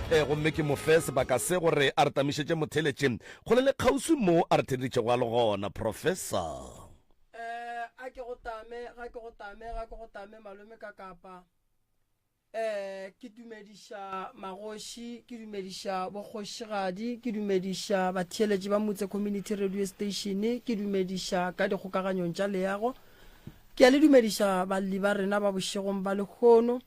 Gomme ke mo fe sebaka se gore a re tamišetše motheletše kgole le kgauswi mo a re theleditšego a le gona. Professor. A ke go tame, ga ke go tame, ga ke go tame malome ka kapa. Eh, ke dumediša magoši, ke dumediša bokgošigadi, ke dumediša batheeletši ba Motse Community Radio Station, ke dumediša ka dikgokaganyong tša leago. Ke a le dumediša balli ba rena ba bošegong ba lehono.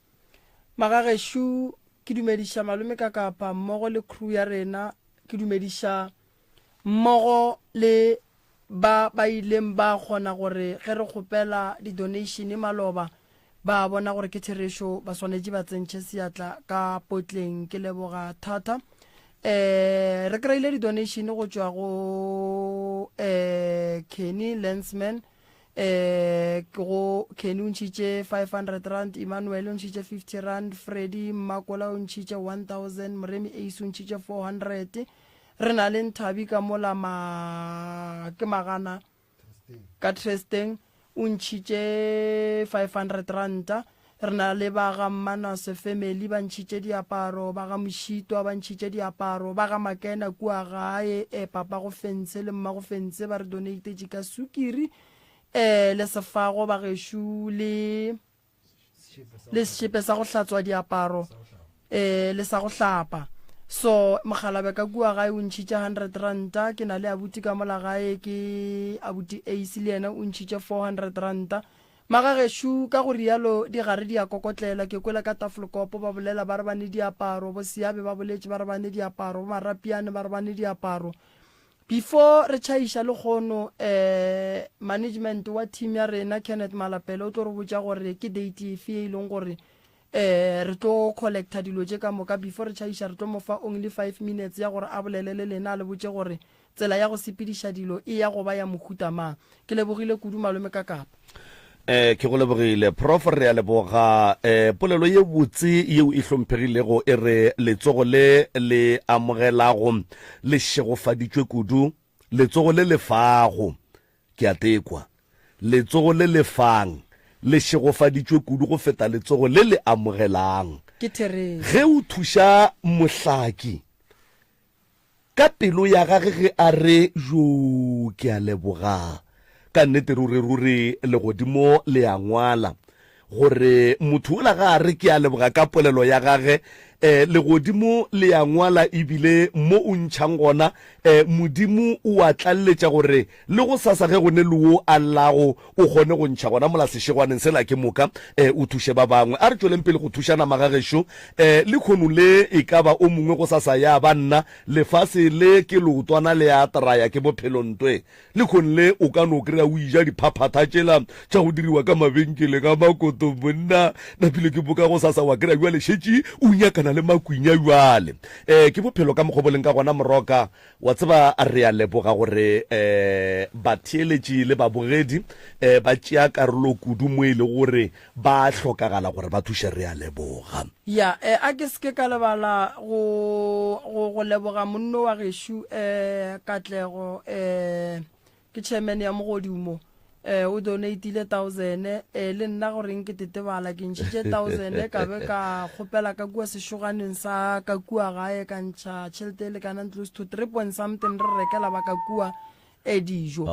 Magagešo, ke dumediša malome ka kapa mmogo le crew ya rena, ke dumediša mmogo le Ba ba ileng ba kgona gore ge re kgopela di-donation maloba ba bona gore ke therešo ba swanetše ba tsentšhe seatla ka potleng. Ke leboga thata. Eh re kry-ile di-donation go tšwa go eh Kenny Lensman eh ke go Kenny o ntšhitše 500 rand, Emmanuel o ntšhitše 50 rand, Freddy Mmakola o ntšhitše 1000, Moremi Ace o ntšhitše 400. Re na le Nthabi ka mola ma ke magana ka Tresteng o ntšhitše 500 ranta. Re na le ba ga Mmanase family ba ntšhitše diaparo, ba ga Mošitwa ba ntšhitše diaparo, ba ga Makena kua gae e papa go fentshe le mma go fentshe ba re donatetše ka sukiri e le sefago ba gešo le le sešepe sa go hlatswa diaparo um le sa go hlapa so mogalabe ka kua gae o ntšhitše 100 ranta ke na le abuti ka mola gae ke abuti ace le yena o ntšhitše 400 ranta magagešo ka go rialo di gare di a kokotlela ke kwele ka tafolkopo ba bolela ba re ba ne diaparo bo seabe ba boletše ba re ba ne diaparo bo marapiane ba re ba ne diaparo Before re tšhaiša lekgono eh management wa team ya rena Kenneth Malapele o tlo re botša gore ke date efe e leng gore eh re tlo collecta dilo tše ka moka. Before re tšhaiša re tlo mo fa only 5 minutes ya gore a bolele le lena a le botše gore tsela ya go sepediša dilo e ya go ba ya mohuta mang. Ke lebogile kudu malome ka kapa. Eh, ke go lebogile Prof, re a leboga. Eh, polelo ye botse yeo e hlomphegilego e re letsogo le le amogelago le šegofaditšwe kudu, letsogo le le fago, ke a tekwa, letsogo le le fang le šegofaditšwe kudu go feta letsogo le le amogelang. Ke therešo. Ge o thuša mohlaki, Ka pelo ya gage ge a re, Joo, ke a leboga. Ka nnete ruri, ruri legodimo le a ngwala gore motho ola ga a re ke a leboga ka polelo ya gage, eh, legodimo le a ngwala ebile mo o ntšhang gona, eh, Modimo o a tlaleletša gore Le gosasa ge go ne le wo a llago, o kgone go ntšha gona mola sešegwaneng sela ke moka e o thuše ba bangwe. A re tšweleng pele go thušana magagešo. E, lehono le e ka ba o mongwe gosasa ya ba nna. Lefase le ke leotwana le a traya ke bophelo ntwe. Lehono le o ka no kry-a o eja diphaphatha tšela tša go diriwa ka mabenkeleng a makoto monna. Napile ke boka gosasa wa kry-a bjale šetše o nyakana le makwinya bjale. E, ke bophelo ka mokgwa bo leng ka gona moroka. Wa tseba, re a leboga gore um batheeletši le babogedi um ba tšea karolo kudu mo e lego gore ba a hlokagala gore ba thuše. Re a leboga. Ya, eh, a ke se ke ka lebala go, go, go leboga monno wa gešo, eh, Katlego, eh, Ke chairman ya mogodumo eh o donatile thousand eh le nna gore nke tetebala ke ntšhitše thousand ka be ka kgopela ka kua sešoganeng sa ka kua gae ka ntšha tšhelete e lekanang close to 3 point something re rekela ba ka kua e dijo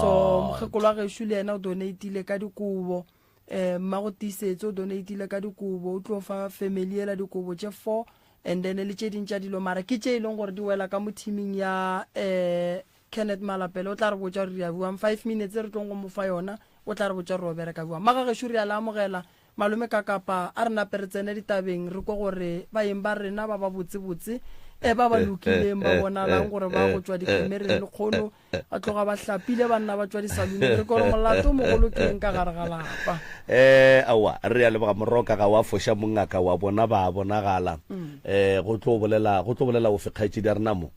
so mokgekolo wa gešo le yena o donatile ka dikobo eh mmago tiisetso o donatile ka dikobo o tlo fa family ela dikobo tše 4 and then le tše ding tša dilo mara ke tše e leng gore di wela ka mo teaming ya eh Kenneth Malapele o tla re botša gore re ya bjang. 5 minutes e re tlong go mo fa yona, o tla re botša gore o bereka bjang. Magagešo re a le amogela. Malome Kakapa, a re nape re tsene ditabeng re kwe gore baeng ba rena ba ba botsebotse, e ba ba lokileng, ba bonalang gore ba go tšwa dikamereng lekgono, ba tloga ba hlapile banna ba tšwa disaluneng, re kwe gore molato o mogolo ke eng ka gare ga lapa. Eh, aowa, re a leboga Moroka, ga wa foša mongaka wa bona ba a bonagala. Eh, go tlo bolela, go tlo bolela ofe kgaetšedi ya rena mo?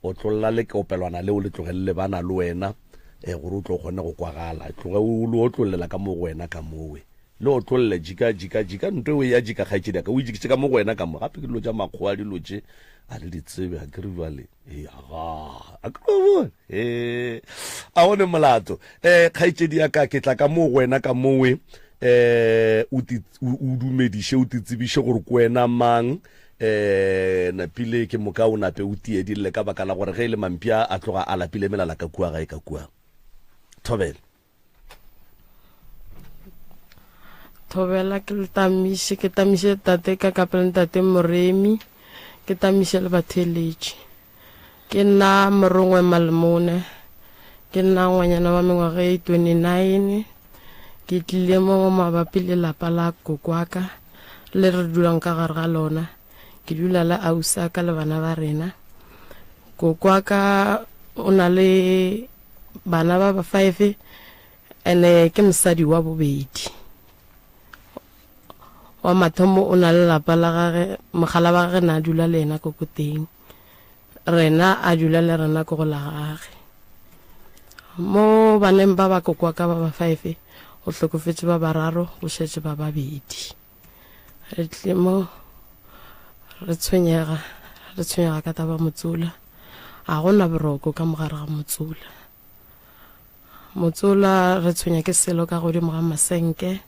Otlolla leopelwana leo le tloge le lebana le wena eh, gore o tlo kgone go kwagala. Tloge o le otlollela ka mo go wena ka mowe. Le otlolle, jika, jika, jika, nto eo ya jika kgaetšedi ya ka, o e jikitše ka mo go wena ka mo. Gape ke dilo tša makgowa dilo tše, a le di tsebe, a ke re bjale, ee, aga, a ke re bone, ee, a go ne molato. Eh, kgaetšedi ya ka, ke tla ka mo go wena ka mowe, eh, o, o, o dumediše, o te tsebiše gore ke wena mang. Um napile ke moka o nape o tie di lle ka baka la gore ge e le mampša a tloga a lapile melala ka kua gae ka kua. Thobela. Thobela ke le tamiše, ke tamiše tate ka kapela ntate Moremi, ke tamiše le batheeletši. Ke nna Morongwe Malemone, ke nna ngwanyana wa mengwaga e 29. Ke tlile mo mabapi le lapa la kokwaka le re dulang ka gare ga lona. Ke dula le ausaka le bana ba rena. Kokwaka o na le bana ba ba five ene ke mosadi wa bobedi. Wa mathomo o na le lapa la gage, mogala wa gage na dula le yena ko koteng. Rena a dula le rena ko go la gage. Mo baneng ba ba kokwa ka ba ba five, go hlokofetše ba bararo, go šetše ba babedi. Re tlile mo re tshwenyega, re tshwenyega ka taba motsola. Ga gona boroko ka mogare ga motsola. Motsola re tshwenya ke selo ka godimo ga masenke.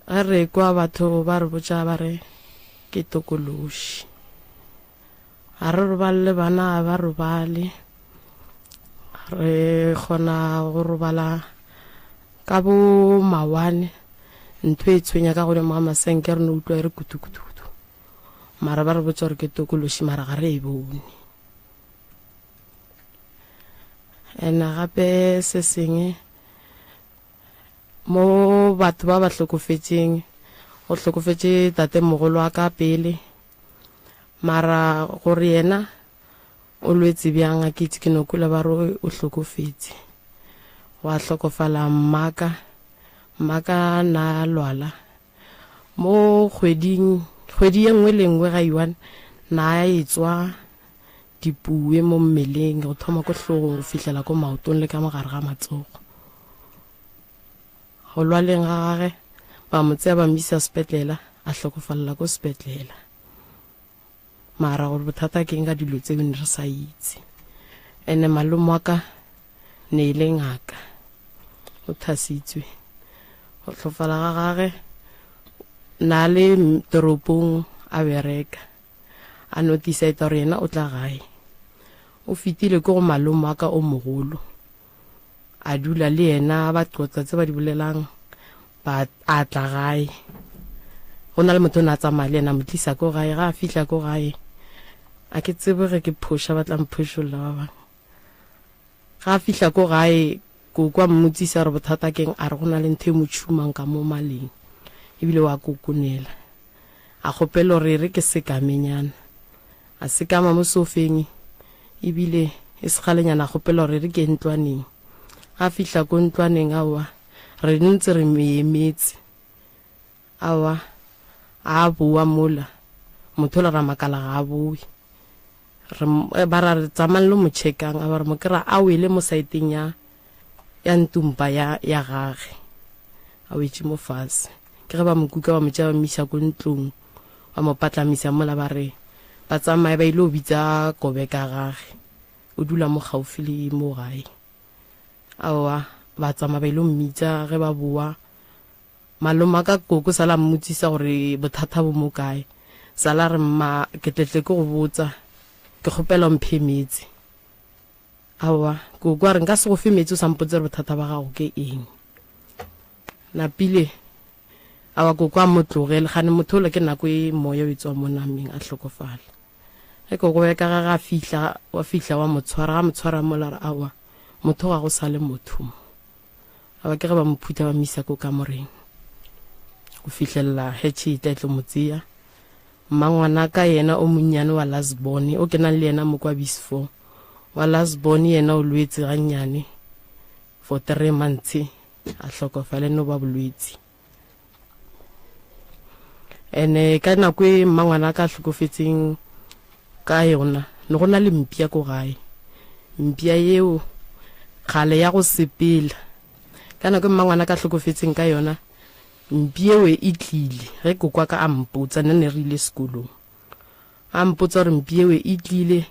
Ge re kwa batho ba re botša ba re ke tokološi. Ga re robale le bana ga ba robale. Re kgona go robala ka bo mawane. Ntho e tshwenya ka godimo ga masenke re no utlwa e re kutu kutu kutu. Mara ba re botša gore ke tokološi mara ga re e bone. Ene gape se sengwe mo batho ba ba hlokofetšeng, go hlokofetše tatemogolo wa ka pele, mara gore yena o lwetse bjang a ke itse, ke no kwele ba re o hlokofetše. Gwa hlokofala mmaka, mmaka na lwala mo kgweding, kgwedi ye nngwe le nngwe ga iwane na e tswa dipuwe mo mmeleng go thoma ko hlogong go fihlela ko maotong le ka mogare ga matsogo. Go lwaleng ga gage ba mo tsea ba mo isa sepetlela, a hlokofalela ko sepetlela. Mara gore bothata ke eng ka dilo tseo ne re sa itse. Ene malome wa ka ne e le ngaka, o thasitswe. Go hlofala ga gage na le toropong a bereka. A no decide gore yena o tla gae. O fetile ko go malome wa ka o mogolo, a dula le yena ba qotsa tse ba di bolelang, ba a tla gae. Go na le motho o ne a tsamaya le yena, a mo tlisa ko gae. Ga a fihla ko gae, a ke tsebe ge ke phoša ba tla mphošolla ba bangwe. Ga a fihla ko gae, koko a mmotsisa gore bothata keng, a re go na le ntho e mo tšhumang ka mo maleng ebile wa kokonela. A kgopela gore e re ke sekamenyana. A sekama mo sofeng ebile e se kgalenyana a kgopela gore e re ke ye ntlwaneng. Ga a fihla ko ntlwaneng, aowa, re ntse re mo emetse. Aowa, a boa mola, motho ola ra makala ga a boe. Re, ba ra re tsamayang lo mo checkang, a ba re mo kry-a a wele mo saeteng ya, ya ntumpa ya, ya gage, a wetše mo fase. Ke ge ba mo kuka ba mo tšea ba mo iša ko ntlong, ba mo patlamisa mola ba re ba tsamaye ba ile go bitsa kobe ka gage, o dula mo gaufi le mo gae. Aowa, ba tsamaya ba ile go mmitsa, ge ba boa Malome wa ka koko sala a mmotsisa gore bothata bo mo kae. Sala a re, Mma, ke tletle ke go botsa, ke kgopela o mphe meetse. Aowa, koko a re, nka se go fe meetse o sa mpotse gore bothata ba gago ke eng. Napile, aowa koko a mo tlogele, kgane motho ola ke nako e moya o e tswa mo nameng a hlokofala. Ge koko ya ka gage a fihla, wa fihla wa mo tshwara, ga mo tshwara mola a re, aowa, motho ga go sa le motho mo. A ba ke ge ba mo phutha ba mo isa ko kamoreng go fihlelela hetšhe e tla e tlo mo tseya. Mmangwanaka yena o monnyane wa last born o kenang le yena mo kwa Bisfo wa last born yena o lwetse gannyane for 3 months a hlokofala no ba bolwetsi. Ene ka nako e mmangwana ka hlokofetseng ka yona ne go na le mpša ko gae. Mpša yeo kgale ya go sepela. Ka nako e mmangwana ka hlokofetseng ka yona mpša eo e tlile ge kokwa ka a mpotsa nna ne re ile sekolong. A mpotsa gore mpša eo e tlile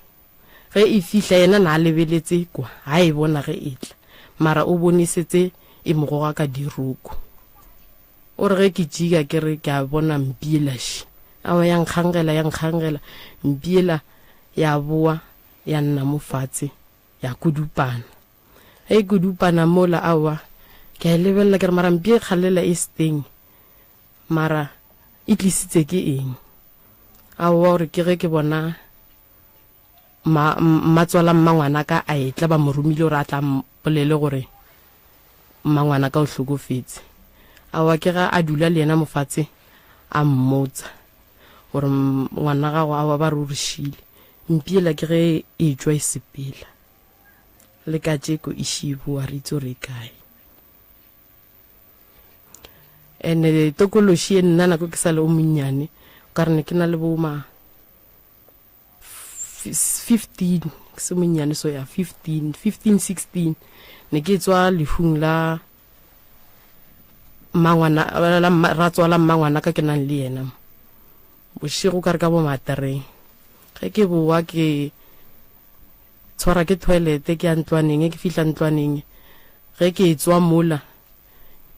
ge e fihla yena na a lebeletse kwa ha e bona ge e tla mara o bone setse e mo goga ka diroko. O re ge ke tšika ke re ke a bona mpielaši. Aowa ya nkgangela, ya nkgangela, mpiela ya boa ya nna mo fatshe ya kudupana. Ge e kudupana mola, aowa, ke a e lebelela ke re mara mpie kgalela e steng, mara e tlisitse ke eng? Aowa gore ke ge ke bona ma, mmatswala mmangwanaka a etla ba mo romile gore a tla mpolele gore mmangwanaka o hlokofetse. Aowa ke ga a dula le yena mofatshe a mmotsa gore ngwana gago aowa ba re o re šile. Mpiela ke ge e tšwa e sepela. Le katšeko e šiboa re itse gore e kae. Ene tokološi ye nna nako ke sa le o monnyane o ka re ne ke na le bo ma 15 ke se monnyane so ya 15 15 16 ne ke tswa lehung la mmangwana la ratswala mmangwana ka ke nang le yena bošego ka re ka bo matereng ge ke boa ke tshwara ke toilete ke ya ntlwaneng ke fihla ntlwaneng ge ke tswa mola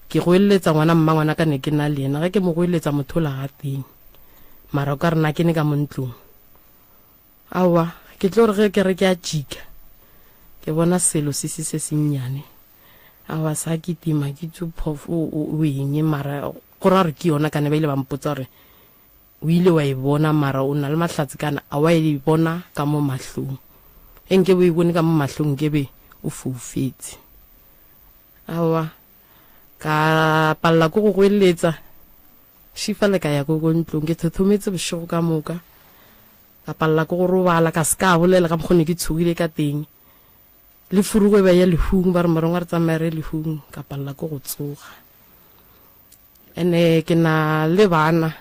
Ke goeletsa ngwana mmangwana ka ne ke na le yena. Ge ke mo goeletsa motho ola ga teng. Mara o ka re na ke ne ka mo ntlong. Aowa, ke tlo re ge ke re ke a tšika, ke bona selo se se se sennyane. Aowa sa kitima ke itse phof o o eng mara go ra gore ke yona ka ne ba ile ba mpotsa gore o ile wa e bona mara o na le mahlatse kana a wa e bona ka mo mahlong. Ge nke o e bone ka mo mahlong nke be o foufetse. Aowa, ka palela ke go goeletsa. Šifale ka ya ko ko ntlong, ke thothometse bošego ka moka. Ka palela ke go robala, ka se ka bolela ka mokgo ne ke tshogile ka teng. Le furugo e ba ya lehung, ba re morongwa re tsamaye re ye lehung, ka palela ke go tsoga. Ene ke na le bana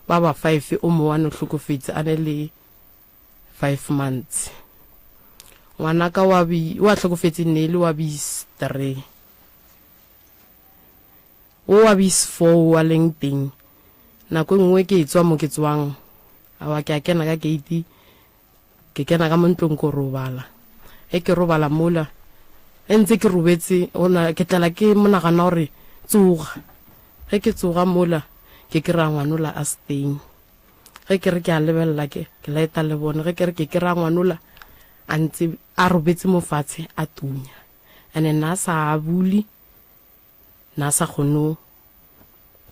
ba ba five, o mongwe a no hlokofetse a ne le 5 months. Ngwanaka wa bi wa hlokofetseng ne e le wa bis 3. Wo wa bis 4 wa leng teng. Nako e nngwe ke tswa mo ke tswang. Awa ke a kena ka gate ke kena ka mo ntlong ko robala. Ge ke robala mola e ntse ke robetse ona ke tlela ke monagana gore tsoga. Ge ke tsoga mola ke kry-a ngwanola a se teng. Ge ke re ke a lebelela ke, ke laeta lebone. Ge ke re ke kry-a ngwanola a ntse a robetse mo fatshe a tunya. And na a sa bule, na a sa kgone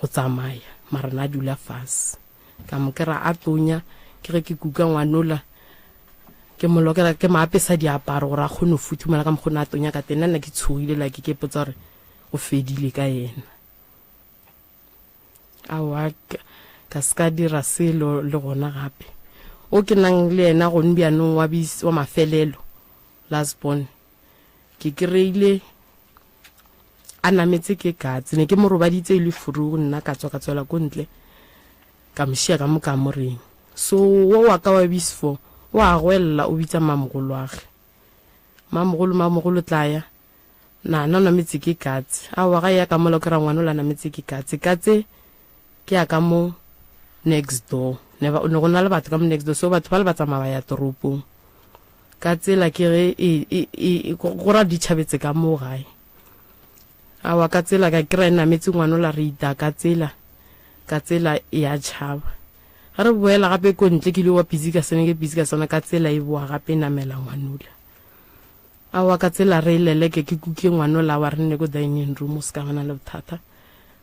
go tsamaya, mara na a dula fase. Ka mo kry-a a tonya, ke ge ke kuka ngwanola, ke mo lokela, ke mo apesa diaparo gore a kgone go futhumala ka mokgo ne a tonya ka teng. Nna nna ke tshogile like ke ipotsa gore go fedile ka yena. Aowa, ka se ka dira selo le gona gape. O ke nang le yena gone bjanong wa, wa mafelelo, last born, ke kry-ile a nametse ke katse. Ne ke mo robaditse e le furugu, nna ka tswa ka tswela ko ntle, ka mo šia ka mo kamoreng. So wo wa ka wa bisfo o a goelela o bitsa mamogolwage. Mamogolo, mamogolo tlaya. Na na nametse ke katse. Aowa ga ya ka mola o kry-a ngwana o la nametse ke katse. Katse ke ya ka mo next door. Ne ba ne go na le batho ka mo next door so batho ba le ba tsamaya ba ya toropong. Ka tsela ke ge e e e go ra di tšhabetse ka mo gae. Aowa ka tsela ka kry-a e nametse ngwana o la re ita ka tsela ka tsela ya tšhaba. Ga re boela gape ko ntle ke ile wa busy ka sene ke busy ka sona ka tsela e boa gape e namela ngwanola. Aowa ka tsela re leleke ke kuke ngwanola wa re nne ko dining room o se ka bana le bothata.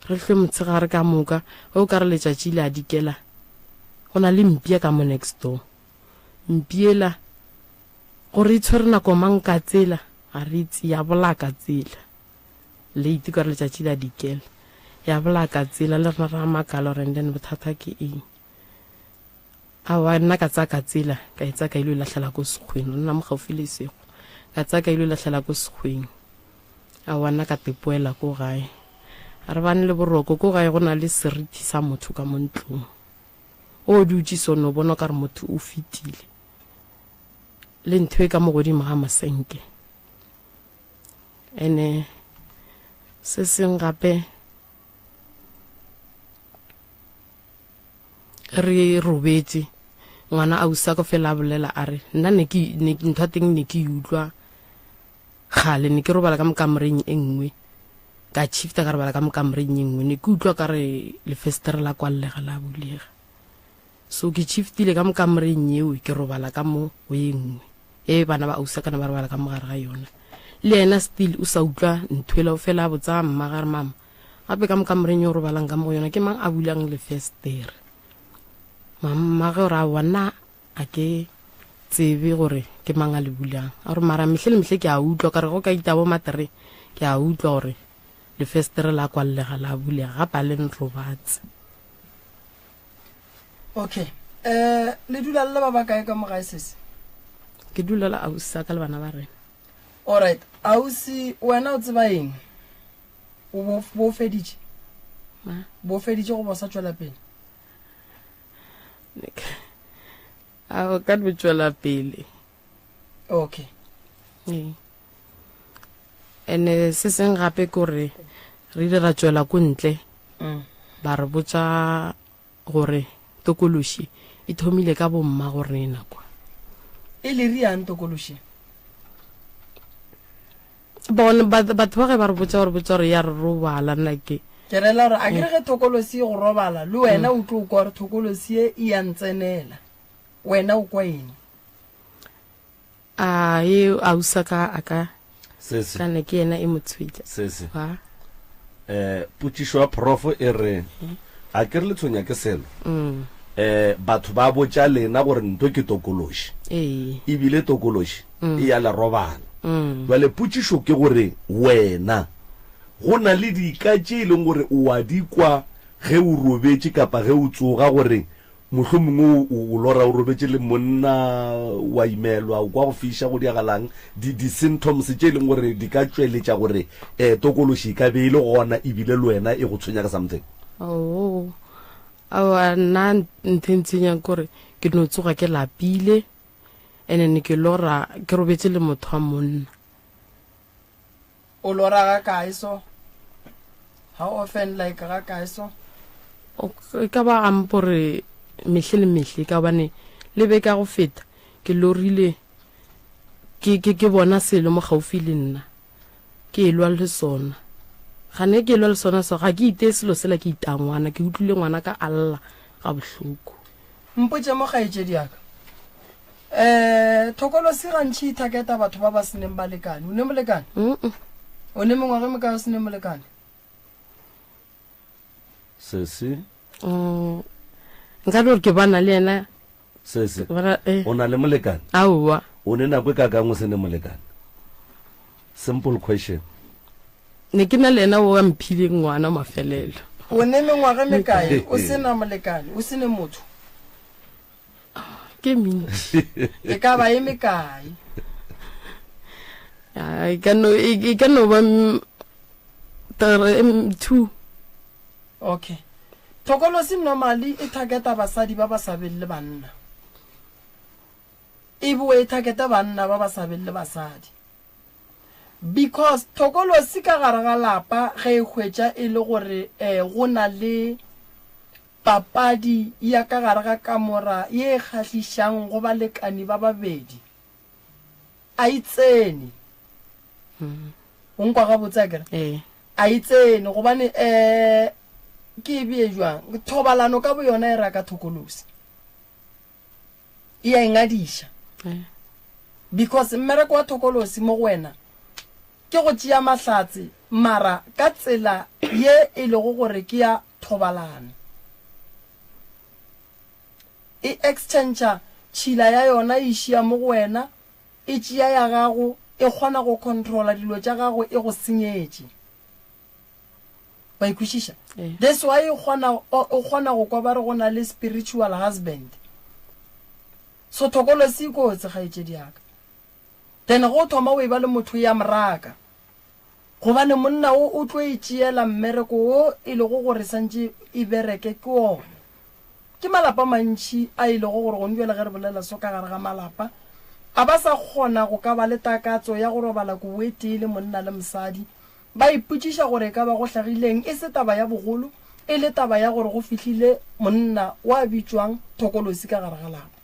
Re hlwe motshegare ka moka ge o ka re letšatši le a dikela go na le mpia ka mo next door. Mpiela gore e tshwere nako mang ka tsela ga re itse ya bolaya ka tsela. Late ka re letšatši le a dikela ya bolaya ka tsela le rena ra makala gore and then bothata ke eng. Aowa, nna ka tsaya katsela, ka e tsaya ka ilo e lahlela ko sekgweng. Re nna mo gaufi le sekgwa. Ka tsaya ka ilo e lahlela ko sekgweng. Aowa, nna ka tepoela ko gae. A re bane le boroko, ko gae go na le seriti sa motho ka mo ntlong. O dutše so no bona o ka re motho o fetile. Le ntho e ka mo godimo ga masenke. Ene se seng gape Re robetše, ngwana ausi wa ka fela a bolela a re, nna ne ke, ne, ntho ya teng ne ke e utlwa kgale, ne ke robala ka mo kamoreng e nngwe, ka shifta ka robala ka mo kamoreng e nngwe, ne ke utlwa ka re lefestere la kwallega la bulega. So ke shiftile ka mo kamoreng yeo ke robala ka mo go ye nngwe e bana ba ausi kana ba robala ka mo gare ga yona. Le yena still o sa utlwa nthwela o fela a botsa mma ga re mama gape ka mo kamoreng yo robalang ka mo go yona ke mang a bulang lefestere. Mama ge o ra wa nna a ke tsebe gore ke mang a le bulang. A re mara mehle le mehle ke a utlwa ka re go ka ita bo matre ke a utlwa gore lefestere la kwallega la bulega gape a le nrobatse. Okay. Eh, le dula le ba ba kae ka mo gae sese? Ke dula le ausi sa ka le bana ba rena. Alright, ausi wena o tseba eng? O bo bo feditše? Ma? Bo feditše goba o sa tšwela pele? A o ka no tšwela pele. Okay. Ee. Ene se seng gape ke gore re ile ra tšwela ko ntle mm. ba re botša gore tokološi e thomile ka bomma go rena kwa. E le riang tokološi? Bone batho ba ge ba re botša gore botša gore ya re robala nna ke. Ke rela gore a ke re ge thokolosi e go robala le wena o tlo kwa gore thokolosi e e ya ntsenela. Wena o kwa eng? A e ausa ka a ka Sese. kana ke yena e mo tshwetša. Sese. Wa. Eh, potšišo ya prof e re, a ke re le tshwenya ke selo? Mm. Eh, batho ba botša lena gore nto ke tokološi. Ee. Ebile tokološi e ya le robala. Mm. Jwale potšišo ke gore wena go na le dika tše e leng gore o a di kwa ge o robetše kapa ge o tsoga gore Mohlomongwe o, o lora o robetše le monna, wa imelwa, o kwa go fiša, go diagalang, di, di-symptoms tše e leng gore di ka tšweletša gore um tokološi e ka be e le gona ebile le wena e go tshwenya ka something. Oo, aowa, nna ntho e ntshwenyang ke gore ke no tsoga ke lapile, and then ke lora ke robetše le motho wa monna. O lora ga kae so? How often like ga kae so? E ka ba gampo re mehle le mehle ka gobane le be ka go feta ke lorile ke ke ke bona selo mo gaufi le nna ke elwa le sona gane ke elwa le sona so ga ke itee selo sela ke itaa ngwana ke utlwile ngwana ka a lla ga bohloko. Mpotše mo kgaetšedi ya ka. Um thokolosi gantši e thaketa batho ba ba se neng balekane. O ne molekane? O ne mengwaga e mekae o se ne molekane? Sesi. Mm, nka no re ke bana le yena. Sesi. Bana, eh. O na le molekane? Aowa. O ne nako e kakang o se ne molekane? Simple question. Ne ke na le yena o a mphileng ngwana mafelelo. O ne mengwaga e mekae o se na molekane, o se ne motho? Ke mentši. E ka ba e mekae? E ka no, e ka no ba 2. Okay. Thokolosi normally e targeta basadi ba ba sa beng le banna. E boe e targete banna ba ba sa beng le basadi. Because thokolosi ka gare ga lapa ge e hwetša e le gore go na le papadi ya ka gare ga kamora ye e kgahlišang go balekani ba babedi, a e tsene. O nkwa gabotse akere? Ee. A e tsene gobane um ke e bee jwang, thobalano ka boyona e raka thokolosi. E a e ngadiša. Because mmereko wa thokolosi mo go wena ke go tšea mahlatse mara ka tsela ye e lego gore ke ya thobalano. E exchangea tšhila ya yona e išia mo go wena, e tšea ya gago, e kgona go controla dilo tša gago e go senyetše. Wa e kwešiša? That's why e kgona, o kgona go kwa ba re go na le spiritual husband. So thokolosi e kotsi kgaetšedi ya ka. Then ge o thoma o eba le motho ya moraka, gobane monna o o tlo e tšeela mmereko wo e lego gore santše e bereke ke ona. Ke malapa mantši a e lego gore gone bjale ge re bolela so ka gare ga malapa, a ba sa kgona go ka ba le takatso ya go robala kobo e tee le monna le mosadi. Ba ipotšiša gore e ka ba go hlagileng e se taba ya bogolo, e le taba ya gore go fihlile monna wa bitšwang Thokolosi ka gare ga lapa.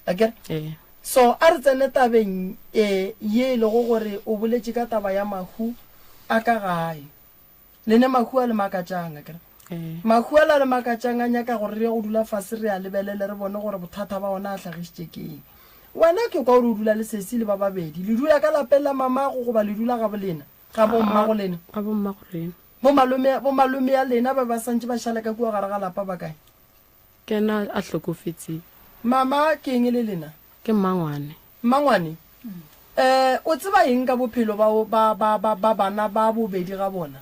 Akere? Ee. So a re tsene tabeng e ye e lego gore o boletše ka taba ya mahu a ka gae. Le ne mahu a le makatšang, akere? Ee. Mahu ala a re makatšang a nyaka gore re ye go dula fase re a lebelele re bone gore bothata ba ona a hlagišitše ke eng. Wena ke kwa o re o dula le sesi le ba babedi. Le dula ka lapeng la mamago goba le dula gabo lena? Ga bo mmago lena? Ga bo mmago rena. Bo malome, bo malome ya lena ba ba santše ba šala ka kua gare ga lapa ba kae? Ke yena a hlokofetseng. Mama, ke eng e le lena? Ke mmangwane. Mmangwane, Eh, o tseba eng ka bophelo ba, ba, ba, ba, ba bana ba bobedi ga bona?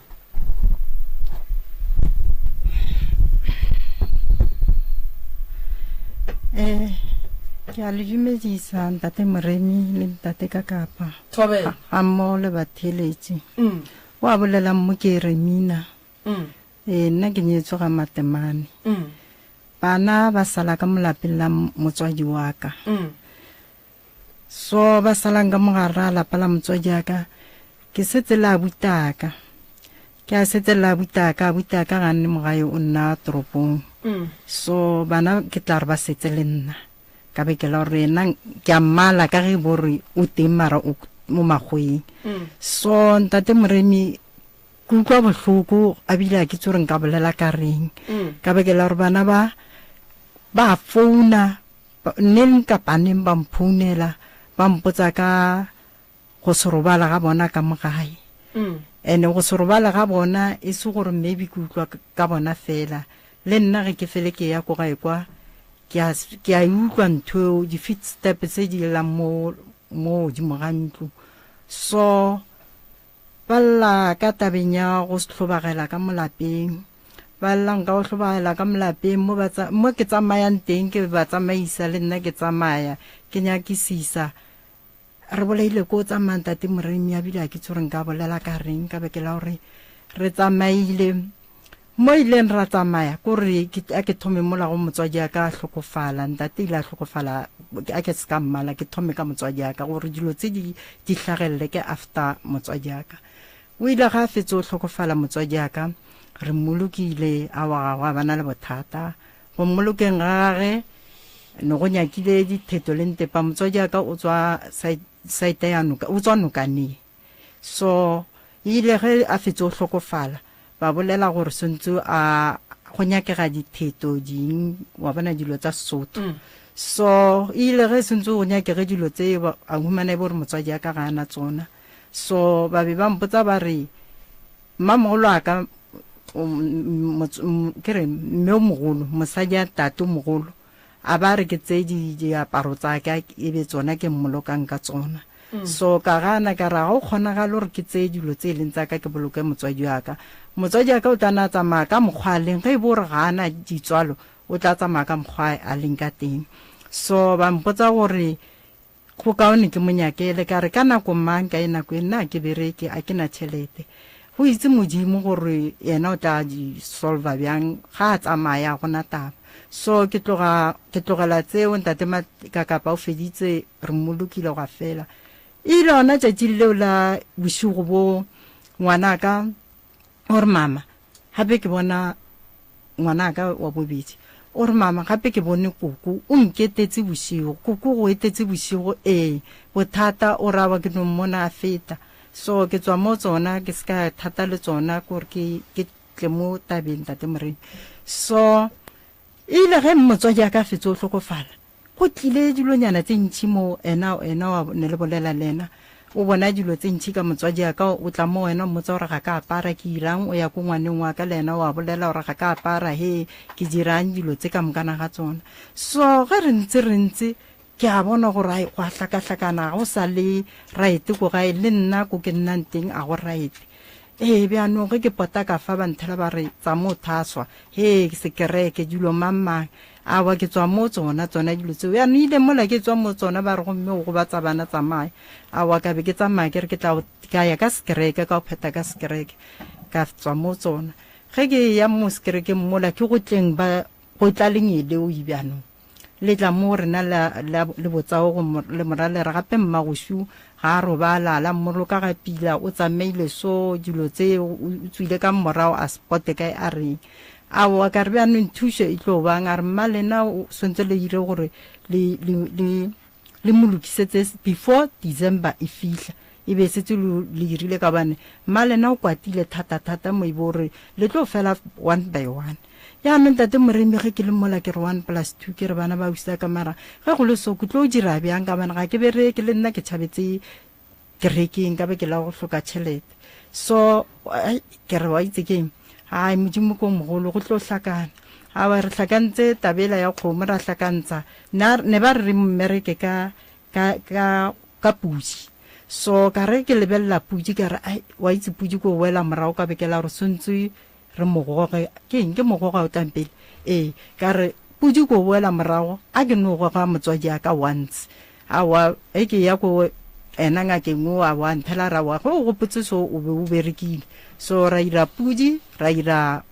Eh, ke a le dumedisa ntate Moremi le ntate Kakapa. Thobela. Ga mmogo le batheeletši. Mm. Wa bolelang mo ke Remina. Mm. Ee, nna ke nyetswe ga Matemane. Mm. Bana ba sala ka mo lapeng la motswadi wa ka. Mm. So ba salang ka mogare ga lapa la motswadi wa ka, ke setse le abutaka. Ke a setse le abutaka, abutaka ga nne mo gae o nna toropong. Mm. So bana ke tla re ba setse le nna. Ka beke la gore yena ke a mmala ka ge bo re o teng mara o mo makgweng. Mm. So ntate Moremi Ke utlwa bohloko a bile a ke tse gore nka bolela ka reng ka beke la gore bana ba ba founa neng kapa neng ba mphounela ba mpotsa ka go se robala ga bona ka mo gae ene go se robala ga bona e se gore maybe ke utlwa ka bona fela le nna ge ke fele ke ya ko gae kwa ke a ke a e utlwa ntho eo di-footstep tse di llang mo mo godimo ga ntlo so Ba lla ka tabeng ya go hlobagela ka mo lapeng. Ba lla nka go hlobagela ka mo lapeng mo ba mo ke tsamayang teng ke ba tsamaisa le nna ke tsamaya ke nyakisisa. Re bolaile ko tsamaya ntate Moremi a bile a ke tse gore nka bolela ka reng ka beke la gore re tsamaile mo ileng ra tsamaya ko re a ke thome mola go motswadi a ka a hlokofala ntate ile a hlokofala a ke se ka mmala ke thome ka motswadi a ka gore dilo tse di di hlagelele ke after motswadi a ka o ile ga a fetse o hlokofala motswadi a ka re mmolokile a wa ga gwa bana le bothata go mmolokeng ga gage ne go nyakile ditheto le ntepa motswadi a ka o tswa site ya noka o tswa nokaneng So e ile ge a fetše o hlokofala, ba bolela gore swantse a go nyakega ditheto ding, wa bona dilo tsa Sesotho. Mm. So e ile ge swantse go nyakege dilo tse a humana e bo gore motswadi a ka ga ana tsona. So ba be ba mpotsa ba re mmamogolo a ka ke re mme o mogolo mosadi a tate o mogolo A ba re ke tseye di, diaparo tsa ka e be tsona ke mmolokang ka tsona. Mm. So ka gana ka re ga go kgonagale gore ke tseye dilo tse e leng tsa ka ke boloke motswadi wa ka. Motswadi wa ka o tla na tsamaya ka mokgwa a leng, ge e bo gore ga a na ditswalo, o tla tsamaya ka mokgwa a leng ka teng. So ba mpotsa gore Go kaone ke mo nyakele. Ka re, Ka nako mang, ka e nako e, nna a ke bereke, a ke na tšhelete. Go itse Modimo gore yena o tla di solva bjang, ga a tsamaya, ga go na taba. So ke tloga, ke tlogela tseo, Ntate Makakapa o feditse, re mmolokile gwa fela. E ile gona tšatšing leo la bošego bo, ngwanaka O re, Mama, gape ke bona ngwanaka wa bobedi. O re, Mama, gape ke bone koko. O nketetše bošego. Koko go etetše bošego? Ee. Bothata, o re, awa ke no mmona a feta. So ke tswa mo tsona, ke se ka thata le tsona, ke gore ke, ke tle mo tabeng, Tate Morena. So, e ile ge motswadi a ka fetše o hlokofala, Go tlile dilonyana tše ntši mo ena, ena wa ne le bolela le ena. O bona dilo tše ntši ka motswadi wa ka, o tla mo wena o mmotsa gore ga ka apara, ke irang, o ya ko ngwaneng wa ka le ena wa bolela gore ga ka apara, he, ke dirang, dilo tše ka mokana ga tsona. So ge re ntse re ntse, ke a bona gore ai, go a hlakahlakana, ga go sa le right ko gae, le nna ko ke nnang teng a go right. Ee, bjanong ge ke pota ka fa ba nthela ba re tsamo o thaswa, he, sekereke, dilo mang mang. Aowa, ke tswa mo tsona, tsona dilo tseo. Bjanong ile mola ke tswa mo tsona ba re gomme o gobatsa bana tsamaya. Aowa, ka be ke tsamaya ke re ke tla ka ya ka sekereke, ka go phetha ka sekereke. Ka tswa mo tsona. Ge ke ya mo sekerekeng mola ke go tleng ba go tla lengeloi bjanong. Le tla mo rena la, la, le botsao go mo, le mora le re gape mmagošu ga a robala, la mmoloka ga pila, o tsamaile so, dilo tse, o, o tswile ka morago a spote kae a reng. Aowa, ka re bjanong thušo e tlo bang, a re mma lena o swantse le dire gore le, le, le, le mo lokisetse before December e fihla. E be setse le le irile ka bane mma lena o kwatile thata thata mo e bo re le tlo fela one by one. Jaanong tate Moremi ge ke le mola ke re one plus two ke re bana ba usa ka mara ge go le so ke tlo dira bjang ka bane ga ke bereke le nna ke tšhabetse kerekeng ka be ke la go hloka tšhelete. So ke re wa itse keng ai modimo ko mogolo go tlo hlakana. Awa re hlakantse tabela ya kgomo ra hlakantsa ne ba re re mmereke ka ka ka ka pudi. So ka re ke lebelela pudi ka re ai wa itse pudi ko wela morago ka be ke la gore swantse re mo goge ke eng ke mo goga o tlang pele ee ka re pudi ko boela morago a ke no goga motswadi a ka once awa e ke ya ko ena ngakeng o a wa nthela ra wa ge o gopotse so o be o berekile so ra ira pudi ra ira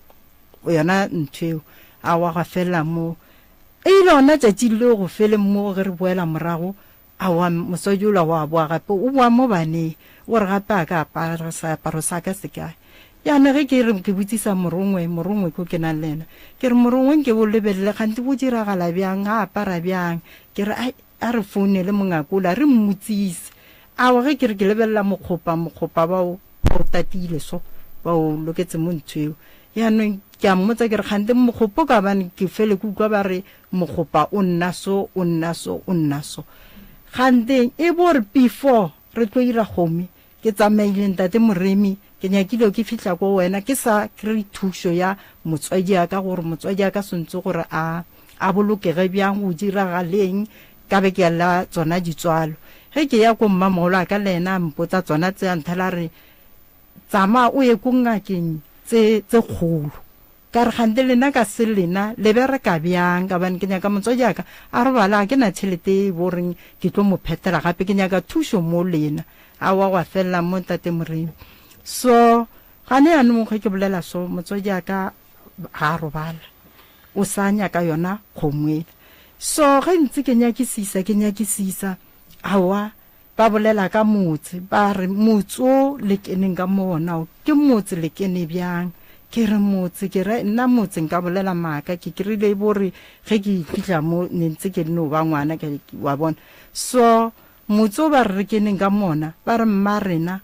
yona ntho eo a wa ga felela mo e ile ona tšatši leo go feleng mo ge re boela morago Aowa, mosadi yola wa boa gape, o boa mo baneng, o re gape a ka apara seaparo sa ka se kae. Jaanong ge ke re ke botsisa morongwe, morongwe ko ke nang le ena, ke re morongwe nke o lebelele kganthe go diragala bjang, a apara bjang. Ke re ai, a re founele mongakola re mmotsise. Aowa ge ke re ke lebelela mokgopa, mokgopa ba o, ba o tatile so, ba o loketse mo ntho eo. Jaanong ke a mmotsa ke re kganthe mokgopa o ka bane ke fele ke utlwa ba re Mokgopa o nna so, o nna so, o nna so. Ganteng e bo re before re tlo ira kgomi, ke tsamaile ntate Moremi, ke nyakile ke fihla ko wena ke sa kry thušo ya motswadi ya ka gore motswadi ya ka swantse gore a a bolokege bjang go diragaleng ka be ke la tsona ditswalo. Ge ke ya ko mmamogolo a ka le ena a mpotsa tsona tse a nthela re tsamaya o ye ko ngakeng tse tse kgolo. Ka re, Kgante lena ka se lena le bereka bjang? Ka gobane ke nyaka motswadi wa ka a robale, ga ke na tšhelete e bo reng ke tlo mo phetela gape, ke nyaka thušo mo lena. Aowa, gwa felela mo, Tate Moremi. So, gane yanong ge ke bolela so, motswadi wa ka ga a robala, o sa nyaka yona kgomo ela. So, ge ntse ke nyakisisa, ke nyakisisa, aowa, Ba bolela ka motse, ba re, Motse o le keneng ka mo wona o, ke motse le kene bjang? Ke re, Motse, ke re, nna motse nka bolela maaka, ke krile e bo re ge ke fihla mo ne ntse ke no ba ngwana, ke, wa bona. So, motse o ba re re keneng ka mo ona, ba re mma rena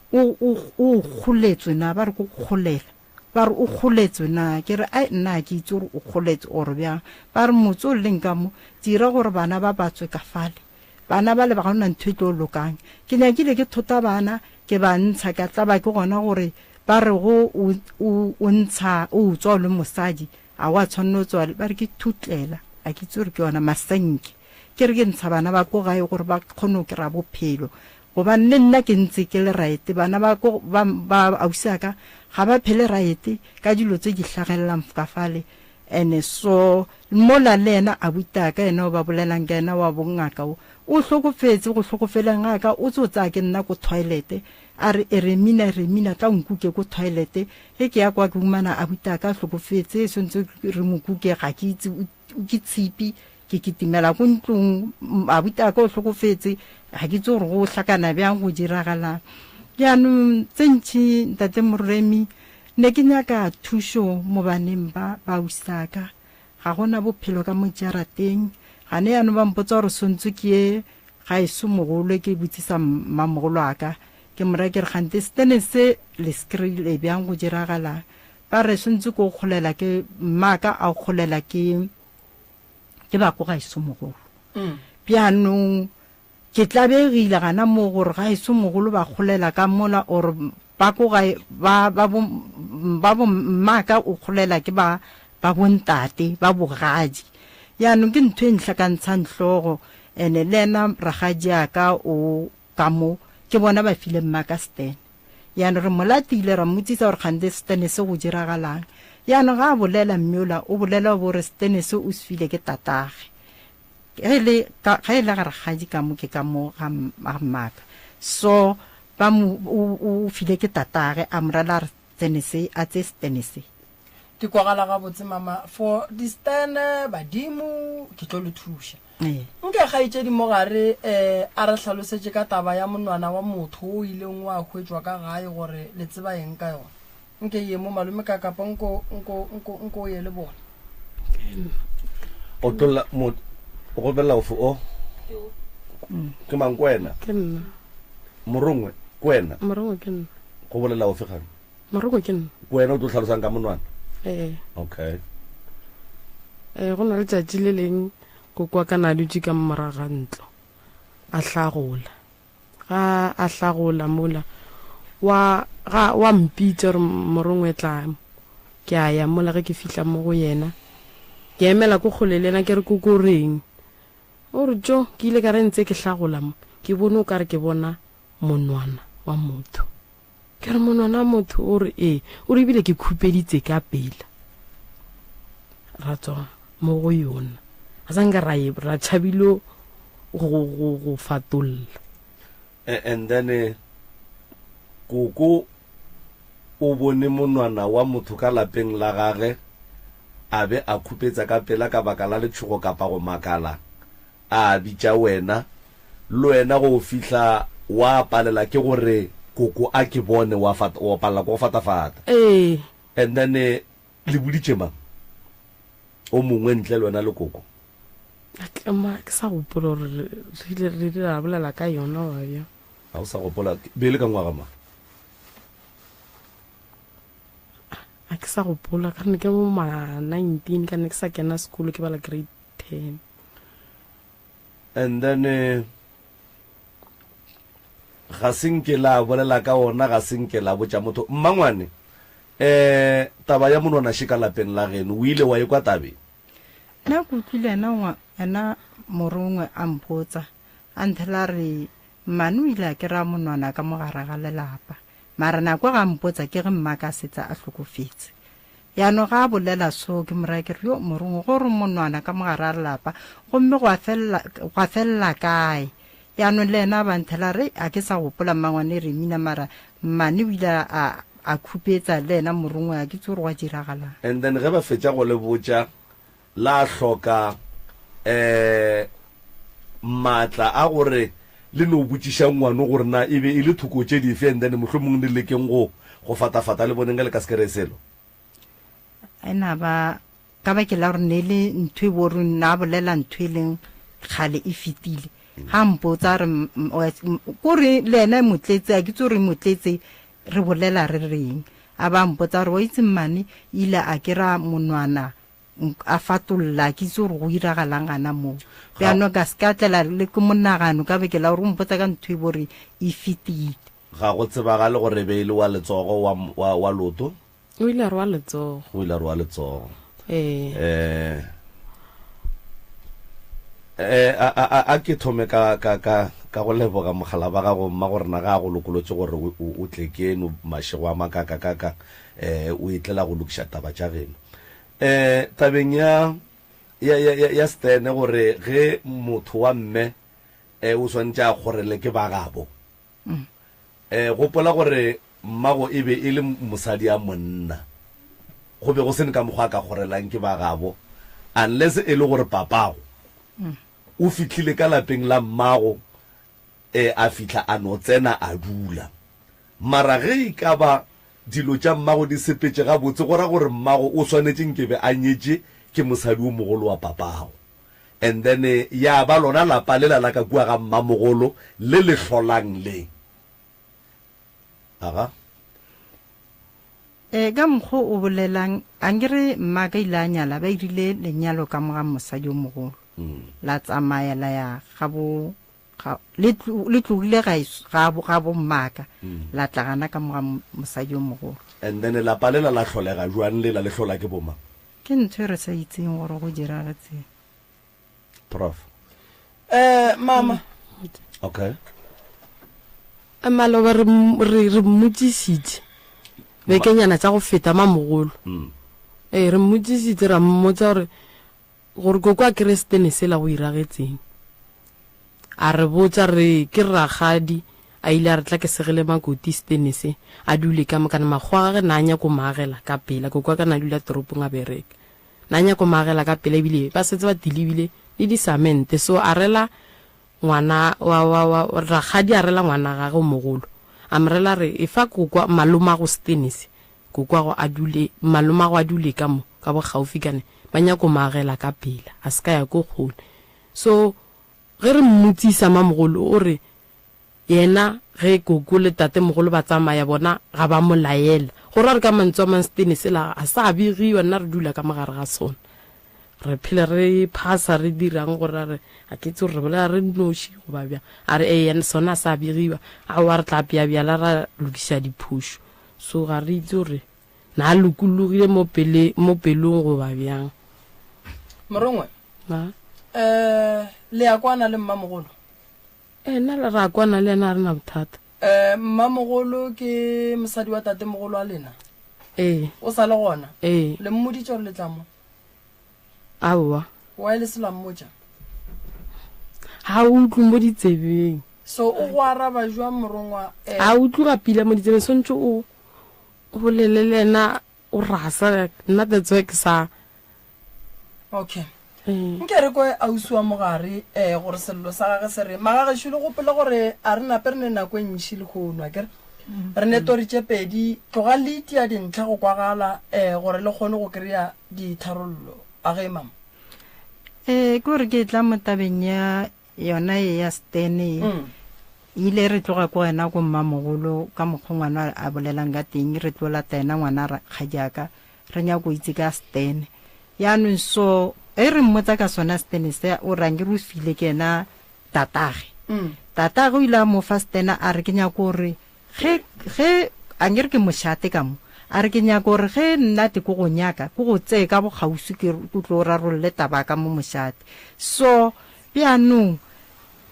o, o, o kgoletswe na, ba re ko kgolela. Ba re o kgoletswe na? Ke re, Ai, nna ga ke itse gore o kgoletswe or bjang. Ba re motse o leng ka mo, dira gore bana ba ba tswe ka fale. Bana bale ba ga ona ntho e tlo lokang. Ke nyakile ke thota bana, ke ba ntsha, ka tlaba ke gona gore ba re go o, o, o ntsha, o utswa o le mosadi, ga wa tshwanela o tswa, ba re ke thutlela, ga ke itse gore ke yona, masenke. Ke re ke ntsha bana ba ko gae gore ba kgone go kry-a bophelo. Gobane le nna ke ntse ke le right, bana ba ko, ba, ba ausi a ka ga ba phele right ka dilo tse di hlagelelang ka fale. Ene so mola le yena abutaka yena o ba bolelang ka yena wa bongaka o, o hlokofetse, go hlokofeleng ga ka o tso tsaya ke nna ko toilet, a re Eremina, Eremina tla o nkuke ko toilet, ge ke ya kwa ke humana abutaka a hlokofetse, swantse re mo kuke ga ke itse o ke tshipi, ke kitimela ko ntlong, abutaka o hlokofetse, ga ke itse gore go hlakana bjang go diragalang. Jaanong tse ntši ntate Moremi Ne ke nyaka thušo mo baneng ba ba ausaka. Ga go na bophelo ka mo jarateng. Gane yanong ba mpotsa gore swantse ke ye gaeso mogolo ke botsisa mmamogolo wa ka. Ke mo raya ke re kgante setene se le se kry-ile bjang go diragalang. Ba re swantse ke o kgolela ke mmaka a o kgolela ke ke ba ko gaeso mogolo. Bjanong Ke tlabegile gana moo gore gaeso mogolo ba kgolela ka mola or ba ko gae ba ba bo ba bo mmaka o kgolela ke ba ba bontate ba bogadi. Yaanong ke ntho e ntlhakantshang hlogo ene le ena rakgadi ya ka o ka mo ke bona ba file mmaka stene. Yaanong re mo latile ra mmotsisa gore kgante stene se go diragalang. Yaanong ga a bolela mme ola o bolela o bo re stene se o se file ke tatage. Ge e le ka, ge e le ga rakgadi ka mo ke ka mo ga, ga mmaka. So ba mo, o, o file ke tatage, a mo rela a re stene se, a tseye stene se. Di kwagala gabotse mama, for di stene, badimo, ke tlo le thuša. Ee. Nke kgaetšedi mo gare eh, a re hlalosetše ka taba ya monwana wa motho o ileng wa hwetšwa ka gae gore le tseba eng ka yona. Nke ye mo malome ka kapa nko nko nko nko o ye le bona. O tlolla mo o gobelela ofe o? Ke mang ko wena? Ke nna. Morongwe, ke wena? Morongwe ke nna. Go bolela ofe gang? Morongwe ke nna. Ke wena o tlo tlhalosang ka monwana? Ee. Okay. Ee, go na le tšatši le leng koko wa ka na dutše ka morago ga ntlo a hlagola. Ga a hlagola mola wa ga wa mpitša gore Morongwe tla. Ke a ya mola ge ke fihla mo go yena ke emela ko kgole le yena ke re koko o reng? O re, Tjo, ke ile ka re ntse ke hlagola mo, ke bone o ka re ke bona monwana wa motho. Ke re, Monwana wa motho? O re, Ee. O re, Ebile ke khupeditse ka pela. Ra tswa mo go yona. Ga sa nka ra e, ra tšhabilo go, go, go fatolla. And then eh, koko o bone monwana wa motho ka lapeng la gage a be a khupetsa ka pela ka baka la letšhogo kapa go makala, a bitša wena, le wena go fihla wa palela ke gore koko a ke bone, wa fat, wa palela ke go fatafata. Ee. And then le boditše mang o mongwe ntle le wena le koko? A ke, ma, ke sa gopola gore re, re ile, re ile ra bolela ka yona goba bjang. Ga o sa gopola, be e le ka ngwaga mang? A ke sa gopola, ka ne ke mo ma 19, ka ne ke sa kena sekolo, ke bala grade 10. And then eh, ga se nke la bolela ka ona, ga se nke la botša motho. Mmangwane, eh taba ya monwana še ka lapeng la geno, o ile wa e kwa tabeng? Nna ke utlwile ena ena morongwe a mpotsa, a nthela re mmane o ile a kry-a monwana ka mo gare ga lelapa. Mara nako ga mpotsa ke ge mma ka setse a hlokofetse. Jaanong ga a bolela so ke mo raya ke re yo morongwe go re monwana ka mo gare ga lelapa gomme gwa felela gwa felela kae. Jaanong le ena a ba nthela re a ke sa gopola mmangwane Remina mara mmane o ile a a khupetsa le ena morongwe a ke itse gore gwa diragalang. And then ge ba fetša go le botša la hloka um maatla a gore le no botšiša ngwano gore na e be e le thoko tše dife and then mohlomong le lekeng go go fatafata le boneng ge le ka se kry-e selo. Ena ba ka bakeng la gore ne e le ntho e bo re na bolela ntho e leng kgale e fetile ga mpotsa re kore le ena e motletse a ke tse gore e motletse re bolela re reng a ba mpotsa gore wa itse mmane ile a kry-a monwana a fatolla ke itse gore go iragalang gana moo bjano ka se ka tlela le ke monagano ka beke la gore o mpotsa ka ntho e bore e fetile. Ga go tsebagale gore e be e le wa letsogo wa, wa, wa loto. O ile a re wa letsogo. O ile a re wa letsogo. Ee. Eh, eh, a, a, a, a ke thome ka, ka, ka, ka go leboga mogala ba gago mma gore na ga a go lokolotše gore o, o, o tle keno mašego a makakakaka eh, o etlela go lokiša taba tša geno. Eh, tabeng ya, ya, ya, ya, ya Stene gore ge motho wa mme eh, o swanetše a kgorele ke ba gabo. Eh, gopola gore mmago e be e le mosadi a monna. Go be go se ne ka mokgwa a ka kgorelang ke ba gabo unless e le gore papago o fihlile ka lapeng la mmago eh, a fihla a no tsena a dula. Mara ge e ka ba Dilo tša mmago di sepetše gabotse, go ra gore mmago o swanetše nkebe a nyetše ke mosadi o mogolo wa papago. And then ya ba lona lapa lela la ka kua ga mmamogolo le le hlolang le. Aga. Ee, ka mokgo o bolelang, ankere mmaka ile a nyala, ba irile lenyalo ka mo ga mosadi o mogolo. La tsamaya la ya ga bo Ga, le, le tlogile ga, ga, ga bommaka, mm. la tla gana ka moga mosadi yo mogolo. And then lapa lela la hlolega jwang lela le hlola ke bomang? Ke ntho e re sa itseng gore go diragetseng. Prof. Eh, mama. Okay. Eh, maloba re re re mmotsisitse bekenyana tsa go feta mamogolo. Mm. Eh, re mmotsisitse ra mmotsa gore Gore koko a kere setene sela go iragetseng. A re botša re ke rakgadi a ile a re tla ke segele makoti setene se a dule ka mo kana makgowa gage na a nyako mo agela ka pela koko wa ka na dula toropong a bereka na nyako mo agela ka pela ebile ba setse ba tilebile le disamente so a rela ngwana wa wa wa rakgadi a rela ngwana gage o mogolo a mo rela re efa koko malomago setene se Kokoago a dule, malomago a dule ka mo, ka bokgaufi kane ba nyako mo agela ka pela, a se ka ya ko kgole. So, ge re mmotsisa mamogolo, o re, Yena ge koko le tatemogolo ba tsamaya bona ga ba mo laela. Go ra re ka mantswe a mang setene sela ga sa begiwa nna re dula ka mogare ga sona. Re phele re phasa re dirang gore a re a ke itse gore re bolela re nnoši goba bjang. A re eya sona a sa begiwa aowa re tla apea bjala ra lokiša diphošo. So ga re itse gore na a lokologile mo pele mo pelong goba bjang. Morongwe, Ma? Eh, le ya kwana le mmamogolo? Ee, nna le ra kwana le yena, ga re na bothata. Eh, mmamogolo ke mosadi wa tatemogolo wa lena? Ee. O sa le gona? Ee. Le mmoditše gore le tla mo? Aowa. Why le se la mmotša? Ga o utlwe mo ditsebeng. So o go araba jwang morongwa? Eh. Ga o utlwe ga pila mo ditsebeng, swantše o o bolele le yena o rasa, nna that's why ke sa. Okay. Nke re kwe ausi wa mogare um gore sello sa gage se re magagešo le gopole gore a re nape re ne nako e ntšhi lehono akere re ne tori tše pedi tloga le itia dintlha go kwagala um gore le kgone go kry-a ditharollo a ge mama um ke gore ke tla mo tabeng ya yona e ya stene mm. ile re tloga ko wena ko mmamogolo ka mokgwa ngwana a bolelang ka teng re tlo lata ena ngwana kgadiaka re nyako itse ka stene yaanong so e re mmotsa ka sona stene se o rang ke re o file ke ena tatage mm. tatage o ile a mo fa stene a re ke nyako gore ge ge a nkere ke mošate ka mo a re ke nyako gore ge nna te ko go nyaka ko go tseye ka bokgauswi ke tlo rarolle taba ka mo mošate so bjaanong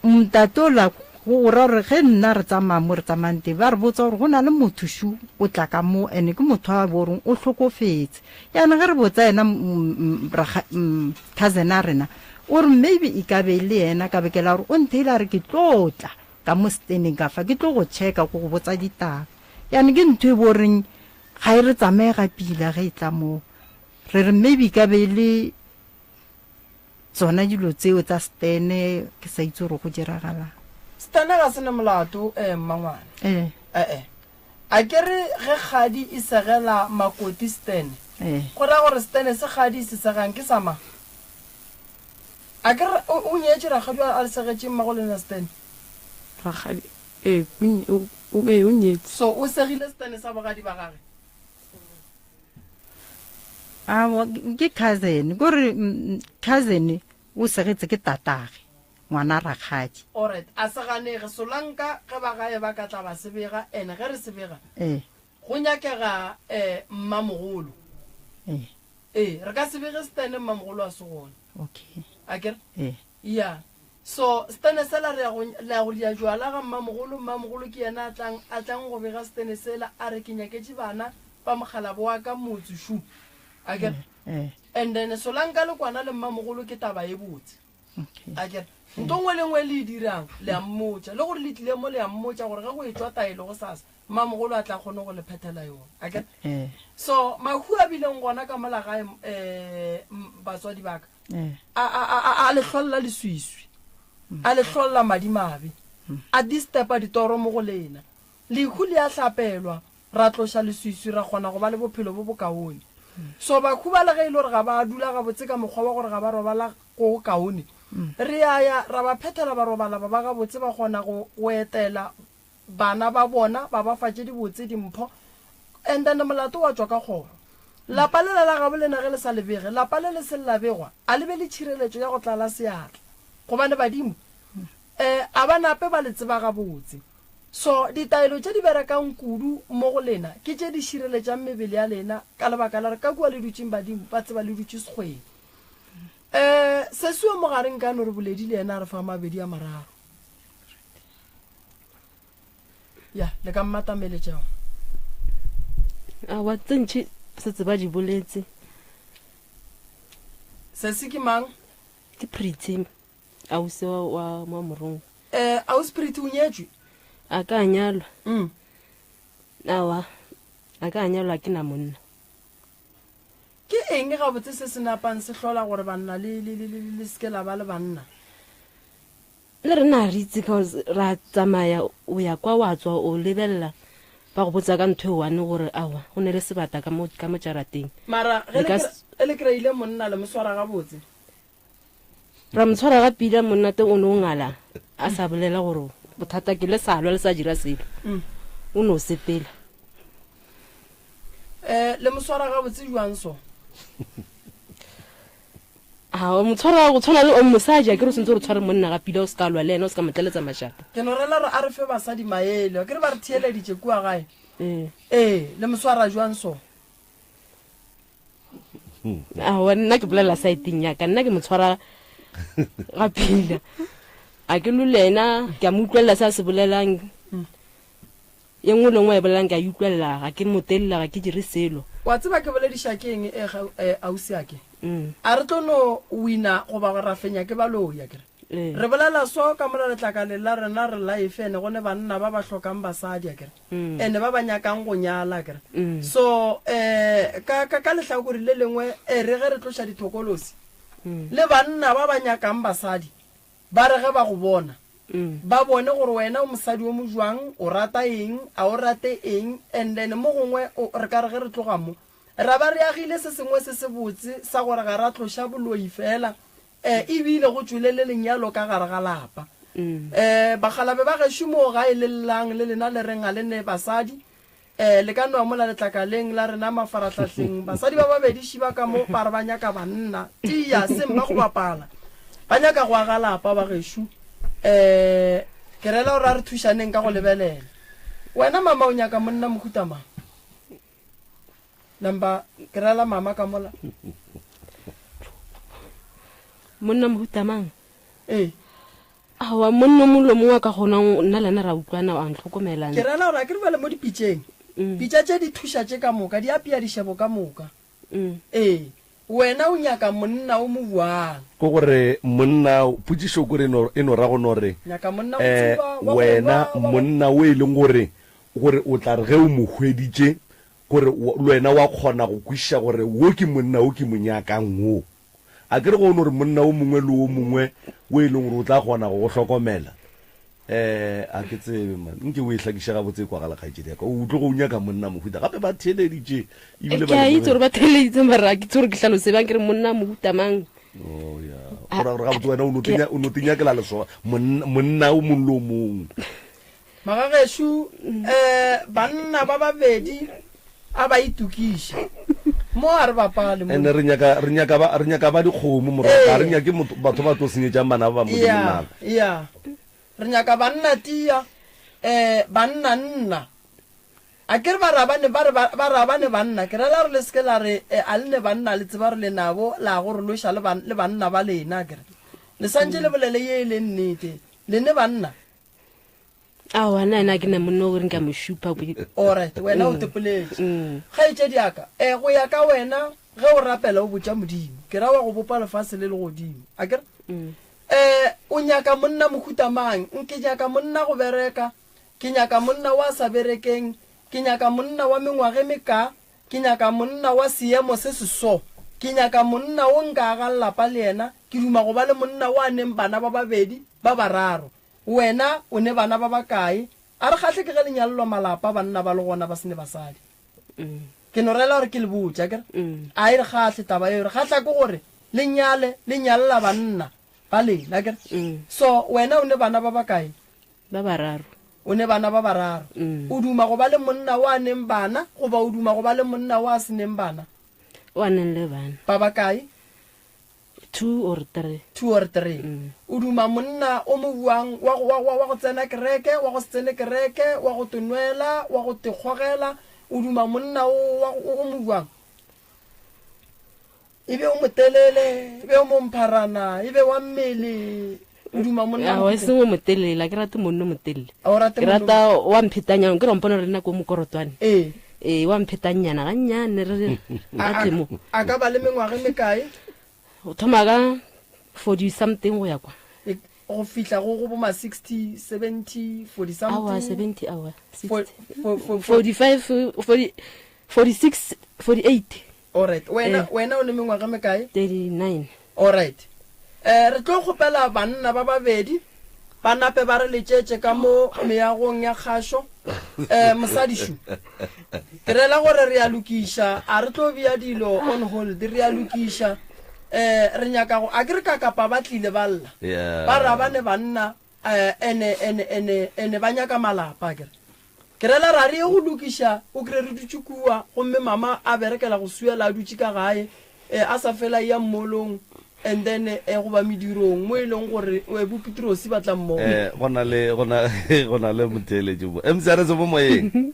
Ntate ola go ra gore ge nna re tsamaya mo re tsamayang teng ba re botsa gore go na le motho šu o tla ka mo and ke motho a bo goreng o hlokofetse. Jaanong ge re botsa yena cousin a rena o re maybe e ka be e le yena ka beke la gore o ntheile a re ke tlo tla ka mo steneng ka fa ke tlo go checka ko go botsa ditaba. Jaanong ke ntho e bo reng ga e re tsamaye ga pila ge e tla moo re re maybe e ka be e le Tsona dilo tseo tsa Stene ke sa itse gore go diragalang. Stene ga se ne molato eh mmangwana. Eh. Eh eh. A ke re ge kgadi e segela makoti Stene. Eh. Go ra gore Stene se kgadi e se segang ke sa mang? A ke re o nyetše rakgadi a le segetše mmago lena Stene? Rakgadi eh o o nyetše. So o segile Stene sa bogadi ba gage? Aowa, ke cousin, kore cousin o segetse ke tatage, ngwana rakgadi. Alright, a se ganege, Solanka ge ba gae ba ka tla ba se bega, and ge re se bega, Ee. go nyakega mmamogolo. Ee. Ee, re ka se bege Stene mmamogolo a se gona. Okay. Akere? Ee. Ya. So, Stene sela re ya go, le ya go dia jwala ga mmamogolo, mmamogolo ke yena a tlang, a tlang go bega Stene sela, a re ke nyaketše bana ba mokgalabo wa ka motse šu. Akere? Eh, eh. And then Solanka le kwana le mmamogolo ke taba ye botse. Okay. Akere? Nto nngwe le nngwe le e dirang, le a mmotša. Le gore le tlile mo le a mmotša gore ge go etšwa taelo gosasa, mmamogolo a tla kgone go le phethela yona. Akere? Eh. So, mahu a bileng gona ka mola gae, eh, batswadi ba ka, Eh. A, a, a, a, a le hlolla leswiswi, a le hlolla madimabe, a distepa ditoro mo go lena. Lehu le a hlapelwa, ra tloša leswiswi, ra kgona go ba le bophelo bo bokaone. So bahu ba le ge e le gore ga ba dula gabotse ka mokgwa wa gore ga ba robala go go kaone, re a ya ra ba phethela ba robala ba ba gabotse, ba kgona go, go etela bana ba bona, ba ba fa tše dibotse dimpho, and then molato wa tšwa ka kgoro. Lapa lela la gabo lena ge le sa le bege, lapa le le seng la begwa, a le be le tšhireletšo ya go tlala seatla, gobane badimo um a ba nape ba le tseba gabotse. So ditaelo tše di berekang kudu mo go lena ke tše di šireletšang mebele ya lena, ka lebaka la gore ka kua le dutšeng badimo ba tseba le dutše sekgweng. Um sesi yo mogare nka no re boledi le yena a re fa mabedi a mararo. Ya, le ka mmatameletšago. Aowa, tse ntši setse ba di boletse. Sesi ke mang? Ke Pretty, ausi wa, wa, wa Morongwa. Eh, ausi Pretty o nyetšwe? A ka nyalwa. Mm. Aowa, a ka nyalwa ke na monna. Ke eng gabotse se se napang se hlola gore banna le, le, le, le, le se ke la ba le banna? Le rena ga re itse cause ra tsamaya o ya kwa wa tswa o lebelela ba go botsa ka ntho e one gore aowa go ne le sebata ka mo ka mo jarateng. Mara ge Le le ka ge le kry-ile monna le mo swara gabotse? Ra mo tshwara ga pila monna teng o ne o ngala a sa bolela gore. bothata ke le sa lwa le sa dira selo mm. o no sepela um le moswara gabotse jwang so a motshwara go tshwana le o mosadi a ke re o sentse gore tshware monna ga pila o se ka lwa le ena o se ka mo tleletsa mašata ke no rela gore a re fe basadi maele a ke re ba re theeleditše kua gae ee ee le moswara jwang so aowa nna ke bolela saeteng ya ka nna ke mo tshwara ga pila a ke lo le ena ke a mo utlwelela se a se bolelang Ye nngwe le nngwe a e bolelang ke a e utlwelela, ga ke mo telela, ga ke dire selo. Wa tseba ke bolediša ke eng e, e, ausi ake? A re tlo no wina goba ra fenya ke baloi, akere? Re bolela so ka mola letlakaleng la rena re life ene go ne banna ba ba hlokang basadi, akere? Ene ba ba nyakang go nyala, akere? So, eh, ka, ka, ka lehlakore le lengwe, e re ge re tloša dithokolosi, le banna ba ba nyakang basadi, Ba re ge ba go bona, ba bone gore wena o mosadi o mojwang, o rata eng, a o rate eng, and then mo gongwe o, re ka re ge re tloga mo, ra ba re agile se sengwe se sebotse sa gore ga ra tloša boloi feela, eh, ebile go tšwele le lenyalo ka gare ga lapa. Eh, bakgalabe ba gešo moo gae le llang le lena le reng ga le ne basadi, Eh, le ka nwa mola letlakaleng la rena mafarahlahleng. Basadi ba babedi šiba ka mo ba re ba nyaka banna. Tia, seng ba go bapala. Ba nyaka go aga lapa ba gešo. Eh, ke rela gore a re thušaneng ka go lebelela. Wena mama o nyaka monna mohuta mang? Number, ke rela mama ka mola. Monna mohuta mang? Ee. Aowa, monna o mongwe le o mongwe a ka kgonang nna le yena ra utlwana, a ntlhokomela. Ke rela gore a ke re bjale mo dipitšeng, pitša tše di thuša tše ka moka, di apea dišebo ka moka. Ee, wena o nyaka monna o mo bjang? Ke gore monna, potšišo kore e no, e no ra go no re, Nyaka monna go eh, tsuba, wa go wena nwa, wa go. monna o e leng gore, gore o tla re ge o mo hweditše, gore le wena wa kgona go kwešiša gore wo ke monna wo ke mo nyakang wo. A ke re go no re monna o mongwe le o mongwe o e leng gore o tla kgona go go hlokomela? Eh, a ke tsebe man. Nke o e hlakiše gabotse e kwagala kgaetšedi ya ka. O tlogo o nyaka monna mohuta. Gape ba theeleditše ebile ba Ke a itse gore ba theeleditse mara a ke itse gore ke hlalose bjang ke re monna mohuta mang. Oh ya. Go ra gore gabotse wena o no tenya o no tenyakela leso monna monna o mongwe le o mongwe. Magagešo, um banna ba babedi a ba itokiše. Mo a re bapale mo. Ene re nyaka re nyaka ba re nyaka ba dikgomo morwa ka re nyake motho batho ba tlo senyetšang bana ba ba Modimo Ya, nako. ya. Re nyaka banna tia, eh banna nna. A ke re ba ra ba ne ba re ba ba ra ba ne banna. Ke rela gore le se ke la re eh, a le ne banna le tseba re le nabo la go re loša le ban le banna ba lena ke re. Le santše le bolele ye e leng nnete. Le ne banna. Aowa, nna ena ke na monna o re nka mo šupa. Alright, wena o tepoletše. Kgaetšedi ya ka, eh, go ya ka wena, ge o rapela o botša Modimo, ke ra wa go bopa lefase le legodimo, a ke re? Eh, o nyaka monna mohuta mang? Ke nyaka monna go bereka, ke nyaka monna wa sa berekeng, ke nyaka monna wa mengwaga e mekaa, ke nyaka monna wa seemo se se so, ke nyaka monna o nka agang lapa le yena, ke duma go ba le monna o a neng bana ba babedi, ba bararo. Wena o ne bana ba bakae? A re kgahle ke ge le nyalelwa malapa banna ba le gona ba se ne basadi. Ke no rela gore ke le botše, akere? A e re kgahle taba yeo, re kgahla ke gore le nyale, le nyalela banna ba lena, akere? So wena o ne bana ba bakae? Ba bararo. O ne bana ba bararo. O duma go ba le monna o a neng bana goba o duma go ba le monna o a se neng bana? O a neng le bana. Ba bakae? Two or three. Two or three. O duma monna o mo buang wa go, wa, wa, wa go tsena kereke, wa go se tsene kereke, wa go te nwela, wa go te kgogela. O duma monna o, wa, o, o mo buang. E be o motelele, e be o mompharana, e be wa mmele. O duma monna Aowa, e mohuta. seng o motelele, a ke rate monna o motelele. A o rate Ke monna o rata wa mphetanyana, ke re wa mpona re nna ko mokorotwane. Ee. Ee, wa mphetanyana gannyane re re A, a a, tle mo. a ka ba le mengwaga e mekae? Go thoma ka 40 something go ya kwa. E, go fihla go, go bo ma 60, 70, 40 Aowa, something. 70, aowa, Fo, 60. fo, fo, fo. 45, 40, 46, 48. Alright, wena, Eh. wena o ne mengwaga e mekae? 39. Alright. Eh, re tlo kgopela banna ba babedi ba nape ba re letšetše ka mo meagong ya kgašo. Eh, mosadi šu. Ke rela gore re a lokiša, a re tlo bea dilo on hold, re a lokiša. Eh, re nyaka go, a ke re ka kapa ba tlile ba lla. Yeah. Ba ra ba ne banna. Eh, ene ene ene ene ba nyaka malapa akere. Ke rela ra re ye go lokiša, o kry re dutše kua gomme mama a berekela go swiela a dutše ka gae, eh, a sa fela a eya mmolong and then eh, goba medirong mo e leng gore eh, bo Petrosi ba tla mmona. Eh, go na le go na go na le motheeletši mo. MCRS mo moyeng.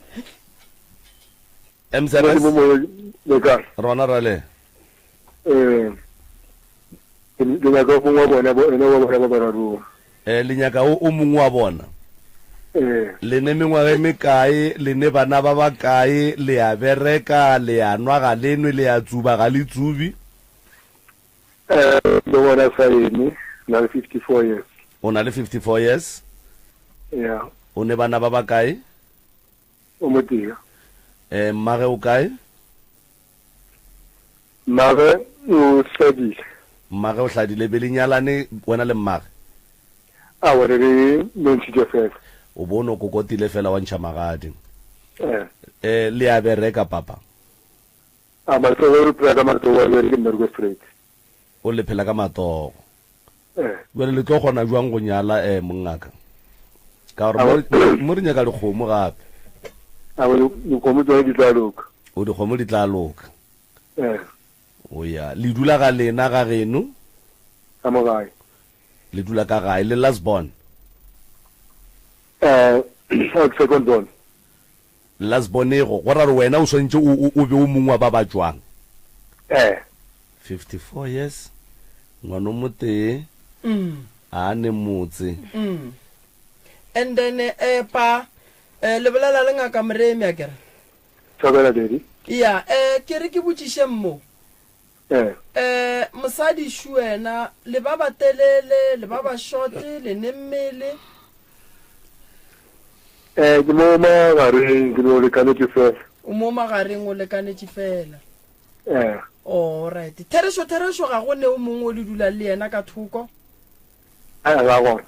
MCRS. Mo moyeng le kae? Rona ra le. Eh, ke nyaka o mongwe wa bona, bo ene wa bona ba bararo. Eh, le nyaka o o mongwe wa bona. Eh. Le ne mengwaga e mekae, le ne bana ba bakae, le a bereka, le a nwa ga le nwe, le a tsuba ga le tsubi? Eh, le gona sa eme, na le 54 years. O na le 54 years? Yeah. O ne bana ba bakae? O motee. Eh, mmage o kae? Mmage o hladile. Mmage o hladile, be le nyalane wena le mmage? Aowa, re re no ntšhitše fela. O bo o no kokotile fela wa ntšha magadi. Eh. Eh, le a bereka papa? A matsogo re phela ka matsogo, a bereke mmereko straight. O le phela ka matsogo. Eh. Bjale le tlo kgona jwang go nyala eh mongaka? Ka gore mo, mo re nyaka dikgomo gape. Aowa, dikgomo tsone di tla loka. O dikgomo di tla loka. Eh. O ya, le dula ga lena ga geno? Ka mo gae. Le dula ka gae, le last born? Eh, second born. Last born-ego, go ra gore wena o swanetše o, o, o be o mongwe wa ba ba tšwang? Eh. 54 years, ngwana o motee, a ne motse. Mm. And then, eh, pa, eh, le bolela le Ngaka Moremi, akere? Thobela, Daddy. Ya, eh, ke re ke botšišeng mo. Eh. Eh, mosadi šu wena, le ba ba telele, le ba ba short, le ne mmele? Eh, ke mo magareng, ke no lekanetše fela. O mo magareng, o lekanetše fela. Eh. All right. Therešo, therešo, ga go ne o mongwe o le dulang le yena ka thoko? Eh, ga gona.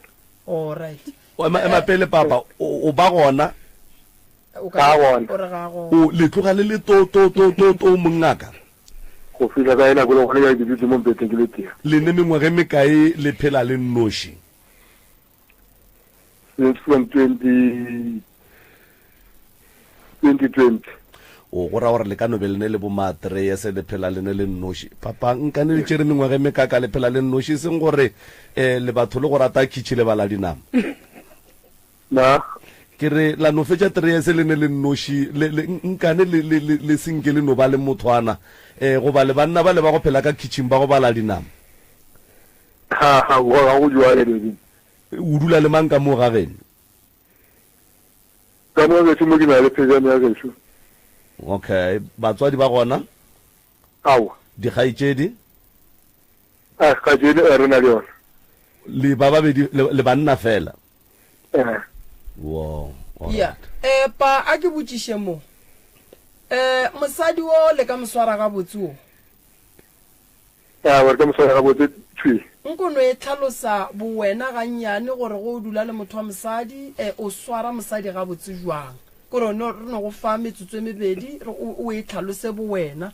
All right. O ema, ema pele, papa, o, o ba gona? O ka Ga gona. O re ga gona. O, le tloga le le to, to, to, to, to, mongaka? Go fihla ka e nako le gona bjale ke dutše mo mpeteng ke le tee. Le ne mengwaga e mekae le phela le nnoši? Since from 20, 2020. O, go ra gore le ka no be le ne le bo ma three years le phela le ne le nnoši. Papa, nkane le tšere mengwaga e mekaka le phela le nnoši, e seng gore um le batho le go rata khitšhi le bala dinama? Na? Ke re, la no fetša three years le ne le nnoši, le, le, nkane le, le, le, le se nke le no ba le mothwana, eh, goba le banna bale ba go phela ka kitchen ba go bala dinama? Ha, ha, go, ga go bjalo, baby. O dula le mang ka moo ga geno? Ka mo gešo mo ke na le phejane ya gešo. Okay, batswadi ba gona? Aowa. Dikgaetšedi? A, kgaetšedi, eh, re na le yona. Le ba babedi, le, le banna fela? Eh. Wow. All Ya. right. Eh, pa a ke botšiše mo. Eh, mosadi wo le ka mo swara gabotse wo? Ya, re ka mo swara gabotse thwi. Nko no e hlalosa bowena gannyane gore ge o dula le motho wa mosadi, eh, o swara mosadi gabotse jwang. Kore no, re no go fa metsotso e mebedi, re o, o e hlalose bowena.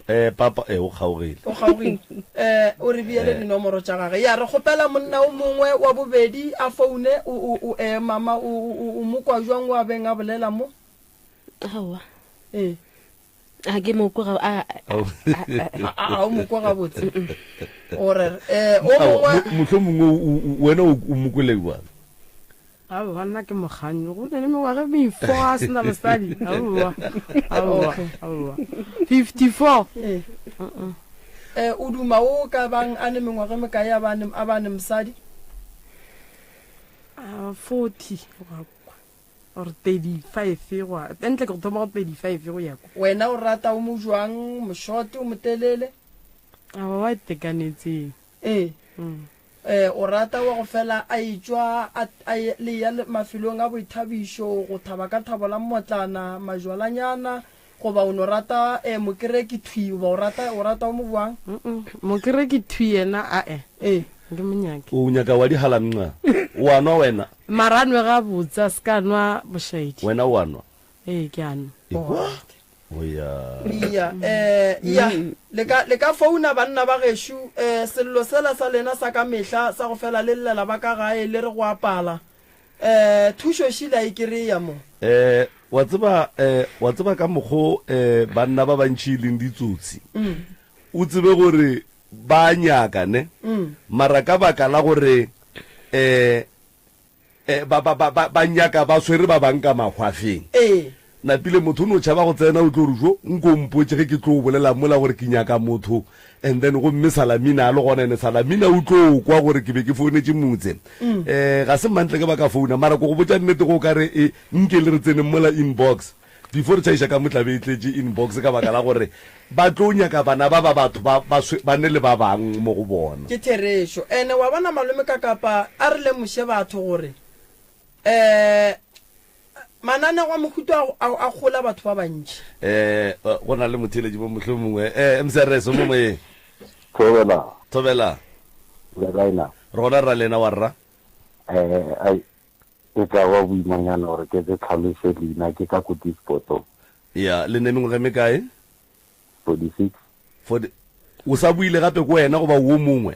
Eh, papa, eh, o kgaogile. O kgaogile. Eh, o re beele dinomoro tša gage. Ya, re kgopela monna o mongwe wa bobedi a foune, o, o, o, eh, mama, o, o, o mo kwa jwang o a beng a bolela mo? Aowa. Ee. A ke mo kwa ga, a, a, a, a, a o mo kwa gabotse. O re, eh, o mongwe. Mohlomongwe o, o, wena o, o mo kwele bjang? Aowa, nna ke mokganni. Go na le mengwaga e mefo a se na mosadi. Aowa, aowa, aowa. 54. Ee. Eh, o duma o ka bang a ne mengwaga e mekae a ba ne, a ba ne mosadi? Ah, 40 go ya kwa. Or 35 go ya, ntle ke go thoma go 35 go ya kwa. Wena o rata o mo jwang, mošote, o motelele? Aowa, wa itekanetseng. Ee. Ee, o rata wa go fela a etšwa a, a ye, le eya mafelong a boithabišo go thaba ka thabo la mmotlana, majwalanyana, goba o no rata eh, mokereki thwi, goba o rata, o rata o mo bjang? Mm-mm, mokereki thwi yena, ae. Ee. Ke mo nyake. O nyaka wa dihala mnxa. O a nwa wena? Mara a nwe gabotse, a se ka nwa bošaedi. Wena o a nwa? Ee, ke a nwa. Ekwa. O ya. Iya, eh, iya, le ka, le ka founa banna ba gešo, eh, sello sela sa lena sa ka mehla sa go fela le llela ba ka gae le re go a pala. Eh, thušo šila e kereya mo. Eh, wa tseba, eh, wa tseba ka mokgo, eh, banna ba bantši e leng ditsotsi. O tsebe gore ba a nyaka, ne? Mara ka baka la gore, eh, Eh, ba, ba, ba, ba, ba nyaka ba swere ba bang ka mahwafeng. Ee. Napile motho o no tšhaba go tsena o tlo re jo nko mpotše ge ke tlo bolela mola gore ke nyaka motho and then gomme Salamina a le gona ene Salamina o tlo kwa gore ke be ke founetše motse. Eh, ga se mantle ke ba ka founa mara ko go botša nnete go ka re e nke le re tseneng mola inbox before re tšhaiša ka mo tlabe e tletše inbox ka baka la gore ba tlo nyaka bana ba ba batho ba, ba, ba ne le ba bang mo go bona. Ke therešo. Ene wa bona malome Kakapa a re lemoše batho gore um mananego a mohuta a, a, a gola batho ba bantši. Um go na le motheeletši mo mohlomongwe. Um MCRS o mo moyeng. Thobela. Thobela. Le kae na? Re gona rra lena wa rra. Eh, ai, E tla ba boimanyana gore ke ke tlhalose leina, ke ka ko Dispotong. Ya, le ne mengwaga e mekae? 46. 40, o sa buile gape ko wena goba wo mongwe?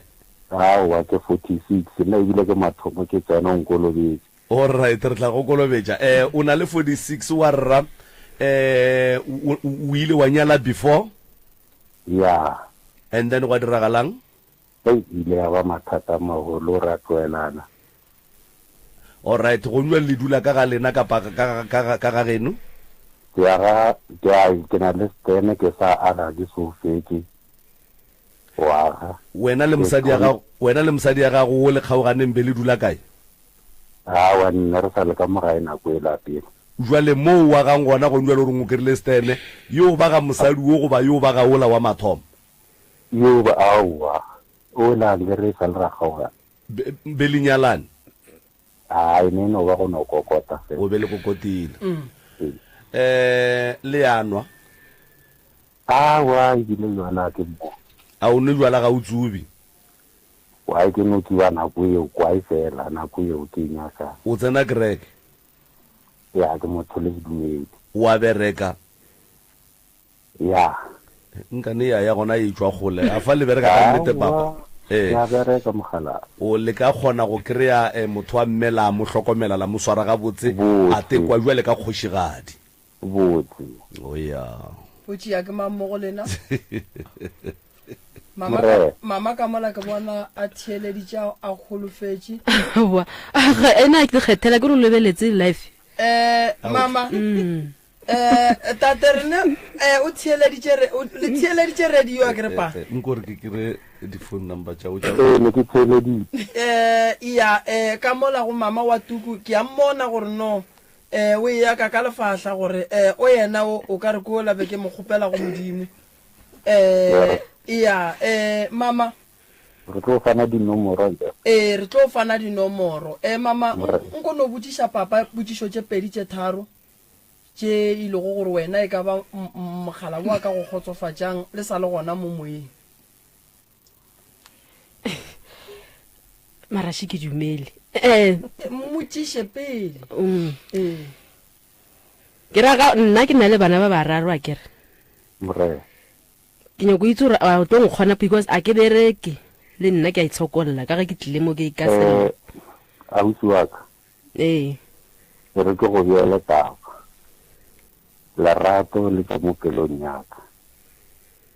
Aowa, ke 46, nna ebile ke mathomo ke tsena o nkolobetše. Alright, re tla go kolobetša. Eh, o na le 46 wa rra, eh, o, o, o ile wa nyala before? Ya. And then gwa diragalang? Hei, e ile ya ba mathata a magolo, ra tloelana. Alright, go nywa le dula ka ga lena kapa ka ga, ka ga, ka ga geno? Ke aga, ke a, ke na le stene, ke sa aga, ke so fetše go aga. Wena le mosadi ya gago, wena le mosadi ya gago wo le kgaoganeng be le dula kae? Aowa, nne re sa le ka mo gae nako ela pele. Jwale moo o agang gona gone jwale o reng o kry-ile stene, yo ba ga mosadi wo goba yo ba ga wola wa mathomo? Yo ba, aowa, ola le re sa le ra kgaogana. Be, be le nyalane? Ai, ne no ba go no kokota fela. O be le kokotile. Mm. Eh, le a nwa? Aowa, ebile jwala ke mo. A o nwe jwala ga o tsubi? Wai ke no tsuba nako eo, kwae fela, nako eo ke e nyakang. O tsena kereke? Ya, ke motho le sedumedi. O a bereka? Ya. Nkane ya ya gona e tšwa kgole. A fa le bereka ka nnete papa? Ee. Ya bereka mogala. O le ka kgona go kry-a eh, motho wa mme la mo hlokomela la mo swara gabotse a tekwa jwale ka kgošigadi. Botse. O ya. Potši ya ke mang mo go lena? Mama ka, mama ka mola ke bona a theeleditše a holofetše. Aowa, ena a ke kgethela ke re o lebeletse life. Eh, mama. Mm. Eh, tate rene eh, o theeleditše re- o- le theeleditše radio a ke re pa Eh, eh, nko re ke kry di-phone number tša go tša Ee, ne ke theeleditše. eh ya eh ka mola go mama wa tuku ke a mmona gore no eh o e ya ka ka lefahla gore eh o yena o o ka re ko la be ke mo kgopela go modimo eh ya eh mama Re tlo fana dinomoro akere? Ee, re tlo fana dinomoro. Eh mama nko no botšiša papa potšišo tše pedi tše tharo tše e lego gore wena e ka ba mogala wo a ka go kgotsofatšang le sa le gona mo moyeng. Mara še ke dumele. Eh. Mmotšiše pele. Mm. Ee. Ke ra ga nna ke na le bana ba bararo a kere. Morena. Ke nyako itse gore a o tlo nkgona because a ke bereke le nna ke a itshokolla ka ge ke tlile mo ke ka Eh, ausi wa ka. Ee. E re ke go beele taba. Lerato le tšwa mo pelong ya ka.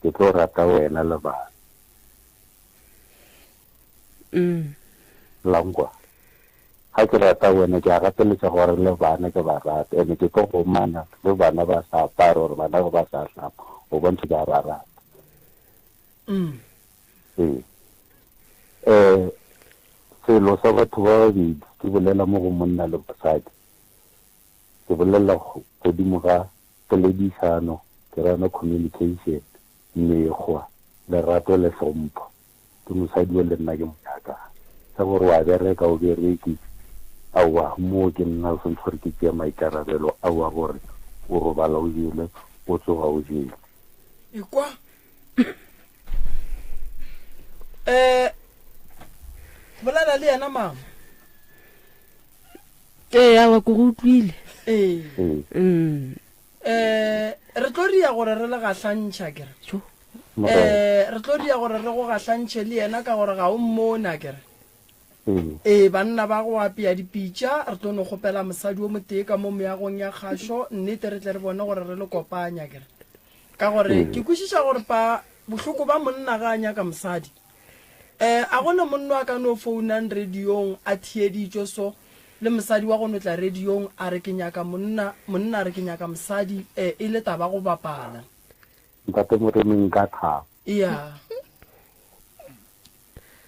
Ke tlo rata wena le bana. Mm. La nkwa? Ga ke rata wena, ke a gapeletša gore le bana ke ba rate. Ene ke tlo gomana ge bana ba sa apare gore bana ge ba sa hlapa, go bontšha ke a ba rata. Mm. Ee. Eh, selo sa batho ba babedi, ke bolela mo go monna le mosadi, ke bolela godimo ga poledišano, ke ra yona communication, mekgwa, lerato le hlompho. Ke mosadi yo le nna ke mo nyakang. Sa gore wa bereka o bereke, aowa, moo ke nna o swantse gore ke tšee maikarabelo ao a gore o robala o jele, o tsoga o jele. Ekwa. Eh, bolela le yena mama. Ee, aowa, ke go utlwile. Ee. Mm. Eh, Re tlo ria gore re le gahlantšha kere. Jo. Morena. Eh, re tlo ria gore re go gahlantšhe le yena ka gore ga o mmone akere. Ee. Ee, banna ba go apea dipitša, re tlo no kgopela mosadi o motee ka mo meagong ya kgašo, nnete re tle re bone gore re le kopanya akere. Ka gore Ee. ke kwešiša gore pa bohloko ba monna ga a nyaka mosadi. Eh, a gona monno a ka no founang radiong a theeditšwe so, le mosadi wa go no tla radiong a re ke nyaka monna, monna a re ke nyaka mosadi, eh, e le taba go bapala. Ntate Moremi nka thaba. Iya.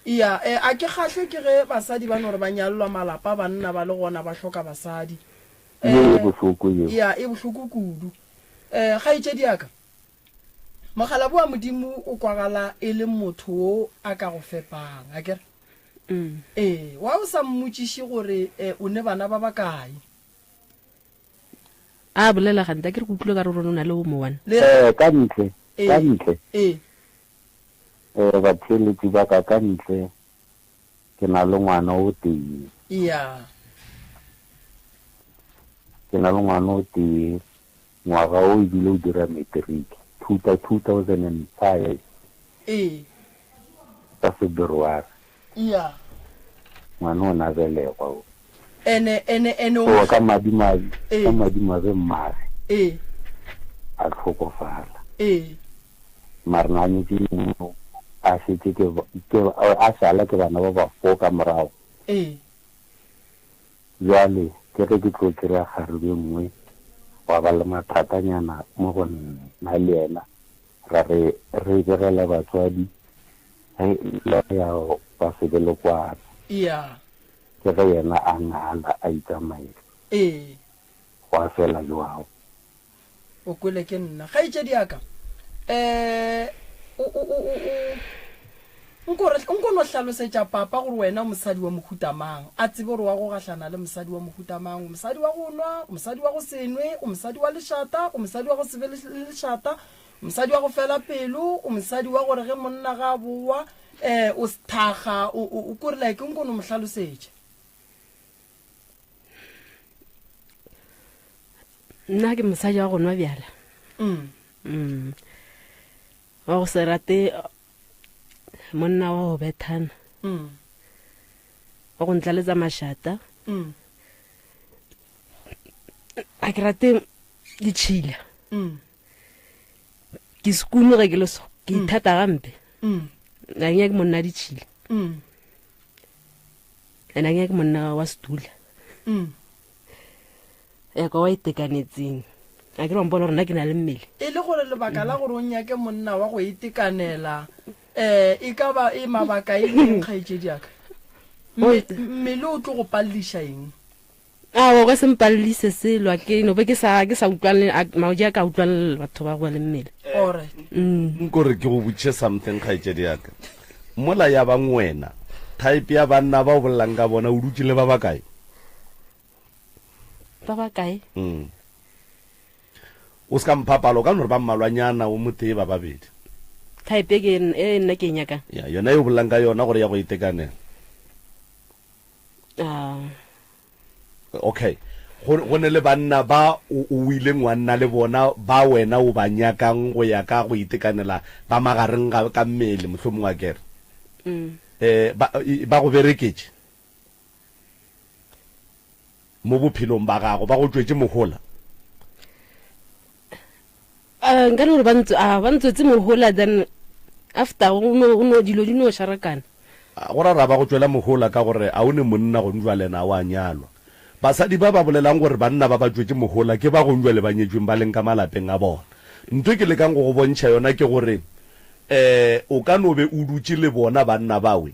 Iya, eh, a ke kgahlwe ke ge basadi ba no re ba nyalelwa malapa banna ba le gona ba hloka basadi. Ye e Eh, bohloko yeo. iya, e bohloko kudu. Eh, kgaetšedi ya ka. Mokgalabje wa Modimo o kwagala e le motho wo a ka go fepang, akere? Ee, wa o sa mmotšiše gore e, o ne bana ba bakae? A bolela gante, akere ke utlwile ka re o na le o mo one. Le Eh, ka ntle, ka Ee, ntle. ee. Eh, batheeletši ba ka, ka ntle, ke na le ngwana o tee. Iya. Ke na le ngwana o tee. Ngwaga wo ebile o dira matric, 2005. Ee. Ka Feberware. Iya. Ngwana o na belegwa o. Ene, ene, ene o. So ka madimabe, Ee. ka madimabe mmage. Ee. A hlokofala. Ee. Mara na nyetše a šetše ke, ke, a šala ke bana ba ba fo ka morago. Ee. Bjale ke ge ke tlo kry-a kgarebe e nngwe, gwa ba le mathatanyana mo go nna le yena, ra re re begela batswadi ge ba ya ba se be le kwana. Iya. Ke ge yena a ngala a itsamaela. Ee. Gwa fela bjao. O kwele ke nna. Kgaetšedi ya ka, eh, o, o, o, o, o, nko re, nko no hlalosetša papa gore wena o mosadi wa mohuta mang, a tsebe gore wa go gahlana le mosadi wa mohuta mang. O mosadi wa go nwa, o mosadi wa go se nwe, o mosadi wa lešata, o mosadi wa go se be le lešata, o mosadi wa go fela pelo, o mosadi wa gore ge monna ga a bowa, eh, o sethakga, o, o, o, kore like nko no mo hlalosetša. Nna ke mosadi wa go nwa bjala. Mm. Mm. Wa go se rate monna wa go bethana. Mm. Wa go ntlaletsa mašata. Mm. A ke rate ditšhila. Mm. Ke sekunu ge ke le so. Ke Mm. ithata gampe. Mm. Ga ke nyake monna ditšhila. Mm. And ga ke nyake monna wa setula. Mm. Ya ka wa itekanetseng. A ke re wa mpona gore nna ke na le mmele. E le gore lebaka la gore o nyake monna wa go itekanela um e ka ba e mabaka e leng kgaetšedi ya ka? Mmele o tlo go palliša eng? Aowa, o ka se mpallise selo, a ke no be ke sa ke sa utlwane maoji a ka utlwane le batho ba go le mmele. Alright. Mm. Nko re ke go botšiše something kgaetšedi ya ka. Mola ya bang wena, type ya banna ba o bolelang ka bona o dutše le ba bakae? Ba bakae? Mm. O se ka mpha palo, o ka no re ba mmalwanyana, o motee ba babedi. Type e ke e nna ke e nyakang. Ya, yona e o bolelang ka yona gore ya go itekanela. Ah. Okay. Go, go ne le banna ba o, o ileng wa nna le bona ba wena o ba nyakang go ya ka go itekanela ba magareng ga, ka mmele, mohlomongwe a kere. Mm. Eh, ba, ba go bereketše mo bophelong ba gago, ba go tšwetše mohola. Ah, nka no re ba ntse, ah, ba ntswetse mohola then after go no, go no dilo di no šarakana. Ah, go ra ra ba go tšwela mohola ka gore a o ne monna gong jwale na wa nyalwa. Basadi ba ba bolelang gore banna ba ba tšwetše mohola ke ba gong jwale ba nyetšweng ba leng ka malapeng a bona. Ntho e ke lekang go go bontšha yona ke gore eh o ka no be o dutše le bona banna bawe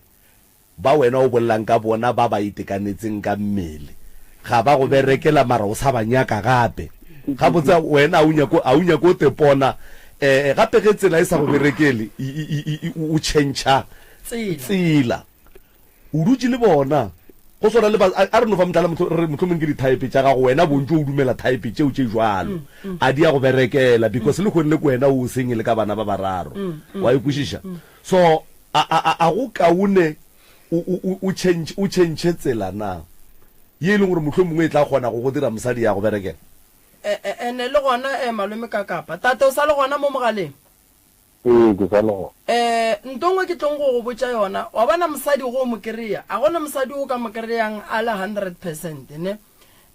Ba wena o bolelang ka bona ba ba itekanetseng ka mmele, ga ba go berekela mara o sa ba nyaka gape. Gabotse wena a o nyake, a o nyake o tepona. Eh, gape ge tsela e sa go berekele, i, i, i, i, o tšhentšha tsela. O dutše le bona. Go swana le ba, a, a re no fa mohlala, mohlomong, re re mohlomong ke di-type tša gago, wena bontši o dumela type tšeo tše jwalo. A di a go berekela because lehono le ke wena o single ka bana ba bararo. Wa e kwešiša? So, a, a, a, a go kaone o, o, o, o tšhentšhe, o tšhentšhe tsela na, ye e leng gore mohlomongwe e tla kgona go go dira mosadi ya go berekela? Ene le gona eh, malome ka kapa. Tate o sa le gona mo mogaleng? Ee, ke sa le gona. Eh, nto nngwe ke tlong go go botša yona, wa bona mosadi go o mo kry-a, a gona mosadi o ka mo kry-ang a le 100%, ne?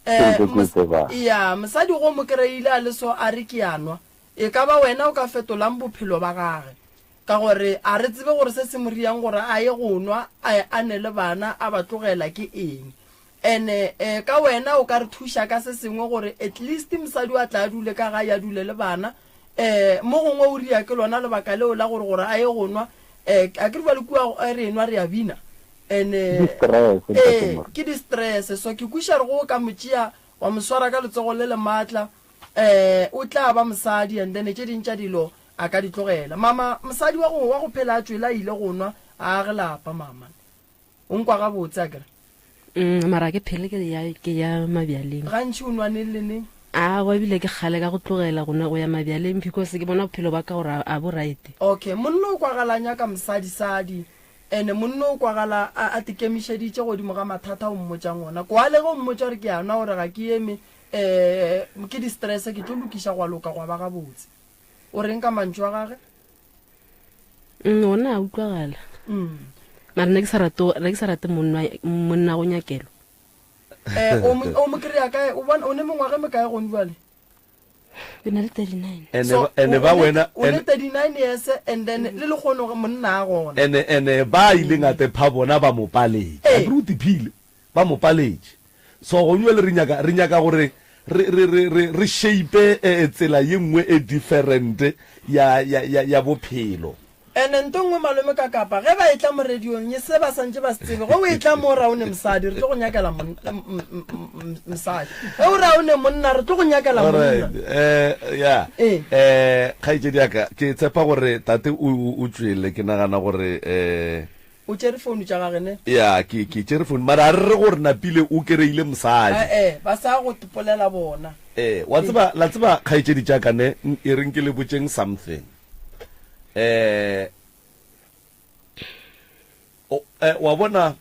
Eh, Ke ke tseba. ya, mosadi go o mo kry-ile a le so a re ke a nwa, e ka ba wena o ka fetolang bophelo ba gage. Ka gore a re tsebe gore se se mo riang gore a ye go nwa, a, a ne le bana, a ba tlogela ke eng. Ene eh, ka wena o ka re thuša ka se sengwe gore at least mosadi a tla a dule ka gae a dule le bana. Eh, mo gongwe o ria ke lona lebaka leo la gore gore a ye go nwa. Eh, a ke re bjale kua eh, re enwa re a bina. Ene Ke di-stress, Ntate eh, More. ke di-stress. So ke kweša re go o ka mo tšea wa mo swara ka letsogo le le maatla, eh, o tla ba mosadi and then tše ding tša dilo a ka di tlogela. Mama, mosadi wa go wa go phela a tšwele a ile go nwa, a age lapa mama. O nkwa gabotse akere? Mm, mara ke phele ke ya ke ya mabjaleng. Gantši o nwa neng le neng? A wa ebile ke kgale ka go tlogela go nwa go ya mabjaleng because ke bona bophelo ba ka gore a bo right. Okay, monna o kwagala a nyaka mosadi-sadi ene monna o kwagala a a tekemišeditše godimo ga mathata o mmotšang ona. Kwa le ge o mmotša gore ke a nwa gore ga ke eme um ke di-stress ke tlo lokiša gwa loka gwa ba gabotse. O reng ka mantšu a gage? Mm, ona a utlwagala mm. mara ne ke sa rate ne ke sa rate monna monna go nyakelwa eh o mo o mo kry-a kae o bona o ne mengwaga e mekae gone jwale ke na le 39 Ene so ba- ene o- ba o ne- wena o ne ene- 39 years and then le lekgono ge monna a gona ene ene ba ileng a tepha bona ba mo paletše Ee. a ke re o tiphile Ba mo paletše. So gong jwale re nyaka, re nyaka gore re, re, re, re, re shape eh, tsela ye nngwe e different ya, ya, ya, ya bophelo. Ene nto nngwe malome ka kapa ge ba etla mo radiong ye se ba santše ba se tsebe ge o etla mo ra o ne mosadi re tlo go nyakela mosadi ge o ra o ne monna re tlo go nyakela monna. Alright, eh, ya Ee. eh, kgaetšedi ya ka ke tshepa gore tate o, o, o tšwele ke nagana gore eh, O tšere founu tša gage ne? Ya, ke, ke tšere founu. Mara a re re gore napile o kereile mosadi. Ae, ba sa go topolela bona. Eh, wa tseba, la tseba kgaetšedi tša ka ne, e reng ke le botšeng something. Eh, o, eh, wa bona,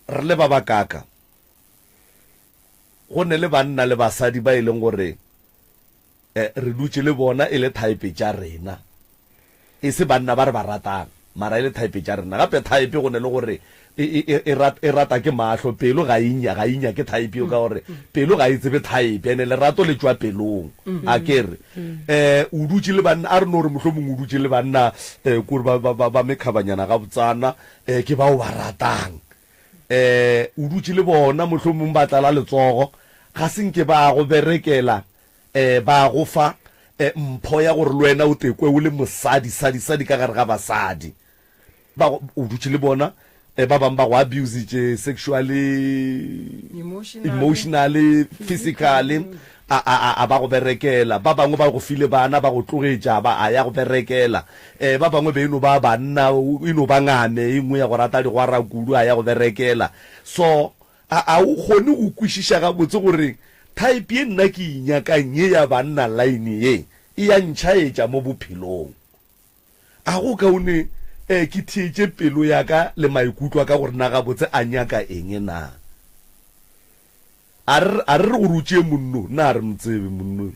re le ba bakaka, go ne le banna le basadi ba e leng gore Eh, re dutše le bona e le thaepe tša rena. E se banna ba re ba ratang, mara e le thaepe tša rena. Gape thaepe go ne le gore e, e, e, e, rat, e rata ke mahlo, pelo ga e nya, ga e nyake thaepe eo ka gore pelo ga e tsebe thaepe, ene lerato le tšwa pelong. A ke re, eh, o dutše le banna, a re no re mohlomongwe o dutše le banna, eh, kore ba, ba, ba, ba mekhabanyana gabotsana, eh, ke ba o ba ratang. Eh, o dutše le bona, mohlomongwe ba tlala letsogo, ga se nke ba go berekela, E, ba go fa e, mpho ya gore le wena o tekwe o le mosadi, sadi, sadi ka gare ga basadi. Ba go, o dutše le bona, e, ba bangwe ba go abusitše sexually, Emotionally. emotionally, physically, a, a, a, a ba go berekela. Ba bangwe ba go file bana, ba go tlogetša, ba a ya go berekela. E, ba bangwe be e no ba banna, e no ba ngame e nngwe ya go rata digwara kudu, a ya go berekela. So, A a o kgone go kwešiša gabotse gore type ye nna ke e nyakang ye ya banna line ye e ya ntšhaetša mo bophelong? A go kaone eh ke theetše pelo ya ka le maikutlo a ka gore na gabotse a nyaka eng na? A re a re re gore o tšee monno, nna a re mo tsebe monno.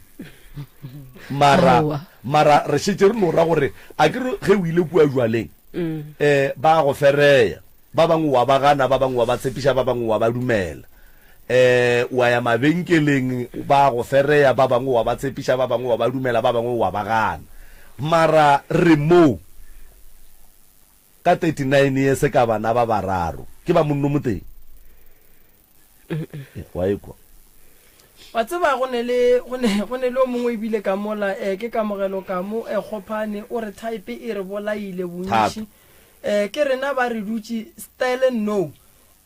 Mara Aowa. mara re šetše re no ra gore a ke re ge o ile kua jwaleng eh ba go fereya. Ba bangwe wa ba gana, ba bangwe wa ba tshepiša, ba bangwe wa ba dumela. E, wa ya mabenkeleng, ba go fereya, ba bangwe wa ba tshepiša, ba bangwe wa ba dumela, ba bangwe wa ba gana. Mara re mo ka 39 years ka bana ba bararo. Ke ba monno motee. Wa ekwa. Wa tseba go ne le go ne go ne le o mongwe ebile ka mola eh, ke kamogelo ka mo eh, Kgophane o re type e re bolaile bontši Thata. eh, ke rena ba re dutše style no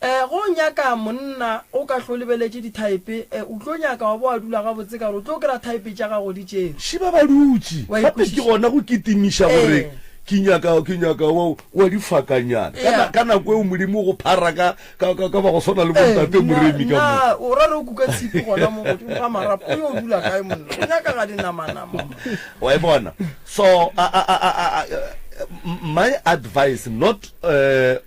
eh, go nyaka monna o ka hlo lebeletše di-type eh, o tlo nyaka wa bo wa dula gabotse ka gore o tlo kry-a type tša gago di tšerwe. Še ba ba dutše. Wa Gape ke ikwešiša. gona go kitimiša gore Eh. ke nyaka ke nyaka wa wa difakanyana. Ka Yeah. na- ka nako eo Modimo o go phara ka Ka, ka, ka ba go swana le Ee, bontate nna, Moremi ka mo. nna, o ra re o kuka tshipi gona mo godimo ga marapo, o yo dula kae monna? O nyaka ga dinamanama mo. Wa e bona? So, a, a, a, a, a, my advice, not uh,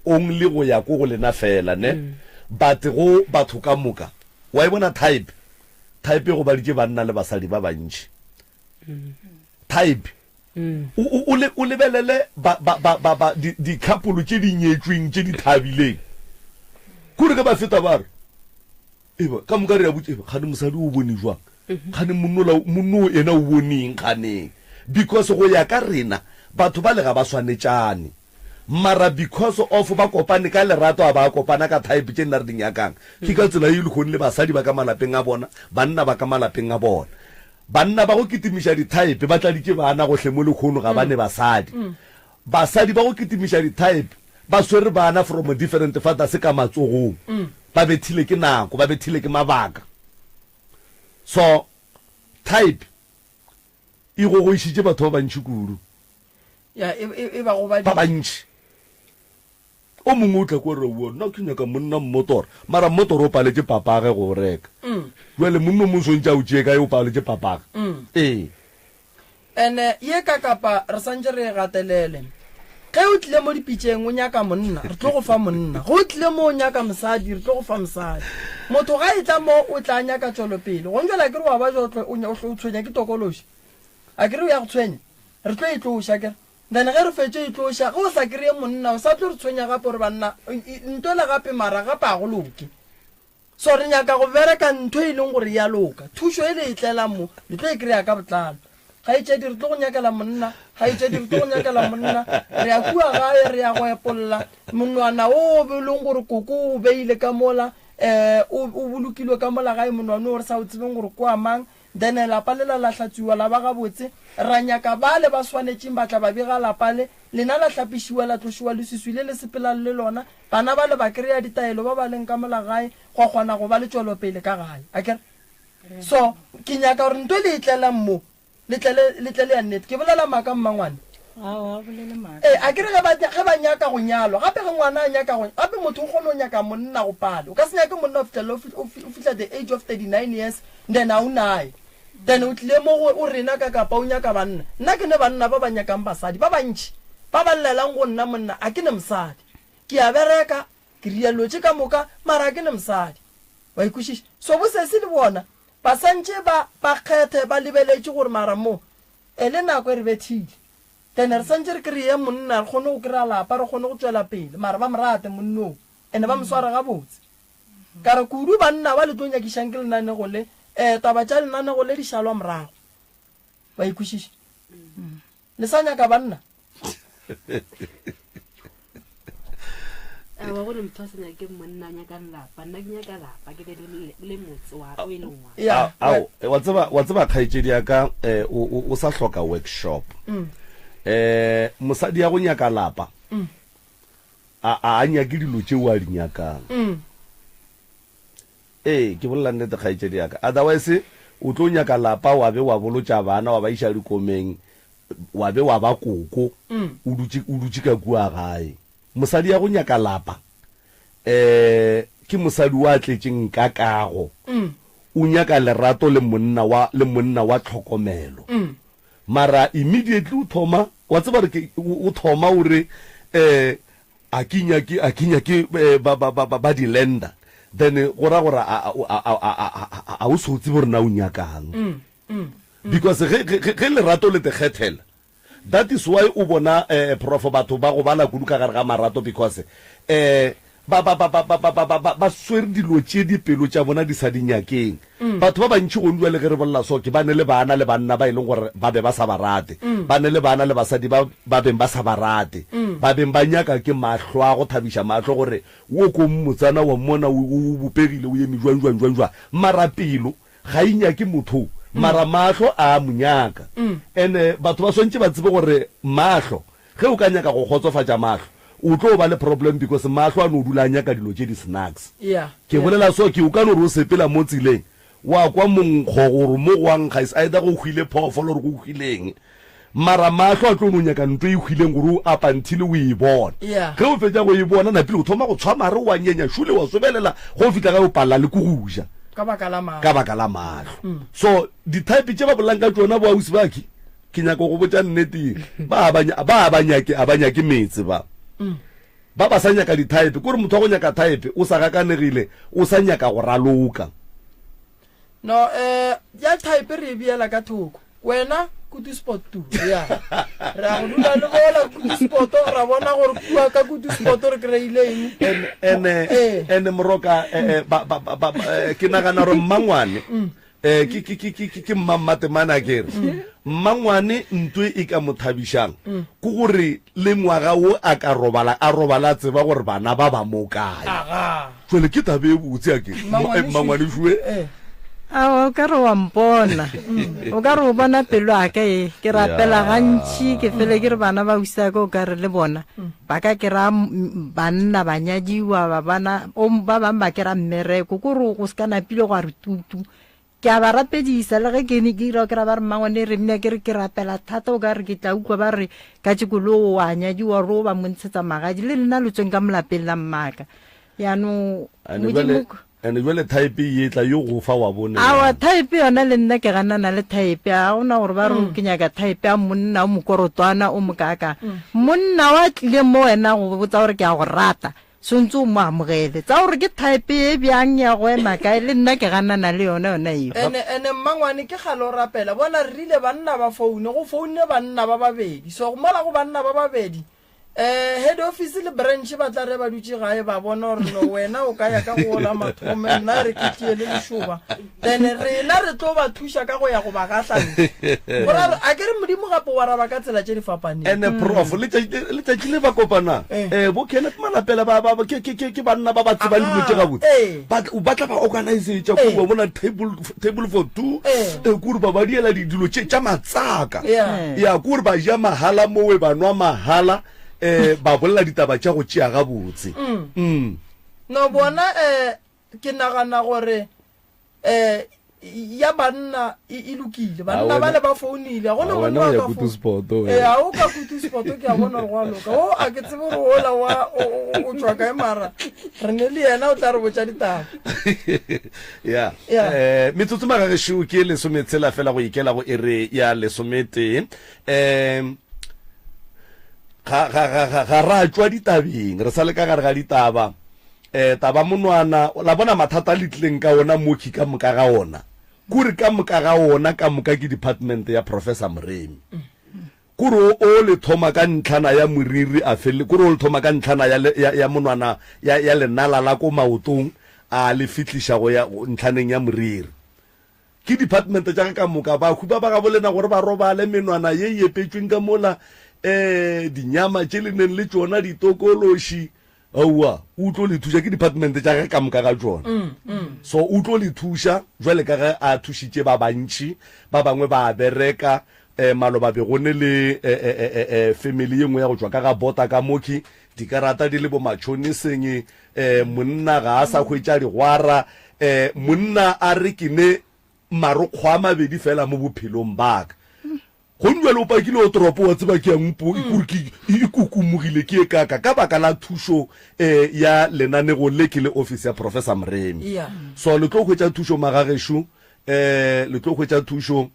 only go ya ko go lena fela, ne? But go batho ka moka. Wa e bona type? Type e gobaditše banna le basadi ba bantši. Type. O, o, o, le, o lebelele ba, ba, ba, ba, ba, di, dikhapolo tše di nyetšweng tše di thabileng. Kore ge ba feta ba re, Eba, ka moka re a botša, eba, kgane mosadi o bone jwang? Kgane monnola, monno yena o boneng kganeng? Because go ya ka rena, batho bale ga ba swanetšane. Mara because of ba kopane ka lerato a ba kopana ka type tše nna re di nyakang. Ke ka tsela ye lehono le basadi ba ka malapeng a bona, banna ba ka malapeng a bona. Banna ba go kitimiša di type ba tladitše bana gohle mo lehono ga ba ne basadi. Basadi ba go kitimiša di type ba swere bana from different fathers ka matsogong. Ba bethile ke nako, ba bethile ke mabaka. So type E gogoišitše batho ba bantši kudu. Ya, e, e, e ba gobaditše. Ba bantši. O mongwe o tla kwa re, Aowa, nna ke nyaka monna mmotoro. Mara mmotoro o paletše papage go o reka. Bjale monna o mongwe swantše a o tšee kae o paletše papage? Ee. Ene ye ka kapa re santše re e gatelele. Ge o tlile mo dipitšeng o nyaka monna, re tlo go fa monna. Ge o tlile mo o nyaka mosadi, re tlo go fa mosadi. Motho ga e tla mo o tla nyaka tšwelopele. Gong jwale akere wa ba jwa o o tshwenya ke tokološi. Akere o ya go tshwenya. Re tlo e tloša akere. Then ge re fetše e tloša, ge o sa kry-e monna o sa tlo re tshwenya gape gore banna ntwele gape mara gape a go loke. So re nyaka go bereka ntho e leng gore ya loka. Thušo e le e tlelang mo, le tlo e kry-a ka botlalo. Kgaetšedi, re tlo go nyakela monna. Kgaetšedi, re tlo go nyakela monna. Re ya kua gae, re ya go epolla monwana wo o be leng gore koko o beile ka mola, um o, o bolokilwe ka mola gae, monwana o re sa o tsebeng gore ke wa mang. Then lapa lela la hlatswiwa la ba gabotse. Ra nyaka bale ba swanetšeng ba tla ba bega lapa le. Lena la hlapišiwa la tlošiwa leswiswi le le sepelang le lona. Bana bale ba kry-a ditaelo ba ba leng ka mola gae, gwa kgona go ba le tšwelopele ka gae. Akere? So, ke nyaka gore nto le e tlelang mo, le tle le, le tle le ya nnete. Ke bolela maaka, mmangwane? Aowa, o bolele maaka. Ee, akere ge ba, ge ba nyaka go nyalwa, gape ge ngwana a nyaka go, gape motho o kgona go nyaka monna go pale. O ka se nyake monna go fihlelela o fi, o fi, o fihla the age of 39 years, then a o naye. Then o tlile mo go, o rena ka kapa o nyaka banna. Nna ke ne banna ba ba nyakang basadi, ba bantši, ba ba llelang go nna monna, a ke ne mosadi. Ke a bereka, ke ria dilo tše ka moka, mara ga ke ne mosadi. Wa e kwešiša? So bosesi le bona ba santše ba, ba kgethe, ba lebeletše gore mara mo, e le nako e re bethile. Then re santše re kreye monna, re kgone go kry-a lapa, re kgone go tšwela pele, mara ba mo rate monna oo, ene ba mo sware gabotse. Ka re kudu banna ba le tlo nyakišang ke lenanego le, eh, taba tša lenanego le di šalwa morago. Wa e kwešiša? Le sa nyaka banna? Aowa, go ne motho a sa nyake monna, a nyaka lapa. Nna ke nyaka lapa, ke be le, le motse wa o e leng wa. Ya. Ao, wa tseba, wa tseba kgaetšedi ya ka, eh, o, o, o sa hloka workshop. Mm. Eh, mosadi ya go nyaka lapa, Mm. a, a, a nyake dilo tšeo a di nyakang. Mm. Ee, ke bolela nnete kgaetšedi ya ka. Otherwise, o tlo nyaka lapa wa be wa bolotša bana wa ba iša dikomeng, wa be wa ba koko, o dutše, o dutše ka kua gae. Mosadi ya go nyaka lapa, um ke mosadi wa tletšeng ka kago. O nyaka lerato le monna wa, le monna wa tlhokomelo. Mara immediately o thoma, wa tseba re ke, o thoma o re, um A ke nyake, a ke nyake ba, ba, ba, ba di lender. Then go ra gore a, a, a, a, a, a o so tsebe gore na o nyakang. Because ge, ge, ge lerato le te kgethela, that is why o bona, eh, Prof, batho ba gobala kudu ka gare ga marato because, eh, ba, ba, ba, ba, ba, ba, ba, ba, ba swere dilo tše dipelo tša bona di sa di nyakeng. Batho ba bantši gonu bjale ge re bolela so ke ba ne le bana le banna ba e leng gore ba be ba sa ba rate. Ba ne le bana le basadi ba ba beng ba sa ba rate. Ba beng ba nyaka ke mahlo a go thabiša mahlo gore wo ko motsana wa mmona o, o bopegile o eme jwang jwang jwang jwang. Mara pelo ga e nyake motho mara mahlo a mo nyaka. And batho ba swantše ba tsebe gore mahlo Ge o ka nyaka go kgotsofatša mahlo, o tlo ba le problem because mahlo a no dula a nyaka dilo tše di snacks. Yeah, Ke yeah. bolela so ke o ka no re o sepela mo tseleng wa kwa monkgo gore mo go a nkga is either go hwile phoofolo or go hwile eng. Mara mahlo a tlo no nyaka nto e hwileng gore o up until o e bona. Yeah. Ge o fetša go e bona napile o thoma go tshwa mare wa nyenya šule wa sobelela go fihla gae o palela le ke go ja. Ka baka la mahlo. Ka baka la mahlo. So di type tše ba bolelang ka tšona bo ausi baki Ke nyaka go botša nnete ye. Ba ba ba ba nyake a ba nyake metse ba. Ba ba sa nyaka di-type. Kore motho wa go nyaka type o sa gakanegile, o sa nyaka go raloka. No eh ya type re e beela ka thoko. Wena kutu spot tu. Ya. Re a go dula le bola kutu spot ra bona gore kua ka kutu spot re kry-ile eng. Ene ene Eh. ene moroka eh, eh, ba ba ba ba- eh, ke nagana gore mmangwane eh ke ke ke ke ke- ke mmammatemane a kere mmangwane ntwe e ka mo thabišang ke gore le ngwaga wo a ka robala a robala a tseba gore bana ba ba mo kae Aga. Jwale ke taba e botse a ke Mmangwane Shue. Eh. Aowa, o ka re wa mpona. O ka re o bona pelo ya ka e. Ke rapela gantši, ke fele ke re bana ba usaka o ka re le bona ba ka kry-a banna ba nyadiwa ba bona ba bangwe ba kry-a mmereko ko re go se ka napile gwa re tutu. Ke a ba rapedisa le ge ke ne ke ira kry-a ba re mmangwane re nna ke re ke rapela thata o ka re ke tla utlwa ba re ka tšeko le o a nyadiwa re o ba mo ntshetsa magadi le nna lo tsweng ka molapeng la mmaka yaanong And jwale modimo and jwale type ye tla yo go fa wa bone awa type yona le nna ke ganana le type a gona gore ba re ke nyaka type ya monna o mokorotwana o mokaka monna wa tlile mo wena go botsa gore ke a go rata Swantse o mo amogele. Tsa gore ke type e bjang ya go ema kae, le nna ke ganana le yona yona eo. Ene, ene mmangwane ke kgale o rapela. Bona re rile banna ba foune, go founne banna ba babedi. So mola go banna ba babedi, eh, head office le branch ba tla re ba dutše gae ba bona gore no wena o ka ya ka go ola mathomo, nna re ke tšee le lešoba. Then rena re tlo ba thuša ka go ya go ba gahlantsha. Go ra gore a ke re Modimo gape o araba ka tsela tše di fapaneng. Ene prof letšatši letšatši le ba kopana Eh. eh bo Kenneth Malapela ba ba ke ke ke ke banna ba ba tsebang dilo tše gabotse. Eh. Ba tla ba tla ba organisetša Eh. kua bona table table for two. Eh. Eh kore ba ba diela di- dilo tše tša matsaka. Yeah. Ya kore ba ja mahala mowe ba nwa mahala eh ba bolela ditaba tša go tšea gabotse. Mm. No bona eh Ke nagana gore um ya banna e, e lokile banna ba le ba founile ga gona monna wa ka ee ga o ka kutu sport ke a bona gore go a loka o a ke tsebe gore ola wa o tšwa kae mara re ne le yena o tla re botša ditaba ya um metsotso magagešo ke lesometshela fela go ikela go ere ya lesometee um ga ga ga ga ra tšwa ditabeng re sa le ka gare ga ditaba Eh, taba monwana, la bona mathata a le tlileng ka ona mokhwi ka moka ga ona? Kore ka moka ga ona ka moka ke department ya Professor Moremi. Kore o, o le thoma ka ntlhana ya moriri a fele, kore o le thoma ka ntlhana ya, ya, ya monwana ya, ya lenala la ko maotong a le fihliša go ya ntlhaneng ya moriri. Ke department tša ge ka moka, bahu ba ba gabo lena gore ba robale, menwana ye e epetšweng ka mola, eh, dinyama tše le neng le tšona, ditokološi, Aowa, o tlo le thuša, ke department tša ge ka moka ga tšona. So o tlo le thuša jwale ka ge a thušitše ba bantši, ba bangwe ba a bereka, eh, maloba be go ne le eh, eh, eh, eh, eh, family ye nngwe ya go tšwa ka ga Bota ka mokhwi, dikarata di le bo matšhoniseng, eh, monna ga a sa hwetša digwara, eh, monna a re ke ne marokgo a mabedi fela mo bophelong ba ka. Gong bjale o pakile o toropo wa tseba ke yang mpo kore ke e kukumogile ke e kaka ka baka la thušo eh, ya lenanego le ke le office ya Professor Moremi. Yeah. So le tlo hwetša thušo magagešo eh, le tlo hwetša thušo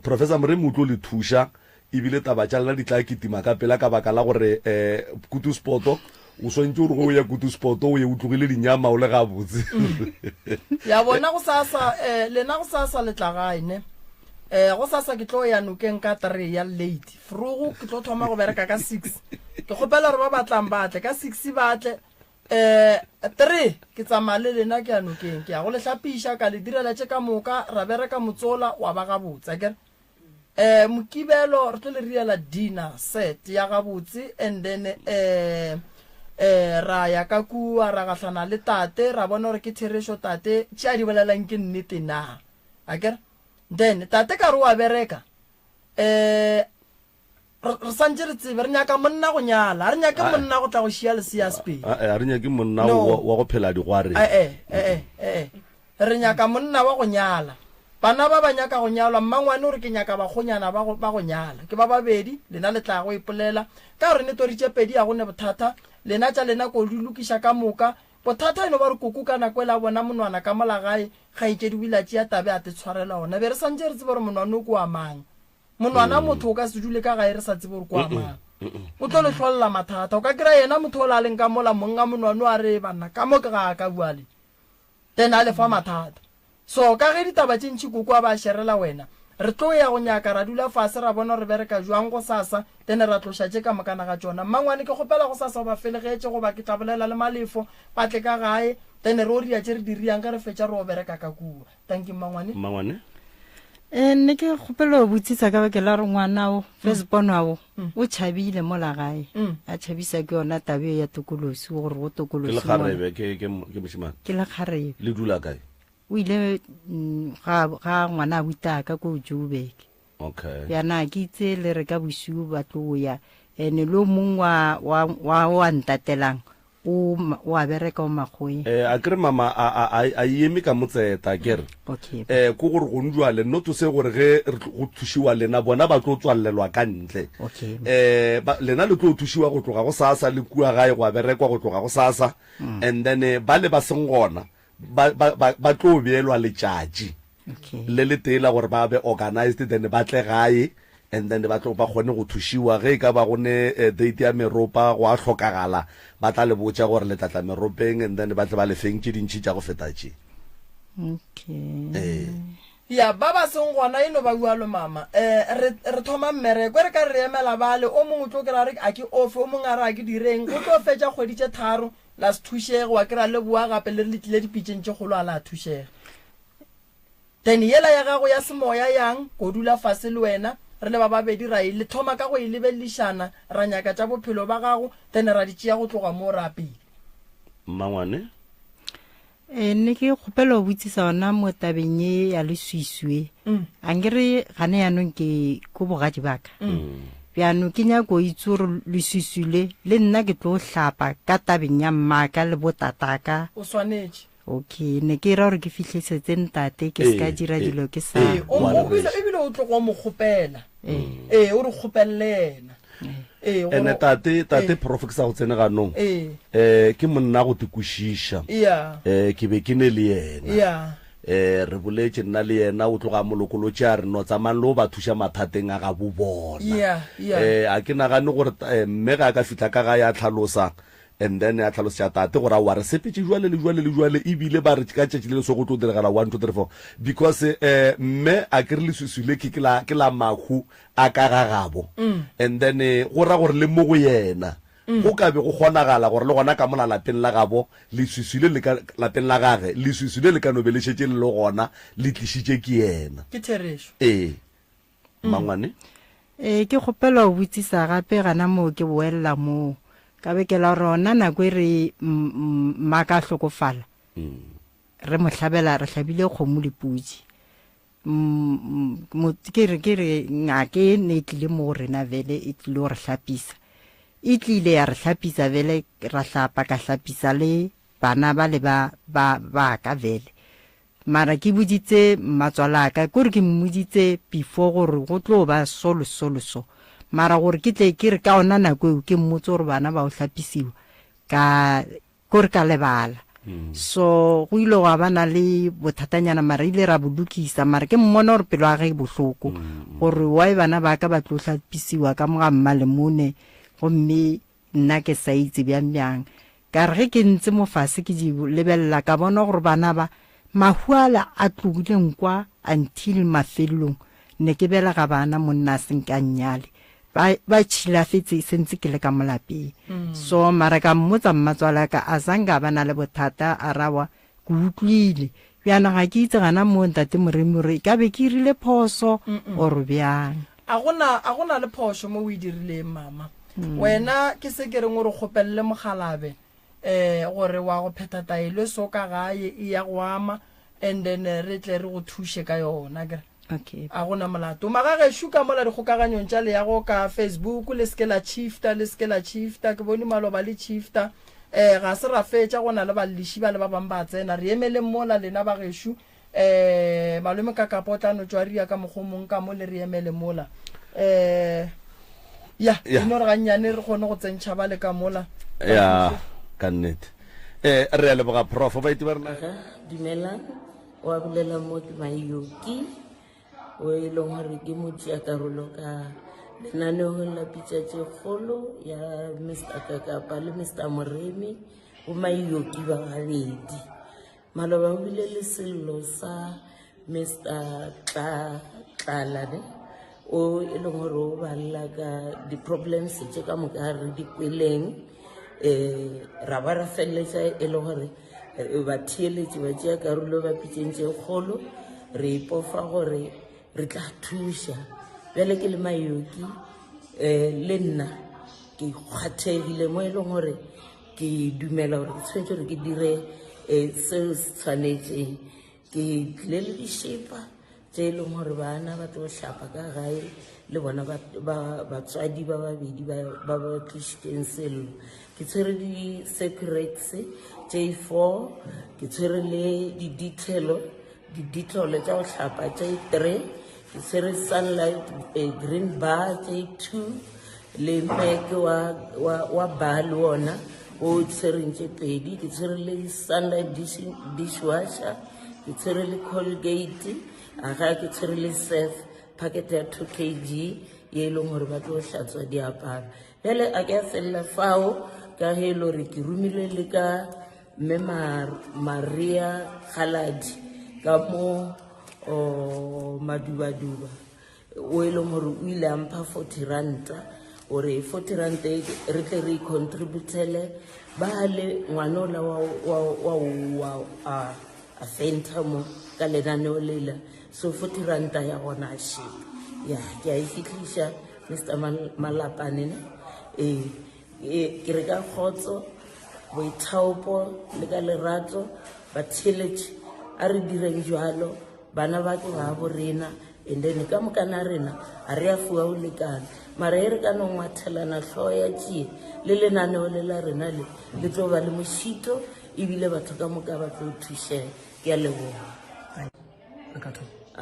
Professor Moremi o tlo le thuša ebile taba tša lena di tla kitima ka pela ka baka la gore eh, kutu spoto o swantše gore go ya kutu spoto o ye o tlogile dinyama o le gabotse. Ya bona go sasa eh, lena go sasa le tla gae ne eh go sasa ke tlo ya nokeng ka 3 ya late frogo ke tlo thoma go bereka ka 6 ke kgopela gore ba batlang ba tle ka 6 ba tle eh 3 ke tsamaya le lena ke ya nokeng ke ya go le hlapiša ka le direla tše ka moka ra bereka motsola wa ba gabotse akere eh mokibelo re tlo le riela dinner set ya gabotse and then eh eh ra ya ka kua ra gahlana le tate ra bona gore ke therešo tate tše a di bolelang ke nnete na akere then tate ka re wa bereka um re santse re tsebe re nyaka monna go nyala a re nyake monna go tla go šia lesea sepedi a re nyake monna wa go phela digwareng ee ee ee re nyaka monna wa go nyala bana ba ba nyaka go nyalwa mmangwane o re ke nyaka bakgonyana ba go nyala ke ba babedi lena le tla go ipolela ka gore ne toritše pedi ya go ne bothata lena tša lena ko di lokiša ka moka Bothata e no ba gore koko ka nako ela a bona monwana ka mola gae, kgaetšedi o ile a tšea tabe a te tshwarela ona. Be re santše re tseba gore monwana o ke wa mang. Monwana motho o ka se dule ka gae re sa tsebe gore ke wa mang. O tlo le hlolela mathata. O ka kry-a yena motho ola a leng ka mola mong a monwana o a re banna ka mo ke ga ka bua le. Then a le fa mathata. So ka ge ditaba tše ntši koko a ba šerela wena, re tlo ya go nyaka ra dula fase ra bona gore bereka jwang gosasa, then ra tloša tše ka mokana ga tšona. Mmangwane ke kgopela gosasa o ba felegetše goba ke tla bolela le Malefo ba tle ka gae, then re o ria tše re di riang ge re fetša re o bereka ka kua. Tanki Mmangwane. Mmangwane. E, ne ke kgopela go botsisa ka bake la gore ngwanao firstborn-wao o tšhabile mola gae a tšhabisa ke yona tabe ya tokolosi gore go Ke tokolosi mola. lekgarebe ke ke ke mošemane. Ke lekgarebe. Le dula kae? O ile ga ga ngwana a butaka ko Joburg. Okay. Yana ke itse le re ka bosiu ba tlo ya ene lo mong wa wa wa wa ntatelang o o a bereka o makgoeng. Eh, a kere mama a a a a eme ka motseta kere. Okay. Eh, ko gore go njwale not to say gore ge re go thušiwa lena bona ba tlo tswallelwa ka ntle. Okay. Eh, ba, lena le tlo thušiwa go tloga go sasa le kua gae go a berekwa go tloga go sasa. And then eh, ba le ba seng gona ba ba ba, ba tlo beelwa letšatši. Okay. Le le tee la gore ba be organized then ba tle gae and then ba tlo ba kgone go thušiwa ge e ka ba go ne eh, date ya meropa go a hlokagala ba tla le botša gore le tla tla meropeng and then ba tle ba le feng tše dintši tša go feta tše. Okay. Ee. Ya, ba ba seng gona e no ba bjalo mama. Eh, re, re thoma mmereko, e re ka re re emela bale, o mongwe o tlo kry-a re a ke ofe, o mongwe a re a ke direng, go tlo fetša kgwedi tše tharo la se thušege, wa kry-a le boa gape le re le tlile dipitšeng tše kgolo a la thušega. Then yela ya gago ya semoya yang ko dula fase le wena re le ba babedi ra e le thoma ka go e lebelelišana ra nyaka tša bophelo ba gago then ra di tšea go tloga moo ra pele. Mmangwane. E, ne ke kgopela go botsisa ona mo tabeng ye ya leswiswi e. Ankere gane yanong ke ko bogadi baka. Bjano ke nyako itse gore leswiswi le le nna ke tlo hlapa ka tabeng ya mmaka le botataka. O swanetše. Okay, ne ke ra gore ke fihlisetse ntate ke se ka Ee, dira ee, dilo ke sa ee, O, wa o, rereša. ebile o tlogo mo kgopela. Ee, o re kgopelele yena. Ee, gore- Ene tate, tate Ee. prof ke sa go tsene ganong. Ee. Eh, ke monna go te kwešiša. Ya. Eh, ke be ke ne le yena. Ya. Eh, re boletše nna le yena, o tloga a mo lokolotše a re no tsamayang le go ba thuša mathateng a gabo bona. Ya, ya. Eh, a ke nagane gore eh, mme ga a ka fihla ka gae a hlalosa And then a hlalosetša tate gore aowa re sepetše jwale le jwale le jwale ebile ba re ka tšatši le le so go tlo diregala 1 2 3 4 because eh, mme a ke re leswiswi le ke la ke la mahu a ka ga gabo and then eh, go ra gore le mo go yena go ka be go kgonagala gore le gona ka mola lapeng la gabo leswiswi le le ka lapeng la gage leswiswi le le ka no be le šetše le le gona le tlišitše ke yena Ke therešo. ee Mmangwane. Ee, ke kgopela go botsisa gape gana moo ke boelela moo. Ka beke la rona nako e re mmaka a hlokofala, re mo hlabela, re hlabile kgomo le pudi. Ke re ke re ngaka e ne e tlile mo go rena vele e tlile go re hlapisa. E tlile ya re hlapisa vele ra hlapa ka hlapisa le bana ba le ba ba ba ka vele. Mara ke boditse mmatswalaka, kore ke mmoditse before gore go tlo ba so le so le so. Mara gore ke tle ke re ka ona nako eo ke mmotse gore bana ba o hlapisiwa, ka kore ka lebala. So go ile gwa ba na le bothatanyana mara ile ra bo lokisa, mara ke mmona gore pelo ya gage e bohloko gore why bana ba ka ba tlo hlapisiwa ka mo ga Mmalemone gomme nna ke sa itse bjang bjang. Ka re ge ke ntse mo fase ke di lebelela ka bona gore bana ba mahu ala a tlogile nkwa until mafelelong ne ke belega bana monna a senke a nnyale ba ba tšhilafetse sentse ke le ka mo lapeng. So mara ka mmotsa mmatswala ka a zange a ba na le bothata a rawa ke utlwile bjana ga ke itse gana mo ntate Moremi gore e ka be ke irile phoso or bjang. A gona a gona le phošo mo o e dirileng mama. Wena ke se ke reng o re kgopelele mokgalabe eh gore wa go phetha taelo e so ka gae e ya go ama and then re tle re go thuše ka yona akere. Okay. A gona molato. Magagešo ka mola dikgokaganyong tša leago ka Facebook le seke la shifta le seke la shifta ke bone maloba le shifta eh ga se ra fetša go na le balliši ba le ba bang ba tsena re emeleng mola lena bagešo eh malome ka kapa o tla no tšwaria ka mokgwa o mong ka mo le re emele mola eh ya Ya. e no re gannyane re kgone go tsentšha ba le ka mola ya ka nnete eh re a leboga prof baeti ba rena Aga, dumelang wa bolela mo ke Mayoki o e leng gore ke motšeakarolo ka lenaneong la pitša tše kgolo ya Mr Kakapa le Mr Moremi bo Mayoki ba babedi. Maloba o bile le sello sa Mister Tla Tlala ne o e leng gore o balela ka di-problems tše ka moka re di kweleng um ra ba ra feleletša e le gore eh, batheeletši ba tšea karolo ba pitšeng tše kgolo re ipofa gore re tla thuša bjale ke le mayoki um le nna ke kgwathegile mo e leng gore ke dumela gore ke tshwanetse gore ke dire um seo se tshwanetseng Ke tlile le dišepa tše e leng gore bana ba tlo hlapa ka gae le bona batswadi ba babedi ba ba tlišitšeng sello. Ke tshwere di-securex tše four, ke tshwere le di-detail, di-dettol tša go hlapa tše three, ke tshwere sunlight eh, green bar tše two le mek wa, wa, wa bar le ona o tshwereng tše pedi ke tshwere le sunlight dish, dishwasher ke tshwere le colgate aga ke tshwere le surf packet ya 2 kg ye e leng gore ba tlo hlatswa diaparo bjale a ke a felela fao ka ge e le gore ke romile le ka mme maria galadi ka mo madubaduba o e leng gore o ile a mpha 40 ranta gore 40 ranta e re tle re icontributele ba le ngwana ola wa wa wa wa a a fenta mo ka lenaneo lela so 40 ranta ya gona a shepa ya ke a e fitlhiša mr malapane ne ee e, ke re ka kgotso boithaopo le ka lerato batheeletši a re direng jalo Bana ba ke ba bo rena and then ka mokana rena a re a fiwa go lekana mara e re ka no ngwathelana hlogo ya tšie le lenaneo le la rena le le tlo ba le mošito ebile batho ka moka ba tlo thušega ke a leboga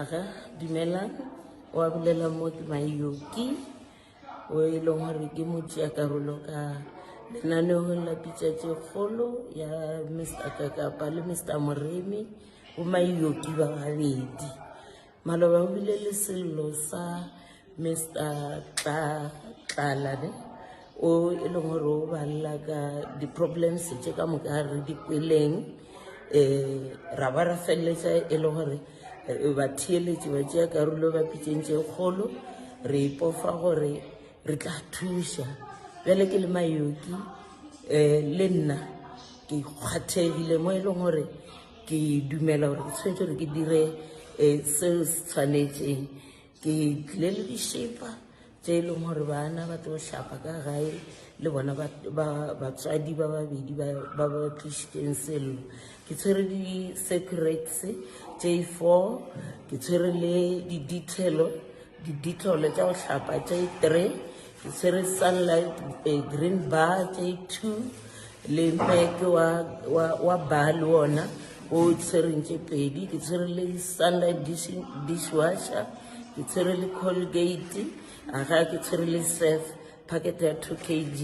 aga dumelang wa bolela mo ke mayoki o e leng gore ke motšeakarolo ka lenaneong la pitša tše kgolo ya mr kakapa le mr moremi bo maioki ba babedi maloba o bile le sello sa mr tla tlala ne o e leng gore o balela ka di-problems tše ka moka re di kweleng um ra ba ra feleletša e le gore eh, batheeletši ba tšea karolo ba pitšeng tše kgolo re ipofa gore re tla thuša bjale ke le mayoki um le nna ke kgwathegile mo e leng gore ke dumela gore ke tshwanetse gore ke dire um seo se tshwanetseng ke tlile le dišepa tše e leng gore bana ba tlo hlapa ka gae le bona batswadi ba babedi ba ba tlišitšeng sello ke tshwere di-securex tše four ke tshwere le di-detail di-dettol tša go hlapa tše three ke tshwere sunlight eh, green bar tše two le mek wa, wa, wa bar le ona o tshwereng tše pedi ke tshwere le sunlight dish, dishwasher ke tshwere le colgate aga ke tshwere le surf packet ya 2 kg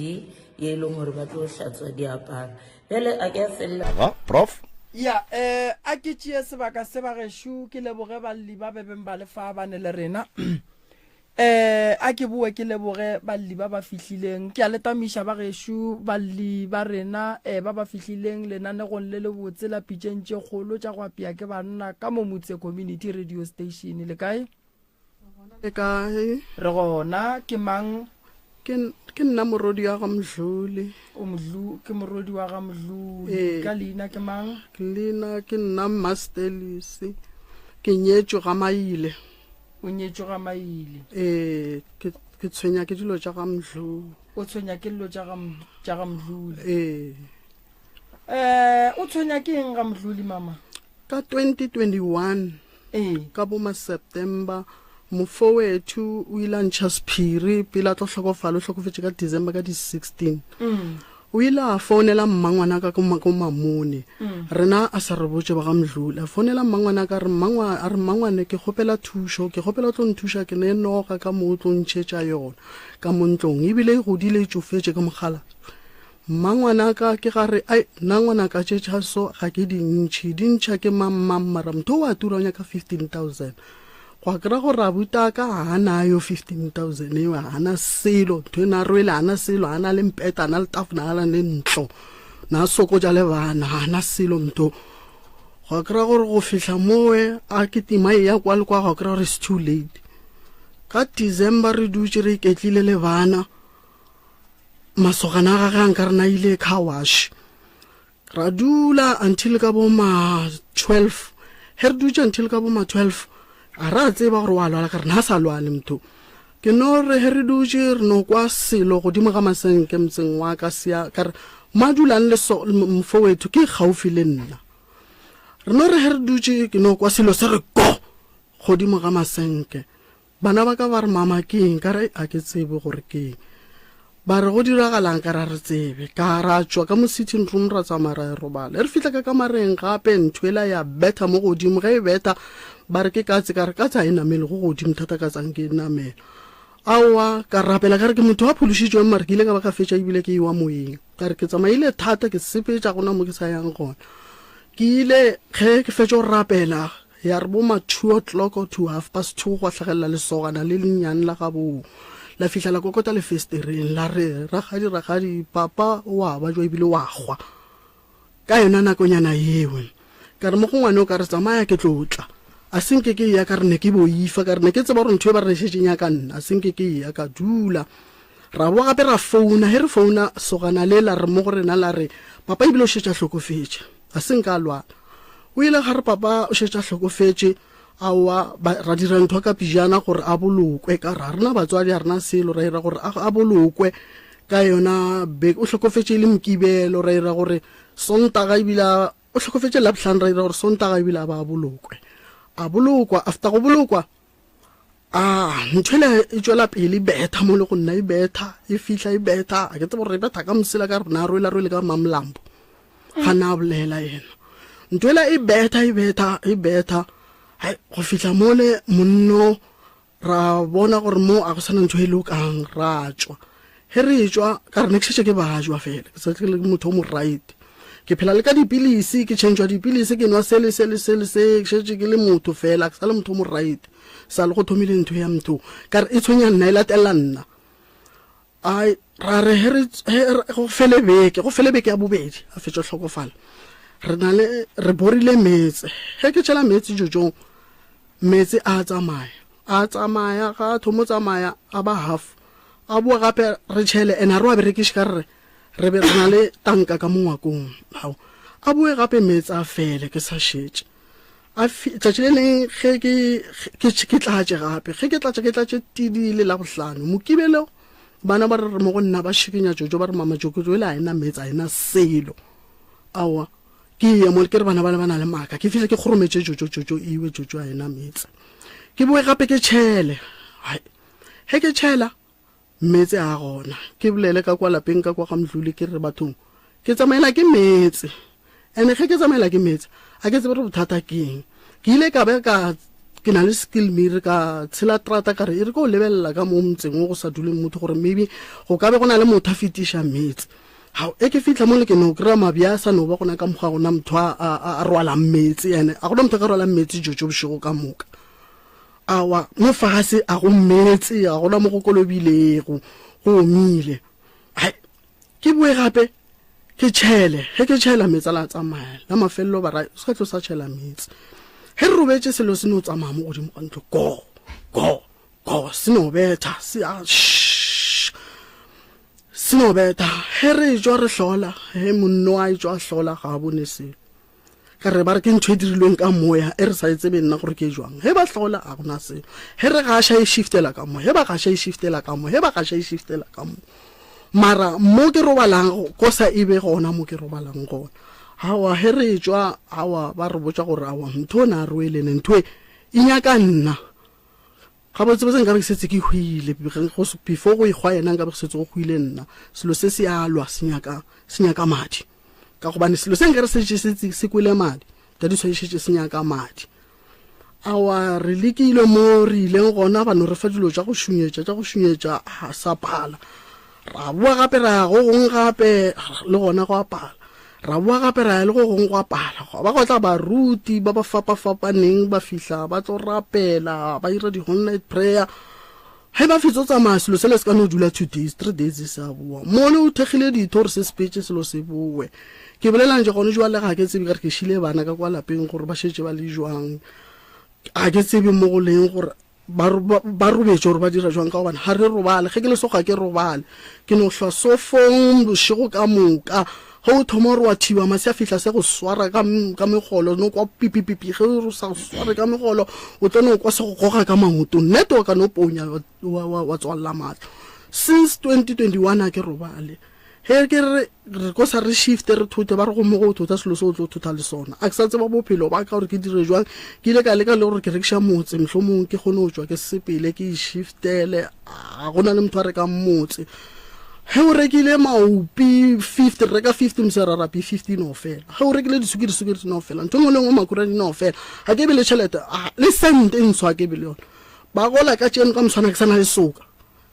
ye e leng gore ba tlo hlatswa diaparo bjale a ke a felela Aga, prof. Ya, eh, a ke tšee sebaka se bagešo ke leboge balli ba bebeng ba le fa ba ne le rena. Eh, a ke boe ke leboge balli ba ba fihlileng. Ke a le tamiša bagešo balli ba rena eh, ba ba fihlileng lenanegong le lebotse la pitšeng tše kgolo tša go apea ke banna ka mo Motse Community Radio Station. Le kae? Le kae? Re gona. Ke mang? Ke, ke nna morodi wa ga Mdluli. O Mdlu, ke morodi wa ga Mdluli. Ee. Ka leina ke mang? Leina ke nna Mmastelisi. Ke nyetšwe ga Maile. O nyetšwe ga Maile. Ee, ke, ke tshwenya ke dilo tša ga Mdluli. O tshwenya ke dilo tša ga, tša ga Mdluli. Ee. Eh, o tshwenya ke eng ga Mdluli mama? Ka 2021 Ee. ka bo ma September mofo wethu o ile a ntšha sephiri pele a tlo hlokofala o hlokofetše ka December ka di 16 o ile a founela mmangwana ka ko ko Mamone rena a sa re botše ba ga Mdluli a founela mmangwana ka re mmangwa a re mmangwane ke kgopela thušo ke kgopela o tlo nthuša ke ne noga ka mo o tlo ntšhetša yona ka mo ntlong ebile e godile e tšofetše ka mogala Mmangwanaka ke ga re, Ai, nna ngwanaka tše tša so ga ke di ntšhi, di ntšha ke mang mang, mara motho o a tura o nyaka 15000. Gwa kry-a gore abutaka ga a nayo 15000 eo, ga ana selo, ntho e na rwele, ga ana selo, ga ana le mpeta, ga ana le tafona, ga ana le ntlo, na sokotša le bana, ga ana selo motho. Gwa kry-a gore go fihla mowe a kitima e ya kwa le kwa, gwa kry-a gore it's too late. Ka December re dutše re iketlile le bana, masogana a gage a nka rena ile car wash. Ra dula until ka bo ma 12. He re dutše until ka bo ma 12, a ra tseba gore wa lwala ka re na sa lwale motho. Ke no re he re dutše re no kwa selo godimo ga masenke motseng wa ka sea ka re ma dulang le so mfo wethu ke gaufi le nna. Re no re he re dutše ke no kwa selo se re go godimo ga masenke. Bana ba ka ba re, Mama, ke eng? Ka re, A ke tsebe gore ke eng. Ba re, Go diragalang? Ka re, A re tsebe. Ka ra tšwa ka mo sitting room ra tsamaya ra ya robala. E re fihla ka kamareng gape ntho ela ya betha mo godimo. Ge e betha ba re ke katse, ka re katse ga e namele go godimo thata ka tsang ke e namela. Aowa, ka rapela ka re ke motho a phološitšweng mare ke ile ka ba ka fetša ebile ke ewa moyeng. Ka re ke tsamaile thata ke sepetša gona mo ke sa yang gona. Ke ile ge ke fetša go rapela Ya re bo ma two o'clock or to half past two gwa hlagelela lesogana le lennyane la gabo. La fihla la kokota lefestereng la re, Rakgadi, rakgadi, papa o a bajwa ebile wa hwa. Ka yona nakonyana yeo, ka re mo go ngwane o ka re tsamaya ke tlo tla. A se nke ke eya ka re ne ke boifa, ka re ne ke tseba gore ntho e ba re šetše nyaka nna. A se nke ke eya ka dula. Ra boa gape ra founa, he re founa sogana le la re mo go rena la re, Papa ebile o šetše a hlokofetše. Ga se nka a lwala. O ile ga re papa o šetše a hlokofetše, aowa, ba, ra dira ntho ka pejana gore a bolokwe, ka re ga rena batswadi, ga rena selo, ra ira gore a, a bolokwe ka yona beke. O hlokofetše e le Mokibelo, ra ira gore Sontaga ebile a, o hlokofetše Labohlano, ra ira gore Sontaga ebile a ba a bolokwe. A bolokwa, after go bolokwa, A ntho ele e tšwela pele e betha mo le go nna e betha e fihla e betha a ke tsebe gore e betha ka mosela ka rena rwela rwele ka mamlambo ga na bolela yena ntho ela e betha e betha e betha hai go fihla mole monno ra bona gore mo a go sana ntho e lokang ra tšwa Ge re etšwa, ka re ne ke šetše ke bajwa fela, ke sa ke le motho o mo right. Ke phela le ka dipilisi, ke tšhentšhwa dipilisi, ke nwa se le se le se le se, ke šetše ke le motho fela, ke sa le motho o mo right. Sa le go thomile ntho ya motho, ka re e tshwenya nna, e latelela nna. Ai, ra re he re, he re, go fele beke, go fele beke ya bobedi, a fetša hlokofala. Re na le, re borile meetse. He ke tšhela meetse jojong, meetse a tsamaya. A tsamaya, ga a thomo tsamaya, a ba half. A boa gape re tšhele, ene a re wa berekiše ka re re be re na le tanka ka mo ngwakong. Ao, a boe gape meetse a fele ke sa šetše. A fi, tšatši le leng ge ke, ke, ke tlatše gape, ge ke tlatše ke tlatše tidile la bohlano. Mokibelo bana ba re re mo go nna ba šikinya Jojo ba re mama Jojo ele a ena meetse a ena selo. Aowa, ke ye mo ke re bana ba le ba na le maaka. Ke fihle ke kgorometše Jojo, Jojo iwe Jojo a ena meetse. Ke boe gape ke tšhele. Hai. Ge ke tšhela, meetse a gona. Ke bolele ka kwa lapeng ka kwa ga Mdluli ke re bathong, ke tsamaela ke meetse. Ene ge ke tsamaela ke meetse, a ke tsebe gore bothata ke eng. Ke ile ka be ka ke na le skill mere ka tshela trata ka re e re ko lebelela ka mo motseng o go sa duleng motho gore maybe go ka be go na le motho a fetiša meetse. Hao, e ke fihla mo le ke no kry-a mabja a sa no ba gona ka mokgwa gona motho a, a, a rwalang meetse ene a gona motho a ka rwalang meetse jojo bošego ka moka. Awa, mo fase a go meetse, a gona mo go kolobilego, go omile. Hai, ke boe gape ke tšhele, ge ke tšhela meetse a la tsamaya, la mafelelo ba ra se ka tlo sa tšhela meetse. Ge re robetše selo se no tsamaya mo godimo ga ntlo, go, go, go, se no betha, se a shh, se no betha. Ge re tšwa re hlola, ge monno a etšwa a hlola ga a bone selo. Ka re ba re ke ntho e dirilweng ka moya e re sa e tsebe nna gore ke jwang. Ge ba hlola a gona selo. Ge re gaša e shiftela ka mo, ge ba gaša e shiftela ka mo, ge ba gaša e shiftela ka mo. Mara mo ke robalang ko sa e be gona mo ke robalang gona. Aowa ge re tšwa aowa ba re botša gore aowa ntho o ne a rwele ne ntho e e nyaka nna. Gabotsebotse nkabe ke setse ke hwile before go ehwa yena nkabe go setse go hwile nna. Selo se se a lwa se nyaka se nyaka madi. Ka gobane selo se nkare se se se kwele madi, tadiso e šetše se nyaka madi. Aowa re lekile mo re ileng gona ba no re fa dilo tša go šunyetša tša go šunyetša a sa pala. Ra boa gape ra ya go gongwe gape le gona go a pala. Ra boa gape ra ya le go gongwe go a pala. Gwa ba gwa tla baruti ba ba fapafapaneng ba fihla ba tlo rapela ba ira di-whole night prayer. Ge ba fetsa go tsamaya selo sela se ka no dula two days, three days se sa boa. Mole o thekgile ditho gore se sepetše selo se boe. Ke bolelang je gone jwale ga ke tsebe ka re ke šile bana ka kwa lapeng gore ba šetše ba le jwang. Ga ke tsebe mo go leng gore ba, ba, ba robetše gore ba dira jwang ka gobane ga re robale. Ge ke le so ga ke robale. Ke no hlwa sofong bošego ka moka. Ge o thoma gore wa thiba mase a fihla se go swara ka, ka megolo, no kwa pipipipi. Ge o sa go sware ka megolo, o tlo no kwa se go goga ka maoto. Nnete wa ka no ponya wa, wa, wa tswalela mahlo. Since 2021 a ke robale. Ge ke re re ko sa re shifte re thothe ba re go mo go thotha selo se o tlo thotha le sona. A ke sa tseba bophelo ba ka gore ke dire jwang. Ke ile ka leka le gore ke rekiša motse mohlomong ke kgone go tšwa ke sepele ke ishiftele. A go na le motho a rekang motse. Ge o rekile maopi 50, re reka 50 mosera rapi 50 no fela. Ge o rekile disukiri, sukiri di no fela. Ntho e nngwe le nngwe makhura di no fela. Ga ke be le tšhelete, a, le sente e ntsho ga ke be le yona. Ba gola ka tšeno ka moswana ke sa na le soka.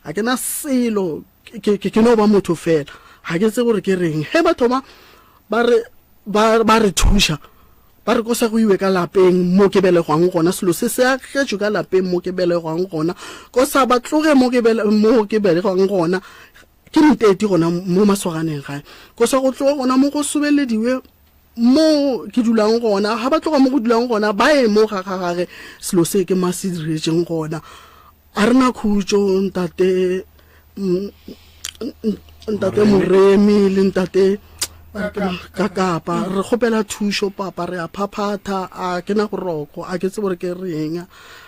Ga ke na selo, ke, ke, ke no ba motho fela. Ga ke tsebe gore ke reng. Ge ba thoma ba re, ba, ba re thuša, ba re kosa go iwe ka lapeng mo ke belegwang gona, selo se se agetšwe ka lapeng mo ke belegwang gona, kosa ba tloge mo ke bele, mo ke belegwang gona, ke nteti gona mo masoganeng gae, kosa go tloge gona mo go sobelediwe mo ke dulang gona, ga ba tloga mo go dulang gona ba ye mo ga ga gage, selo se ke ma se diretšeng gona. A re na khutšo ntate, ntate Moremi le ntate Kakapa, re kgopela thušo papa, re a phaphatha, a ke na boroko, a ke tsebe gore ke reng,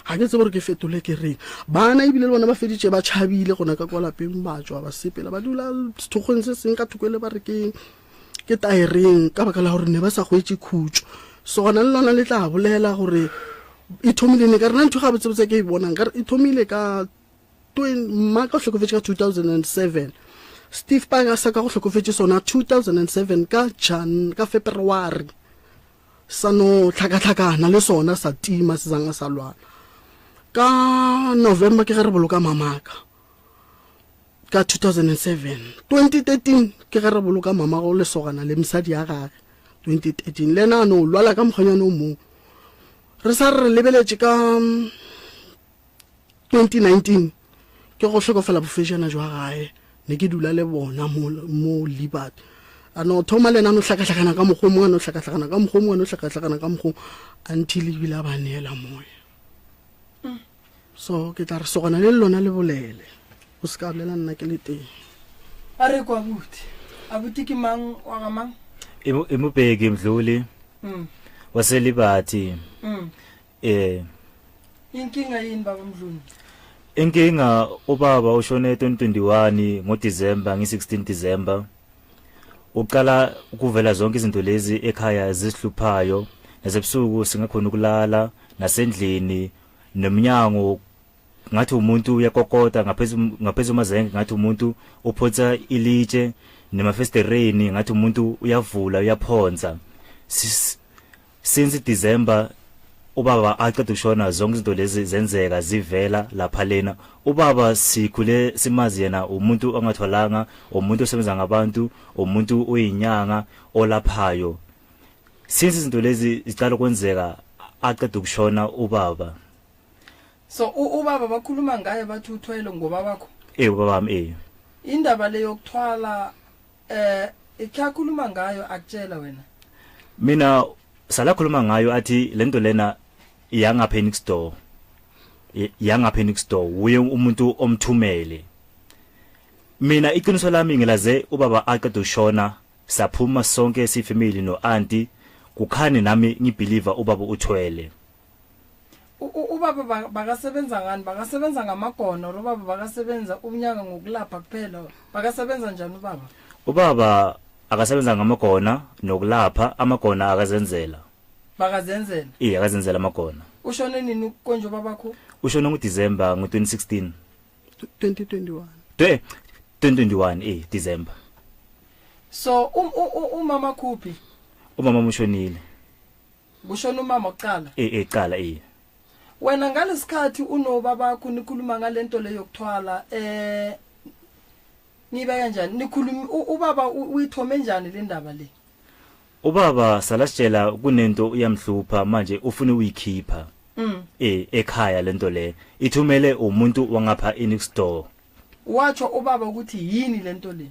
ga ke tsebe gore ke fetole ke reng. Bana ebile le bona ba feditše ba tšhabile gona ka kwa lapeng, ba tšwa ba sepela ba dula sethokgweng se seng ka thoko le ba re ke ke taereng ka baka la gore ne ba sa hwetše khutšo. So gona le lona le tla bolela gore e thomile ne ka rena ntho ga botsebotse ke e bonang ka re e thomile ka mma ka hlokofetše ka 2007 Steve Parker sa ka go hlokofetše sona 2007 ka Jan ka February sa no tlhakatlhakana le sona sa tima se zanga sa lwana ka November ke ge re boloka mamaka ka 2007 2013 ke ge re boloka mama go lesogana le mosadi ya gage 2013 le ena a no lwala ka mokgwanyane o mongwe re sa re re lebeletše ka 2019 ke go hlokofela bofejana jwa gae ne ke dula le bona mo mo Libert a no thoma le ena a no hlakahlakana ka mokgwa o mongwe a no hlakahlakana ka mokgwa o mongwe a no hlakahlakana ka mokgwa until ebile a ba neela moya so ke tla re sogana le lona le bolele o se ka bolela nna ke le teng a re kwa abuti abuti ke mang wa ga mang Imubheki Mdluli waseLibathi eh Inkinga yini baba Mdluli? Inkinga ubaba ushone 2021 ngoDecember ngi-16 December. Uqala ukuvela zonke izinto lezi ekhaya zisihluphayo nasebusuku singakhona ukulala nasendlini nomnyango ngathi umuntu uyakokota ngaphezulu ngaphezulu mazenge ngathi umuntu uphonsa ilitshe nemafestereni ngathi umuntu uyavula uyaphonsa Since December ubaba aqeda ukushona zonke izinto lezi zenzeka zivela lapha lena ubaba sikhule simazi yena umuntu ongathwalanga umuntu osebenza ngabantu umuntu oyinyanga olaphayo since izinto lezi ziqala ukwenzeka aqeda ukushona ubaba So ubaba bakhuluma ngaye bathi uthwele ngobabakho? Eh ubaba wami eh. Indaba le yokuthwala Eh ikhakhuluma ngayo akutshela wena. Mina salakhuluma ngayo athi lento lena iyangapha next door. Iyangapha next door uye umuntu omthumele. Mina iqiniso lami ngilaze ubaba aqeda ushona saphuma sonke sifamily no auntie kukhani nami ngibeliever ubaba uthwele. Ubaba bakasebenza ngani? Bakasebenza ngamagona or ubaba bakasebenza unyaka ngokulapha kuphela? Bakasebenza njani ubaba? Ubaba akasebenza ngamagona nokulapha amagona akazenzela. Bakazenzela? Iye akazenzela amagona. Ushone nini konje ubabakho? Ushone ngoDecember ngo2016. 2021. 2021 eh December. So um, umama kuphi? Umama ushonile. Kushona umama kuqala. Eh eh qala eh. Wena ngalesikhathi unobabakho nikhuluma ngalento le yokuthwala eh niba kanjani nikhuluma ubaba uyithome njani le ndaba le? Ubaba salasitshela kunento uyamhlupha manje ufuna uyikhipha. Eh ekhaya lento le ithumele umuntu wangapha enext door. Watsho ubaba ukuthi yini lento le?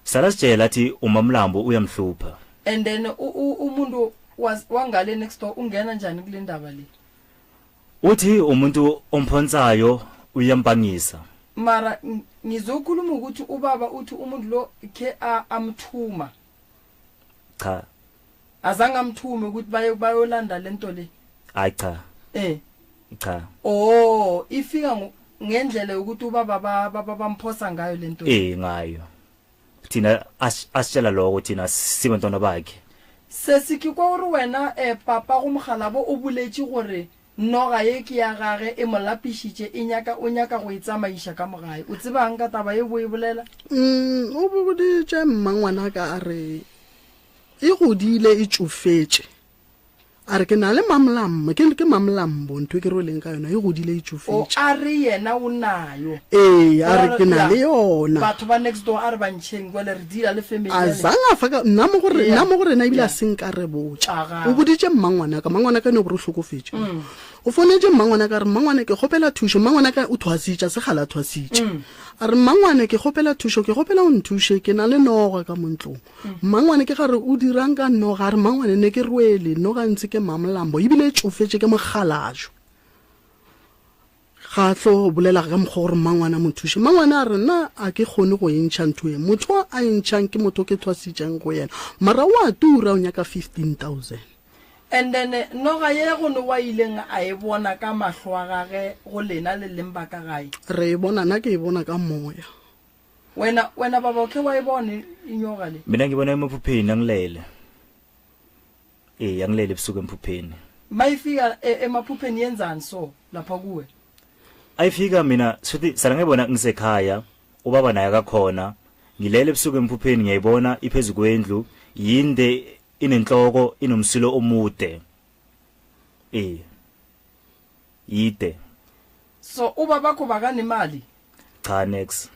Sala sitshela athi umamlambo uyamhlupha. And then umuntu wangale next door ungena njani kule ndaba le? Uthi umuntu omphonsayo uyambangisa. Mara ngizokhuluma ukuthi ubaba uthi umuntu lo khe amthuma. Cha. Azange amthume ukuthi baye bayolanda lento le. Hayi cha. Eh. Cha. Oh, ifika ngendlela yokuthi ubaba bamphosa ngayo lento. Eh ngayo. Thina asitshela lokho thina sibantwana bakhe. Sesi ke kwa gore wena eh papa go mogalabo o boletše gore noga ye ke ya gage e mo lapišitše e nyaka o nyaka go e tsamaiša ka mogae. O tsebang ka taba ye bo e bolela? Mm, o boditše mmangwanaka a re e godile e tšofetše. A re ke na le mamlambo, ke, ke mamlambo ntho e ke rweleng ka yona, e godile e O tšofetše. a re yena o nayo. Ee, a re ke na le yona. Batho ba next door a re ba ntšheng kwele re deala le family A ya zang a fa ka, nna mo go re, Yeah. nna mo go rena ebile a Yeah. se nka re botša. Aga. O boditše mmangwanaka, mmangwanaka ene o bo re hlokofetše. O founetše mmangwanaka a re, Mmangwane ke kgopela thušo, mmangwanaka o thwasitše, a se kgale a thwasitše. A re, Mmangwane ke kgopela thušo, ke kgopela o nthuše, ke na le noga ka mo ntlong. Mmangwane ke gare o dirang ka noga? A re, Mmangwane ne ke rwele noga ntse ke Mamlambo ebile e tšofetše ke mokgalajwe. Ga a tlo bolela ka mokgwa gore mmangwane a mo thuše. Mmangwane a re, Nna a ke kgone go e ntšha ntho e. Motho a e ntšhang ke motho ke thwasitšeng go yena. Mara o a tura o nyaka 15000. And then noga ye go ne wa ileng a e bona ka mahlo a gage go lena le leng ba ka gae? Re e bona, nna ke e bona ka moya. Wena, wena baba o khe wa e bona inyoka le? Mina ngibona emaphupheni angilele. Eh angilele ebusuku emphupheni. Mayifika e, emaphupheni yenzani so lapha kuwe? Ayifika mina shuthi sala ngibona ngisekhaya ubaba naye akakhona ngilele ebusuku emphupheni ngiyayibona iphezu kwendlu yinde inenhloko inomsilo omude. Eh yide. So ubabakho bakanemali? Cha nex.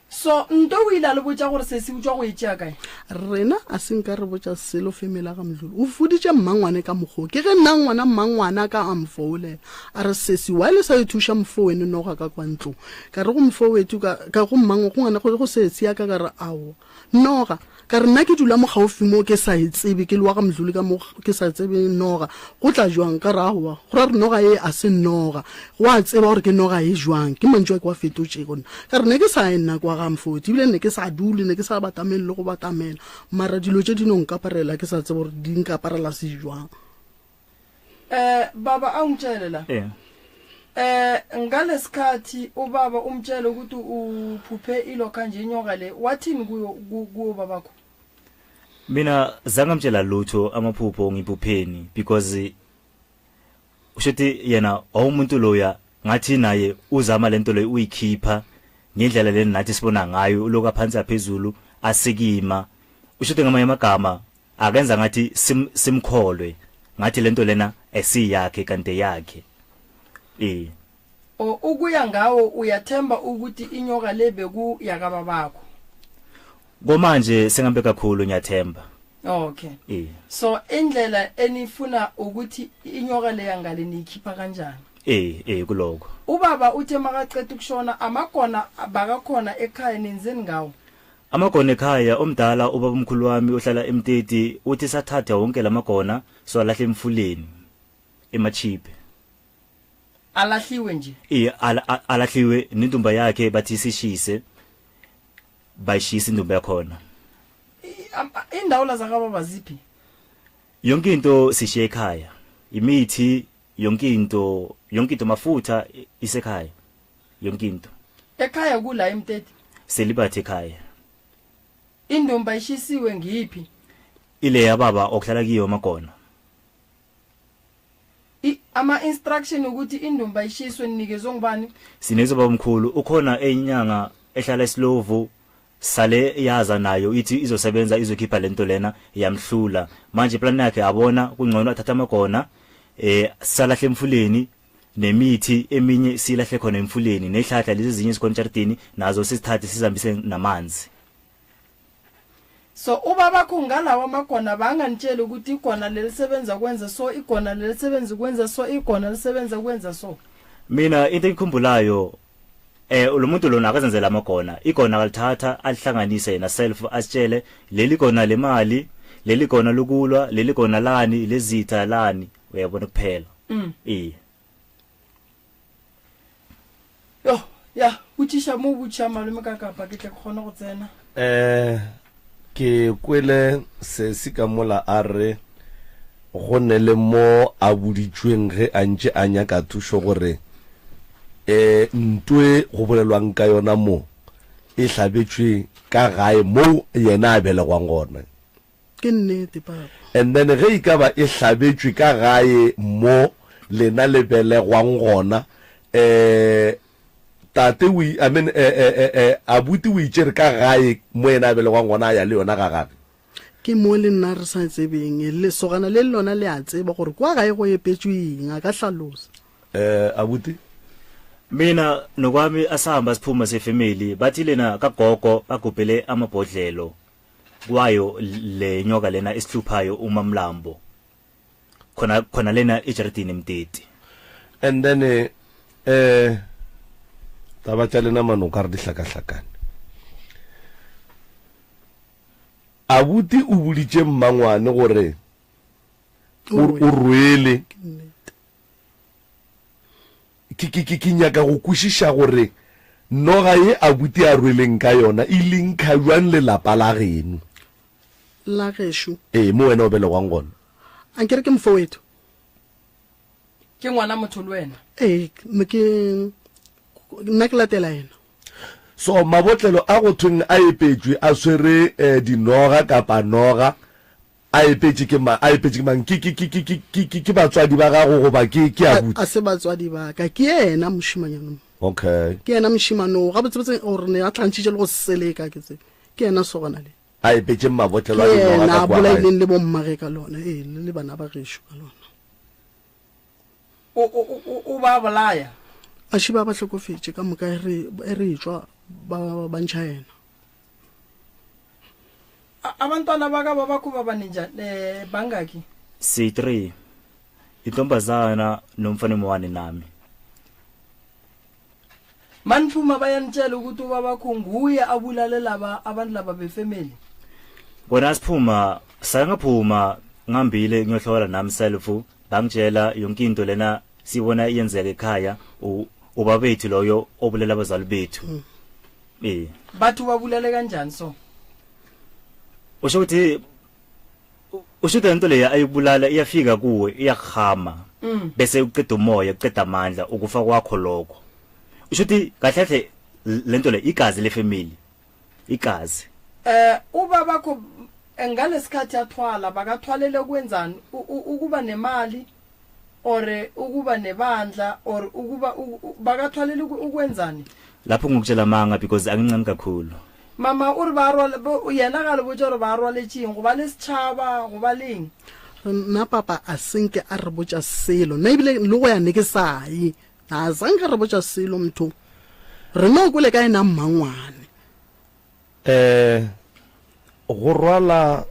So nto o ile a le botša gore sesi o tšwa go e tšea kae? Rena a se nka re botša selo family ya ga Mdluli. O foditše mmangwane ka mokgwa o. Ke ge nna ngwana mmangwana ka a mfoulela. A re sesi why le sa yo thuša mfo weno noga ka kwa ntlong. Ka re go mfo wetu ka ka go mmangwe go ngwana go sesi ya ka ka re aowa. Noga, ka re nna ke dula mo gaufi mo ke sa e tsebe, ke le wa ga Mdluli ka mo ke sa tsebe noga, go tla jwang? Ka re aowa, go ra re noga ye a se noga, wa tseba gore ke noga e jwang, ke mantšu a ke wa fetotšego nna. Ka re ne ke sa ye nna kwa ga Mfoti, ebile ne ke sa dule, ne ke sa batamele le go batamela, mara dilo tše di no nkaparela ke sa tsebe gore di nkaparela se jwang. Eh baba angitshele la. Eh. Eh ngalesikhathi ubaba umtshele ukuthi uphuphe ilokha nje inyoka le wathini kuyo kuwo babakho? Mina zange ngimtshela lutho amaphupho ngiphupheni because ushuthi yena awumuntu loya ngathi naye uzama lento leyo uyikhipha ngendlela le nathi sibona ngayo uloka phansi aphezulu asikima ushuthi ngamanye amagama akenza ngathi sim, simkholwe ngathi lento lena esiyakhe kanti yakhe eh O ukuya ngawo uyathemba ukuthi inyoka le beku yakababakho. Komanje sengambe kakhulu ngiyathemba. Okay. Eh. So indlela enifuna ukuthi inyoka le yangale niyikhipha kanjani? Eh eh kuloko. Ubaba uthe makaqeda ukushona amagona bakakhona ekhaya nenzeni ngawo? Amagona ekhaya omdala ubabamkhulu wami ohlala eMteti uthi sathatha wonke lamagona siwalahle emfuleni emachipe. Alahliwe nje. Eh alahliwe nendumba yakhe bathi sishise bayishisa indumba yakhona. Indawo la zakababa ziphi? Yonke into sishiye ekhaya. Imithi yonke into yonke into mafutha isekhaya. Yonke into. Ekhaya kula eMteti. Selibathe ekhaya. Indumba ishisiwe ngiphi? Ile yababa okuhlala kiyo amagona. I ama instruction ukuthi indumba ishiswe nikezwe ngubani? Sinezo babamkhulu ukhona eyinyanga ehlala esilovu sale yaza nayo ithi izosebenza izokhipha lento lena yamhlula manje plan yakhe abona kungcono athatha amagona eh salahle emfuleni nemithi eminye silahle khona emfuleni nehlahla lezi ezinye ezikhona ejardini nazo sizithathe sizihambise namanzi. So ubabakho ngalawa amagona bangantsheli ukuthi igona lelisebenza kwenza so igona lelisebenza kwenza so igona lisebenza kwenza so. Mina into engikhumbulayo eh lo muntu lona akazenzela amagona igona akalithatha alihlanganise yena self asitshele leli gona lemali leli gona lokulwa leli gona lani lezitha lani uyabona kuphela mm. eh Yo, ya, botšiša mo botšiša malome ka kapa ke tle ke kgone go tsena. Eh, ke kwele sesi ka mola a re go ne le mo a boditšweng ge a ntše a nyaka thušo gore eh ntwe go bolelwang ka yona mo e hlabetšwe ka gae moo yena a belegwang gona. Ke nnete, Papa. And then ge e ka ba e hlabetšwe ka gae mo lena le belegwang gona, eh, tate o, I mean, eh, eh, eh, eh, abuti o itšere ka gae mo yena a belegwang gona a ya le yona ga gage. Ke mo le nna re sa tsebeng. Lesogana le le lona le a tseba gore kwa gae go epetšwe eng, a ka hlalosa. Eh, abuti? Mina nokwami asihamba siphuma sefamily bathi lena kagogo bagubhele amabhodlelo kwayo le nyoka lena esihluphayo umamlambo khona khona lena ejaridini emteti and then eh, eh taba tša lena mano ka re di hlakahlakane abuti o boditše mmangwane gore o rwele Ke, ke, ke, ke nyaka go kwešiša gore noga ye abuti a rweleng ka yona e linkha bjang le lapa la geno. La gešo. Ee, mo wena o belegwang gona. Ankere ke mfowethu. Ke ngwana motho le wena. Ee, ke, nna ke latela yena. So mabotlelo a go thweng a epetšwe a swere eh, dinoga kapa noga A epetše ke mang? A epetše ke mang? Ke, ke, ke, ke, ke, ke, ke, ke batswadi ba gago goba ke, ke abuti? A se batswadi ba ka, ke yena mošimanyana mo. Okay. Ke yena mošimane o, gabotsebotse gore ne a tlantšhitše le go seleka, ke tsebe. Ke yena sogana le. A epetšeng mabotlelo a dinoga Ke yena ka a kua gae. bolaileng le bommage ka lona, ee, le, le bana ba gešo ka lona. O, o, o, o ba bolaya? A šiba ba hlokofetše ka moka e re, e re etšwa ba, ba ntšha yena. Abantwana baka babakho babaninjani eh bangaki? Si-3 intombazana nomfana omuwane nami. Maniphuma bayanitshela ukuthi ubabakho nguye abulale laba abantu laba befamily. Kona siphuma sangaphuma ngihambile ngiyohlola nami self bangitshela yonke into lena sibona iyenzeka ekhaya ubabethu loyo obulela abazali bethu. Mm. Eh. Batho babulale kanjani so? Usho ukuthi usho ukuthi lento leya ayikubulala iyafika kuwe iyakuhama. Mm. Bese uqeda umoya, uqeda amandla ukufa kwakho lokho. Usho ukuthi kahle kahle lento le igazi le family. Igazi. Eh ubabakho eh, ngalesikhathi athwala bakathwalele kwenzani ukuba nemali or ukuba nebandla or ukuba bakathwalela ukwenzani lapho ngokutshela amanga because angincane kakhulu mama o re ba rwale yena ga le botsa gore ba rwaletšeng go ba le setšhaba go ba leng nna papa a senke a re botša selo nna ebile le go ya ne ke sa ye a sanke re botša selo motho re no kwele ka ena mmangwane Eh, go rwala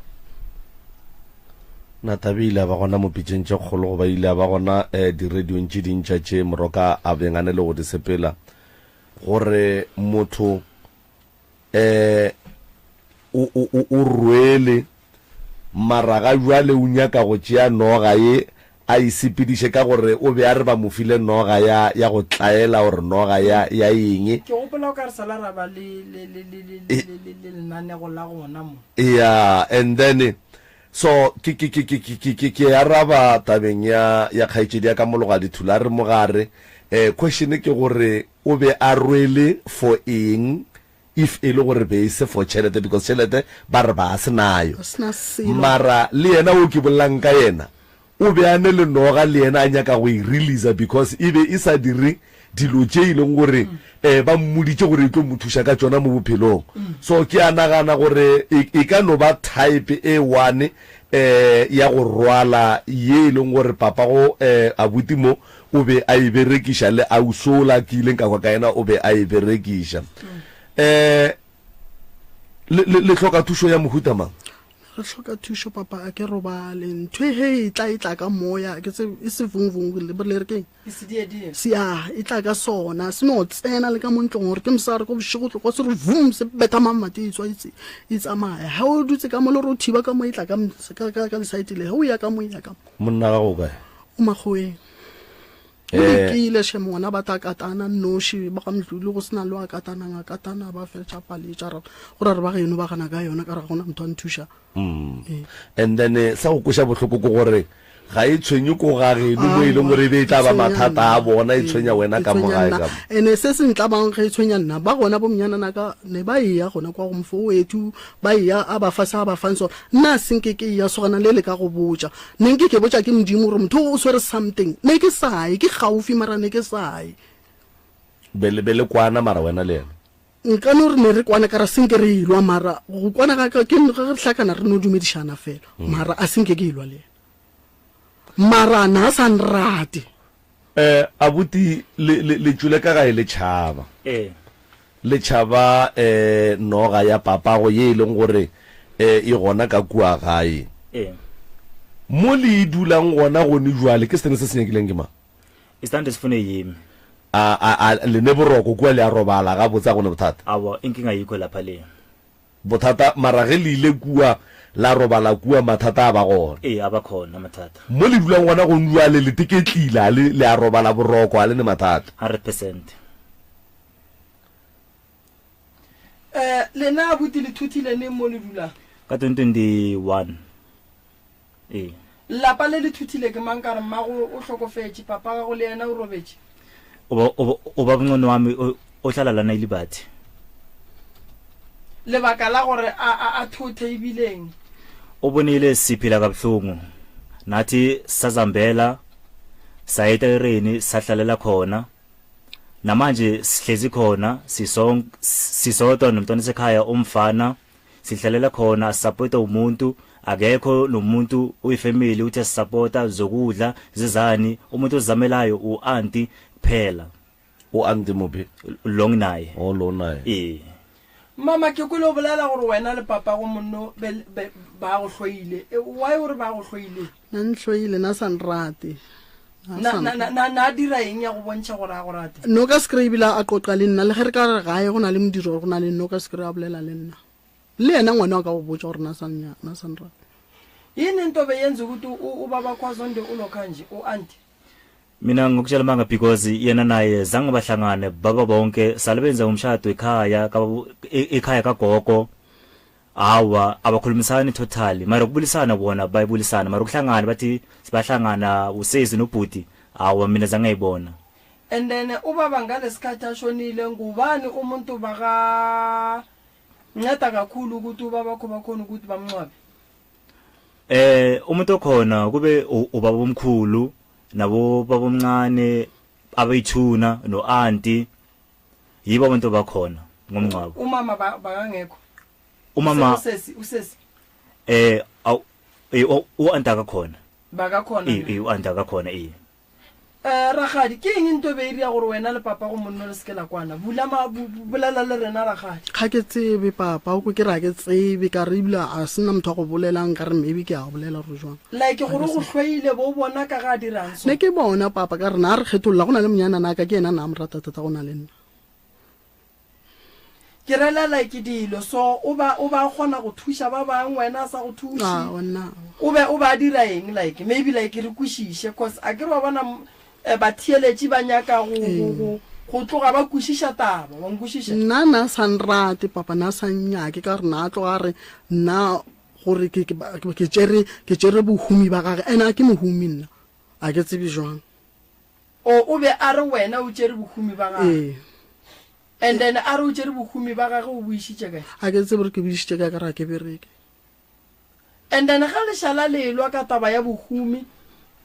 Nathabe ile a ba gona mo pitšeng tše kgolo goba ile a ba gona eh, diradiong tše dintšha tše Moroka a beng a ne le go di sepela gore motho eh o, o, o, o rwele mara ga jwale o nyaka go tšea noga ye a e sepediše ka gore o be a re ba mo file noga ya, ya go tlaela or noga ya, ya eng. Ke gopola o ka re sala ra ba le, le, le, le, le, le, le, le, le lenanego la gona mo. Yeah, and then so ke, ke, ke, ke, ke, ke, ke, ke araba tabeng ya, ya kgaetšedi ya ka Mologadi Thulare Mogare. Eh, question ke gore o be a rwele for eng if e le gore be e se for tšhelete because tšhelete ba re ba se nayo Ba sena selo. mara le yena o ke bolelang ka yena o be a ne le noga le yena a nyaka go e releasa because e be e sa dire dilo tše e leng gore um ba mmoditše gore e tlo mo thuša ka tšona mo bophelong so ke a nagana gore e, e ka no ba type e one um ya go rwala ye e leng gore papago um abuti mo o be a e berekiša le ausi ola ke ileng ka kwa ka yena o be a e berekiša um. Le, le, le hloka thušo ya mohuta mang? Re hloka thušo papa, a ke robale. Ntho e he e tla e tla ka moya, ke tse e se vungvung le le re keng? Ke sediedie. Se ya, e tla ka sona, se no tsena le ka mo ntlong gore ke mosare ko bošego tlo kwa se re vum se betha mamati e tswa e tse e tsamaya. Ha o dutse ka mo le re o thiba ka mo e tla ka ka ka, ka lesaete le, ha o ya ka mo e ya ka mo. Monna gago o kae? O makgoweng. O Eh. lekile shem ngwana ba ta katana nnoši ba ga mdluli go sena le wa katanang a katana ba fetša paletša ra gore re ba geno ba gana ka yona ka re ga gona motho a nthuša Mm. And then eh, sa go kweša bohloko ke gore ga e tshwenye ko ga geno mo e leng gore e be e tla ba mathata a bona e tshwenya wena ka mo gae ka mo. Ene se se ntlabang ge e tshwenya nna ba gona bo mnyanana ka ne ba eya gona kwa go mfo wethu ba eya a ba fa se a ba fang sona nna a senke ke eya sogana le le ka go botša Ne nke ke botša ke Modimo gore motho o swere something. Ne ke sa ye, ke gaufi mara ne ke sa ye. Be le be le kwana mara wena le yena? Nka no re ne re kwana ka ra senke re elwa mara go kwana ga ka ke ge re hlakana re no dumedišana fela mara a senke ke elwa le yena. Mara na a sa nrate. Eh abuti le le le tšwele ka gae le tšhaba. Ee. Le tšhaba eh noga ya papago ye e leng gore eh e gona ka kua gae. Ee. Mo le e dulang gona gone jwale ke setene se se nyakileng ke mang? Isitande sifune yimi. A a a le ne boroko kua le a robala gabotse a go ne bothata? Awa inkinga ayikho lapha le. Bothata, mara ge le ile kua la robala kua, mathata a ba gona. Ee, a ba khona mathata. Mo le dulang gona go njwale le teketlile, a le, le a robala boroko, a le ne mathata. 100%. Eh, lena abuti le thuthile neng mo le dulang? Ka 2021. Ee. Lapa le le thuthile ke mang ka re mmago o hlokofetše, papa gago le yena o robetše? Uba, uba, ubabuncono wami o, ohlala lana eLibathi. Lebaka la gore a, a, a thothe e bileng? O bonile siphila kabuhlungu. Nathi sazambela saya eTayereni sahlalela khona. Namanje sihlezi khona sisonke sisodwa nomntwana osekhaya umfana. Sihlalela khona asisapota umuntu akekho nomuntu uyifamily uthi asisapota zokudla zizani umuntu ozamelayo uanti kuphela. U-anti muphi? Lo nginaye. Oh lo naye. Ee. Mama ke kwele o bolela gore wena le papago monno be, be, ba go hloile. E, why o re ba go hloile? Na nhloile na sa nrate. Na Na, sa na, na, na, na dira eng ya go bontšha gore a go rate? No ka se kry ebile a qoqa le nna le ge re ka re gae go na le modiro go na le no ka se kry a bolela le nna le yena ngwana wa ka go botša gore na sa nnya- na sa nrate Yini into beyenza ukuthi u- ubaba Khwazonde ulokha nje u-anti? Mina ngokutshela amanga because yena naye zange bahlangane baba bonke sale benza umshado ekhaya ka ekhaya kagogo Awa abakhulumisani totally mara ukubulisana bona bayibulisana mara ukuhlangana bathi sibahlangana usesi nobhuti awa mina zange ngayibona. And then ubaba ngalesikhathi ashonile ngubani umuntu baka nceda kakhulu ukuthi ubabakho bakhona ukuthi bamncwabe? Eh umuntu okhona kube ubaba omkhulu nabo baba omncane abayithuna no auntie yibo abantu bakhona ngomngcwabo umama bakangekho umama usesi usesi eh aw eh u-anti akakhona bakakhona eh eh u-anti akakhona eh Eh ragadi ke eng nto be e dira gore wena le papa go monno le seke la kwana bula ma bolela le rena ragadi ga ke tsebe papa o ko ke re ga ke tsebe ka re ebile a sena motho a go bolelang ka re maybe ke a bolela gore jwang like gore go hloile bo bona ka ga a dirang so ne ke bona papa ka re na re kgetholola go na le monyana naka ke ena na mo rata thata go na le nna Ke rela like dilo so o ba o ba kgona go thuša ba bang wena a sa go thuše. Aowa nna. O be o ba dira eng like maybe like re kwešiše cause a ke re wa bona eh, batheeletši ba nyaka go go go go tloga ba kwešiša taba wa nkwešiša. Nna na sa nrate papa na sa nnyake ka gore na tloga a re nna gore ke ke ke tšere ke tšere bohumi ba gage ene a ke mohumi nna a ke tsebe jwang. O o be a re wena o tšere bohumi ba gagwe. Ee. And then a re o tšere bohumi ba gagwe o bo išitše kae? A ke tsebe gore ke bo išitše kae ka re ga ke bereke. And then ge lešala le elwa ka taba ya bohumi,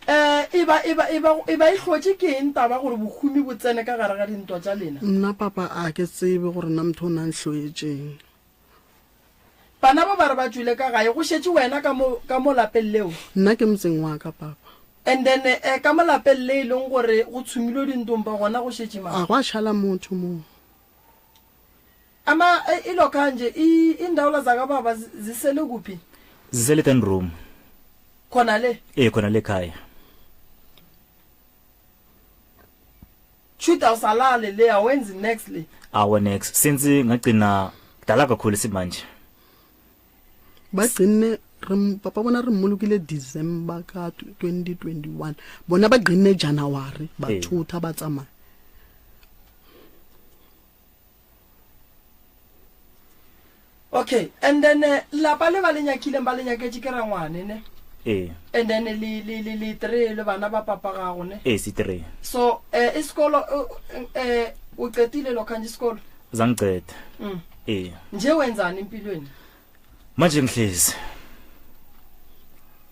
um e ba, e ba, e ba, e ba e hlotše ke eng taba gore bohumi bo tsene ka gare ga dintwa tša lena? Nna papa a ke tsebe gore na motho o na nhlwetšeng. Bana ba ba re ba tšwele ka gae, go šetše wena ka mo, ka mo lapeng leo. Nna ke motseng wa ka, papa. And then, eh, ka mo lapeng le e leng gore go tshumilwe dintompa gona go šetše mang? A gwa šala motho moo. Ama e, ilokhanje i- iindawula zakababa zi- zisele kuphi? Zisele ten room. Khona le. Eh khona le khaya. Shoot awusalale le awenzi next le. Awa next since ngagcina kudala kakhulu simanje. Bagcine re papa bona re mmolokile December ka 2021. Bona ba gcine January ba thutha ba tsamaya. Okay, and then eh, lapa le ba le nyakileng ba le nyaketše ke rangwane ne? Ee. And then le le le le three le bana ba papa gago ne? Ee, si three. So eh isikolo eh o qetile lokho nje isikolo? Zangiceda. Ee. Nje wenzani empilweni? Manje ngihlezi.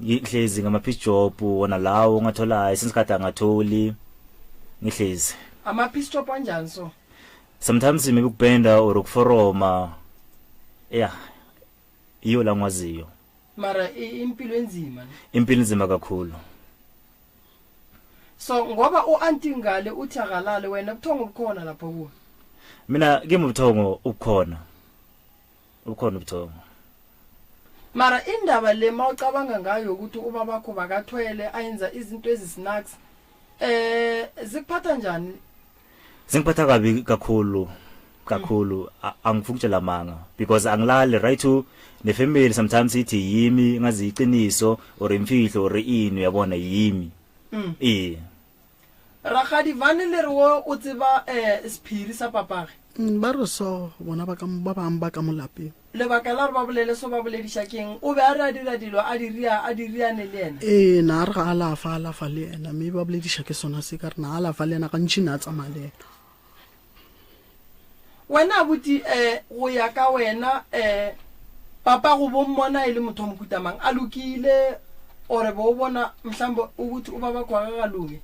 Ngihlezi ngama piece job wona lawo ngathola since kade angatholi. Ngihlezi. Ama piece job anjani so? Sometimes maybe ukupenda or ukuforoma. Yeah. Iyo la ngwaziyo. Mara impilo enzima ne? Impilo inzima kakhulu. So ngoba uanti ngale uthi akalale wena ubuthongo bukhona lapho kuwe. Mina kimi ubuthongo ubukhona. Ubukhona ubuthongo. Mara indaba le mawucabanga ngayo ukuthi ubabakho bakathwele ayenza izinto ezisnacks eh zikuphatha njani? Zingiphatha kabi kakhulu kakhulu angifuni ukutshela manga because angilali right to ne family sometimes ithi yimi ngazi iqiniso or imfihlo or ini uyabona yimi. Eh. Rakgadi Vane le re wo o tseba eh sephiri sa papage. Ba re so bona ba ka ba bang ba ka mo lapeng. Lebaka la gore ba bolele so ba bolediša keng? O be a re a dira dilo a di ria a di riane le yena? Ee, na a re ga alafa alafa le yena, mme ba bolediša ke sona se ka re na alafa le yena gantši na a tsamaya le yena. Wena abuti eh go ya ka wena eh papa go bo mmona e le motho wa mohuta mang? A lokile or bo o bona mhlambe ukuthi ubabakho akakalungi?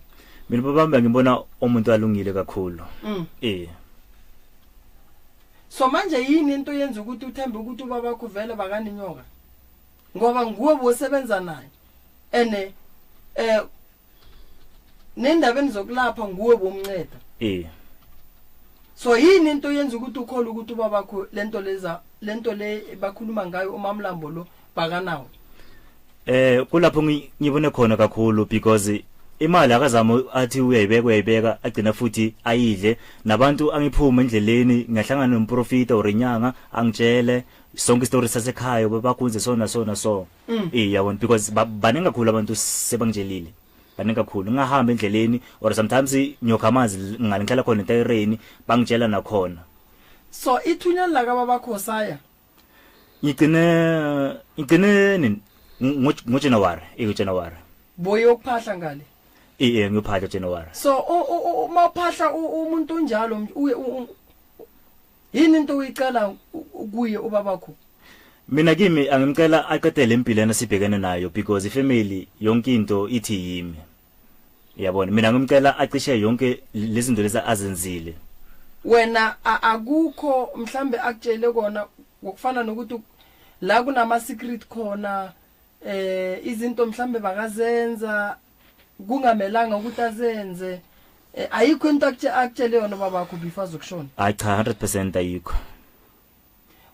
Mina babami ngibona umuntu alungile kakhulu. Eh. So manje yini into yenza ukuthi uthembe ukuthi ubabakho vele bakaninyoka? Ngoba nguwe bosebenza naye. Ene eh nendabeni zokulapha nguwe bomnceda. Eh. So yini into yenza ukuthi ukhole ukuthi ubabakho lento leza lento le bakhuluma ngayo umamlambo lo bakanawo? Eh kulapho ngibone khona kakhulu because imali akazama athi uyayibeka uyayibeka agcina futhi ayidle nabantu angiphuma endleleni ngiyahlangana nomprofita or inyanga angitshele sonke story sasekhaya babakunze so na so na so mm. eh yabona because baningi kakhulu abantu sebangitshelile baningi kakhulu ngahamba endleleni or sometimes ngiyokha amanzi ngale ngihlala khona etayireni bangitshela nakhona so ithunya laka babakho saya ngigcine ngigcine nini ngoJanuary eh January boye ukuphahla ngale eh eh ngiyophahla January so uma uphahla umuntu onjalo yini into uyicela kuye ubabakho mina kimi angimcela aqedele impilo yena sibhekene nayo because ifamily yonke into ithi yimi yabona mina ngimcela acishe yonke lezinto lezi azenzile wena akukho mhlambe akutshele kona ngokufana nokuthi la kunama secret khona eh izinto mhlambe bakazenza kungamelanga ukuthi azenze eh, ayikho into akutshele yona babakho before azokushona hayi cha 100% ayikho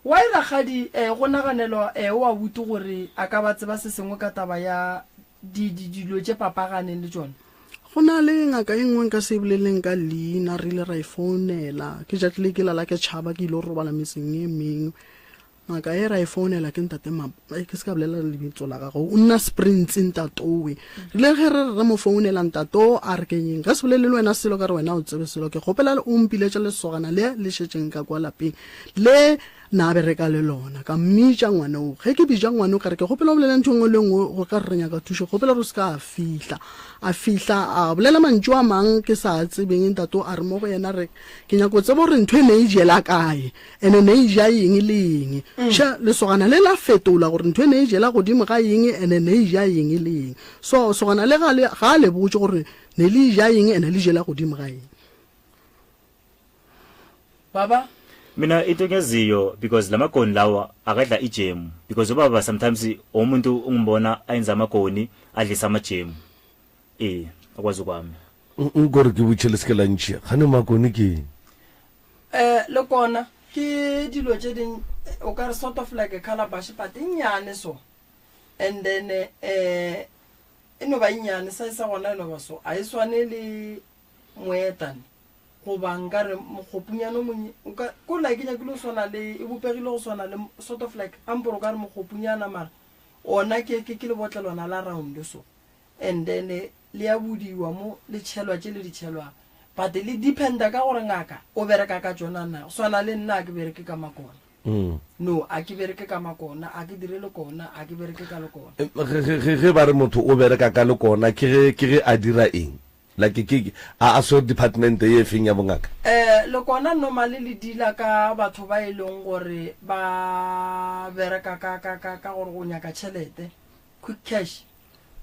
Why rakgadi eh go naganelwa eh o abuti gore a ka ba tseba se sengwe ka taba ya di di dilo tše papaganeng le tšona? Go na le ngaka e nngwe nka se e boleleng ka leina, re ile ra e founela. Ke tšatši le ke lala ke tšhaba ke ile go robala metseng e mengwe. Ngaka e ra e founela ke ntate ma ke se ka bolela lebitso la gagwe, o nna Springs ntatowe. Re ile ge re re mo founela ntato a re kenyeng ka se bolele le wena selo ka re wena o tsebe selo ke kgopela o mpiletše lesogana le le šetšeng ka kwa lapeng. Le na bereka le lona. Ka mmitša ngwana o. Ge ke bitša ngwana o, ka re, Ke kgopela o bolele ntho e nngwe le e nngwe go ka re re nyaka thušo. Ke kgopela gore o se ka a fihla. A fihla, a bolela mantšu a mang ke sa a tsebeng. Ntate o a re mo go yena, re, Ke nyaka go tseba gore ntho e ne e jela kae, ene ne e ja eng le eng. Še, lesogana le la fetola gore ntho e ne e jela godimo ga eng, ene ne e ja eng le eng. So, sogana le ga le, ga a le botše gore ne le ja eng, ene le jela godimo ga eng. Baba. Mina into engiyaziyo because lamagoni lawa akadla ijemu because ubaba sometimes umuntu ungimbona ayenza amagoni adlisa amajemu eh akwazi kwami Nkore ke butšhe le se ke la ntšhia. Gane makone ke eng? Eh le kona. Ke dilo tše ding o ka re sort of like a calabash but e nnyane so and then eh e no ba e nnyane size sa gona e no ba so a e swane le moetane goba nka re mokgopunyana o monnye o ka ko like e nyakile go swana le e bopegile go swana le sort of like ampore o ka re mokgopunyana mara ona ke ke ke lebotlelwana la round so and then le ya budiwa mo le tšhelwa tše le di tšhelwang but le dependa ka gore ngaka o bereka ka tšona na go swana le nna a ke bereke ka makona mm. no a ke bereke ka makona a ke dire lekona a ke bereke ka lekona eh, ge ba re motho o bereka ka lekona ke ge ke ge a dira eng like ke a a swere department ye feng ya bongaka eh lekona normally le dila ka batho ba e leng gore ba bereka ka ka ka ka gore go nyaka tšhelete quick cash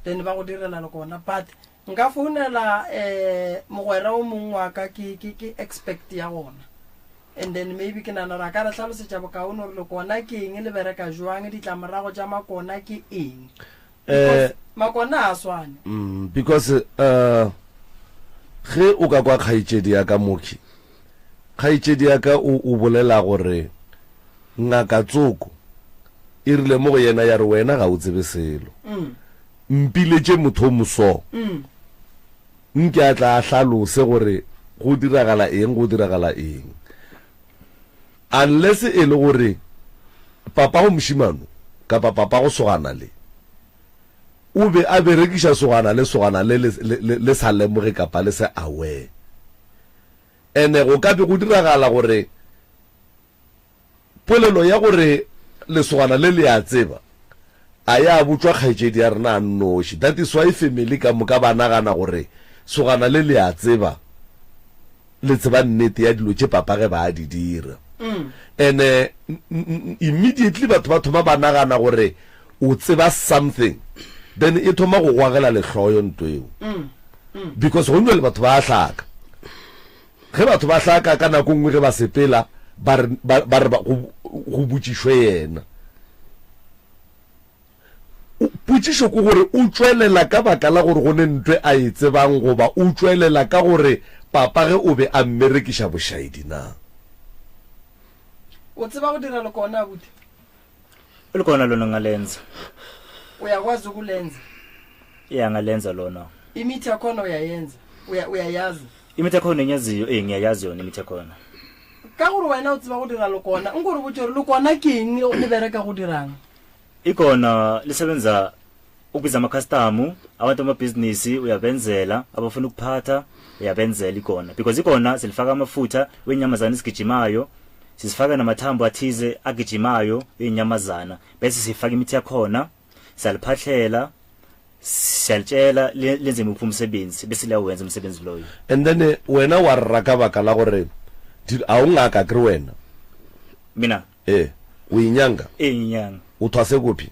then ba go direla le kona but nka founela um mogwera o mongwe wa ka ke ke ke expect ya gona and then maybe ke nana gore a ka re hlalosetša bokaone gore lekona ke eng le bereka jwang ditlamorago tša makona ke eng eh makona a swane mm, because uh ge o ka kwa kgaetšedi ya ka mokhi kgaetšedi ya ka o o bolela gore Ngaka tsoko e rile mo go yena ya re, Wena ga o tsebe selo. Mpiletše motho o moso. Nke a tla a hlalose gore go diragala eng, go diragala eng. Unless e le gore papago mošemano kapa papago sogana le o be a berekiša sogana le sogana le le le sa lemoge kapa le se aware. Ene go ka be go diragala gore Polelo ya gore lesogana le le a tseba a ya botšwa kgaetšedi ya rena a nnoši. That is why family ka moka ba nagana gore sogana le le a tseba, le tseba nnete ya dilo tše papa ge ba a di dira. And immediately batho ba thoma ba nagana gore o tseba something, then e thoma go goagela lehloyo nto eo. Because go njwale batho ba a hlaka. Ge batho ba hlaka ka nako nngwe ge ba sepela ba re, ba, ba re ba, go, go botšišwe yena. O, potšišo ke gore o tšwelela ka baka la gore go ne ntwe a e tsebang goba o tšwelela ka gore papa ge o be a mmerekiša bošaedi na? O tseba go dira lekona, abuti? Ulikona lona ngalenza. Uyakwazi ukulenza? Yeah, ngalenza lona. Imithi yakhona uyayenza? Uya, uyayazi? Imithi yakhona ngiyaziyo, eh ngiyayazi yona imithi yakhona. Ka gore wena o tseba go dira lekona, nko re botse gore lekona ke eng le bereka go dirang? Ikona lisebenza ukubiza ama-customer, abantu bamabhizinisi uyabenzela, abafuna ukuphatha uyabenzela ikona. Because ikona silifaka amafutha wenyamazana esigijimayo, sisifaka namathambo athize agijimayo wenyamazana, bese sifaka imithi yakhona, siyaliphahlela, siyalitshela lenze muphi umsebenzi bese liyawenza umsebenzi loyo. And then eh, wena wa rra ka baka la gore a o ngaka kere wena? Mina? Ee, o inyanga? Ee, nginyanga. O thwase kuphi?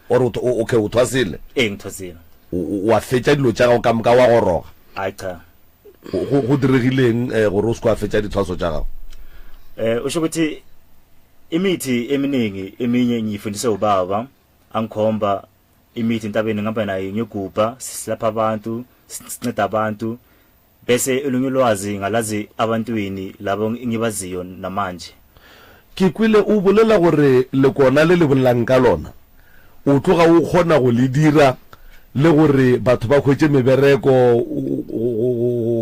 Or o, o, okay, o thwasile? Ee, ngithwasile. O, o, wa fetša dilo tša gago ka moka wa goroga? Ai, cha. Go, go, go diregileng eh, gore o se ke wa fetša dithwaso tša gago? Eh, usho ukuthi imithi eminingi eminye ngiyifundise ubaba angikhomba imithi entabeni ngihamba naye ngiyogubha silapha abantu sinceda abantu Bese olunye ulwazi ngalazi abantwini labo ngibaziyo namanje. Ke kwele o bolela gore lekona le le bolelang ka lona o tloga o kgona go le dira le gore batho ba hwetše mebereko,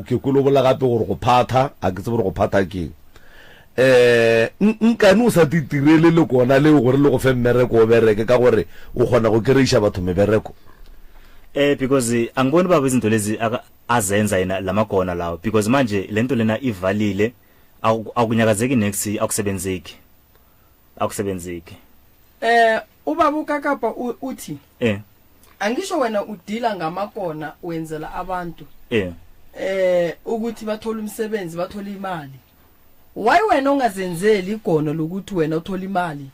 ke kwele o bolela gape gore go phatha, a ke tsebe gore go phatha ke eng. Um nkane o sa titirele lekona leo gore le go fe mmereko o bereke ka gore o kgona go kereiša batho mebereko? Eh because angiboni baba izinto lezi azenza yena lamagona lawo because manje lento lena ivalile akunyakazeki next akusebenzeki akusebenzeki eh ubaba ukakapa uthi eh angisho wena udila ngamakona wenzela abantu eh eh ukuthi bathole umsebenzi bathole imali why wena ungazenzeli igono lokuthi wena uthole imali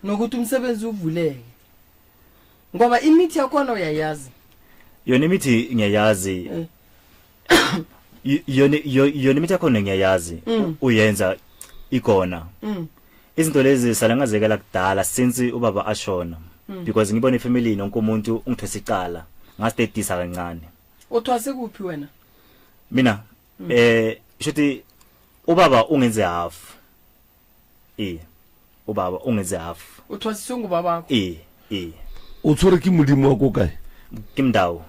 nokuthi umsebenzi uvuleke ngoba imithi yakhona uyayazi yona imithi ngiyayazi eh. yona yona imithi yakhona ngiyayazi mm. uyenza ikona mm. izinto lezi sala ngazekela kudala since ubaba ashona mm. because ngibona ifamily nonke umuntu ungithwesa icala ngasitedisa kancane uthwase kuphi wena mina eh shuthi ubaba ungenze half. Ee, ubaba ungenze half. O thwasiswe ngubabakho? Ee, ee. O tshwere ke modimo wa ko kae? Ke Mndau.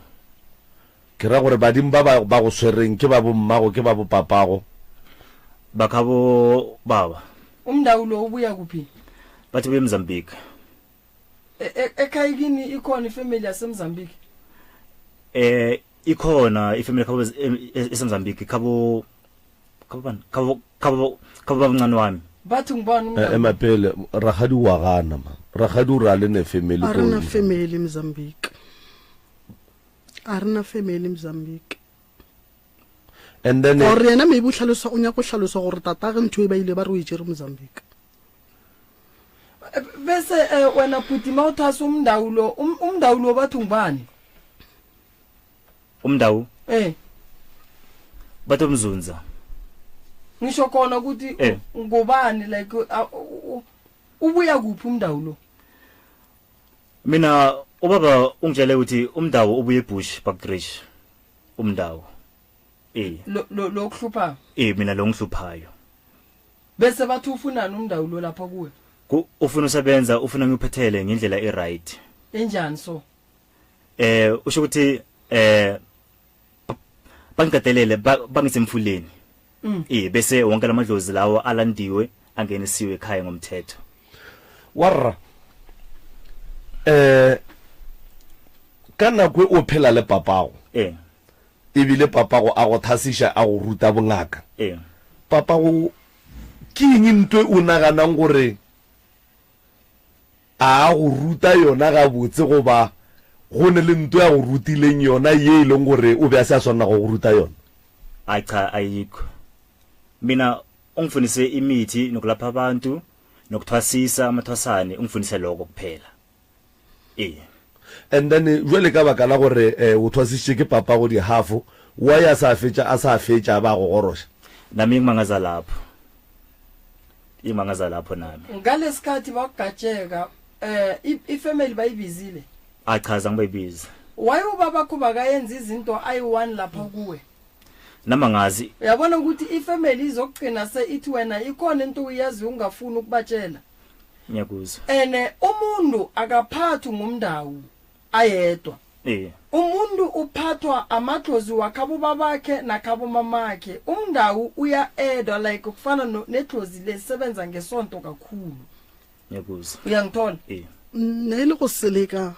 Ke ra gore badimo ba ba ba go swereng ke ba bo mmago ke ba bo papago? Ba ka bo baba. UMndau lo ubuya kuphi? Bathi ubuya eMozambique. E, e, ekhaya kini ikhona ifamily yaseMozambique? Eh ikhona ifamily khabo eseMozambique khabo khabo bani khabo khabo khabo babncane wami. Bathi ngubani umndau? Eh, Emapele rakgadi wa gana man. Rakgadi o re a le ne family A re na family Mozambique. A re na family Mozambique. And then Or yena maybe o hlalosa o nyaka go hlalosa gore tatage ntho e ba ile ba re o e tšere Mozambique. Bese eh, wena bhuti mawuthasa umndawu lo um, umndawu lo bathi ngubani? Umndawu? Eh. Bathi umzunza. Ngisho khona ukuthi Eh. ngubani like ubuya kuphi umndawu lo? Mina ubaba ungitshele ukuthi umndawu ubuye eBush Buckridge. Umndawu. Eh. Lo lo lokuhlupha. Eh mina lo ngihluphayo. Bese bathi ufunani umndawu lo lapha kuwe? Ku ufuna usebenza ufuna ngiphethele ngendlela e right. Enjani so? Eh usho ukuthi eh bangiqedelele bangisemfuleni. Mm. Eh bese wonke lamadlozi lawo alandiwe angenisiwe ekhaya ngomthetho. Warra. Eh ka nako e o phela le papago. Eh. Ebile papago a go thasiša a go ruta bongaka. Eh. Papago ke eng ntwe o naganang gore A go ruta yona gabotse goba go ne le nto ya go rutileng yona ye e leng gore o be a se a swanela go go ruta yona? Hayi cha ayikho. Mina ungifundise imithi nokulapha abantu nokuthwasisa amathwasane ungifundise lokho kuphela. Ee. And then jwale ka baka la gore eh, o thwasisitše ke papago dihafo, why a sa fetša a sa fetša a ba go goroša? Nami ngimangaza lapho. Imangaza lapho nami. Ngalesikhathi bakugatsheka eh ifamily bayibizile. Achaza ngibayibiza. Why ubabakho bakayenza izinto ayi-one lapha kuwe? Nama ngazi. Uyabona ukuthi ifamily izokugcina se ithi wena ikhona into uyazi ungafuni ukubatshela. Ngiyakuzwa. Ene umuntu akaphathwi ngumndawu ayedwa. Eh. Umuntu uphathwa amadlozi wakhabo babakhe nakhabo mamakhe. Umndawu uya-edwa like kufana no, nedlozi lesebenza ngesonto kakhulu. Ngiyakuzwa. Uyangithola? Eh. Ne e le go seleka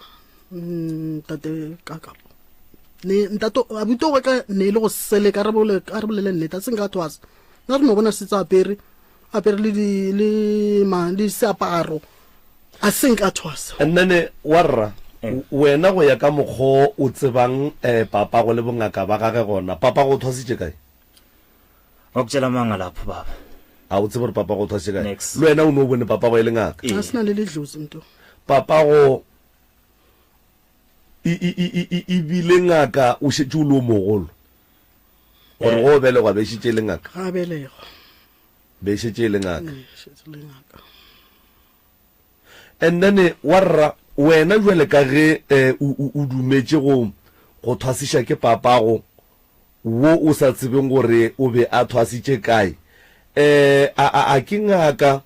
mm, ntate Kakapo. Ne ntate abuti wa ka ne e le go seleka re bole a re bolele nnete a seng ka thwasa. Nna re no bona setse apere apere le di le ma le seaparo a seng ka thwasa. Nnene warra Eh. wena go ya ka mokgo o tsebang eh, papago le bongaka ba gage gona papago o thwasitše kae? Ngakutshela amanga lapho baba. A o tsebe gore papago o thwasitše kae? Next. Le wena o ne o bone papago e le ngaka. Ee. A sena le ledlozi mntu. Papago e, e, e, e, e, e bile ngaka o šetše o le o mogolo. Gore Eh. go o belegwa be šetše e le ngaka. Ga a belegwa. Be šetše e le ngaka. Ee, šetše le ngaka. And then warra wena jwale ka ge eh, o, o, o dumetše go go thwasiša ke papago wo o sa tsebeng gore o be a thwasitše kae eh, a, a, a ke ngaka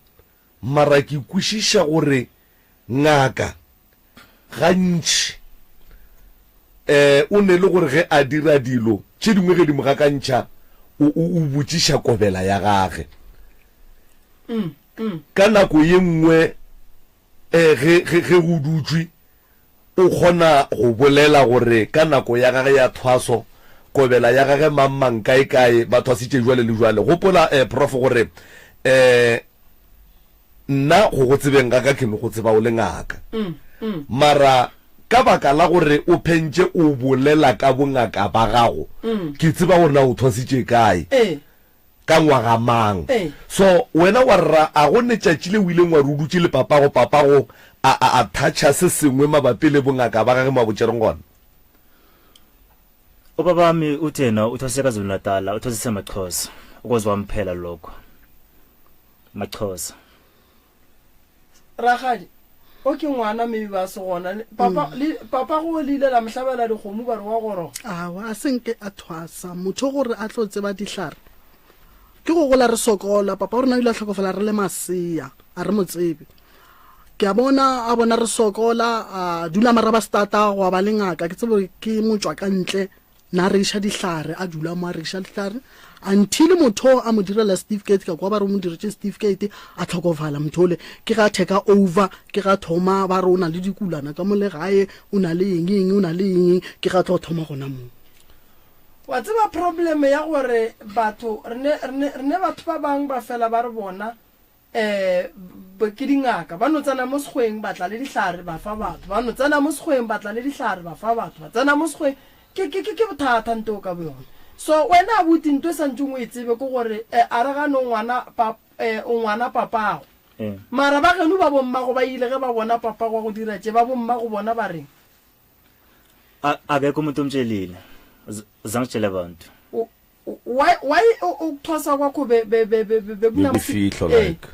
mara ke kwešiša gore ngaka gantši eh, o ne le gore ge a dira dilo tše dingwe ge di mo gakantšha o, o, o botšiša kobela ya gage. Ka nako ye nngwe eh, ge, ge, ge go dutšwe, o kgona go bolela gore ka nako ya gage ya thwaso, kobela ya gage mang mang kae kae ba thwasitše jwale le jwale. Gopola eh, Prof gore eh, nna go go tsebeng ga ka ke no go tseba o le ngaka. Mara ka baka la gore o phentše o bolela ka bongaka ba gago, ke tseba gore na o thwasitše kae. Ee. Ka ngwaga mang? Ee. So wena wa rra a go ne tšatši le o ileng wa re o dutše le papago, papago a, a, a thatšha se sengwe mabapi le bongaka ba gage mo a bo tšereng gona? Ubabami uthi yena uthwasise KwaZulu Natal, uthwasise maXhosa. Ukwazi kwami kuphela lokho. MaXhosa. Rakgadi, o ke ngwana maybe ba se gona. Le- Papa, le, papa go le ile la mo hlabela dikgomo ba re wa goroga. Awa, a se nke a thwasa. Motho gore a tlo tseba dihlare. Ke go gola re sokola, papa wa rena o ile a hlokofala re le masea, a re mo tsebe. Ke a bona a bona re sokola, a dula Marabastata gwa ba le ngaka, ke tsebe gore ke motšwa ka ntle, na rekiša dihlare, a dula mo a rekiša dihlare, until motho a mo direla certificate, ka kwa ba re o mo diretše certificate, a hlokofala motho ole. Ke ga theka over, ke ga thoma ba re o na le dikulana ka mo le gae, o na le eng eng, o na le eng eng, ke ga tlo thoma gona moo. Wa tseba problem ya gore batho re ne, re ne, re ne batho ba bang ba fela ba re bona um ke dingaka, ba no tsena mo sekgweng ba tla le dihlare ba fa batho, ba no tsena mo sekgweng ba tla le dihlare ba fa batho, ba tsena mo sekgweng. Ke, ke, ke, ke bothata nto ka boyona. So wena abuti nto e santšeng o e tsebe ke gore eh, a re gane o ngwana pa, eh, o ngwana papago. Eh. Mara ba geno ba bommago ba ile ge ba bona papago a go dira tše, ba bommago bona ba reng? A- akekho umuntu omtshelile Z- zangitshela abantu O- o- Why, why o- ukuthwasa kwakho be, be, be, be, be, bekunam- Bebefihlo Eh. like.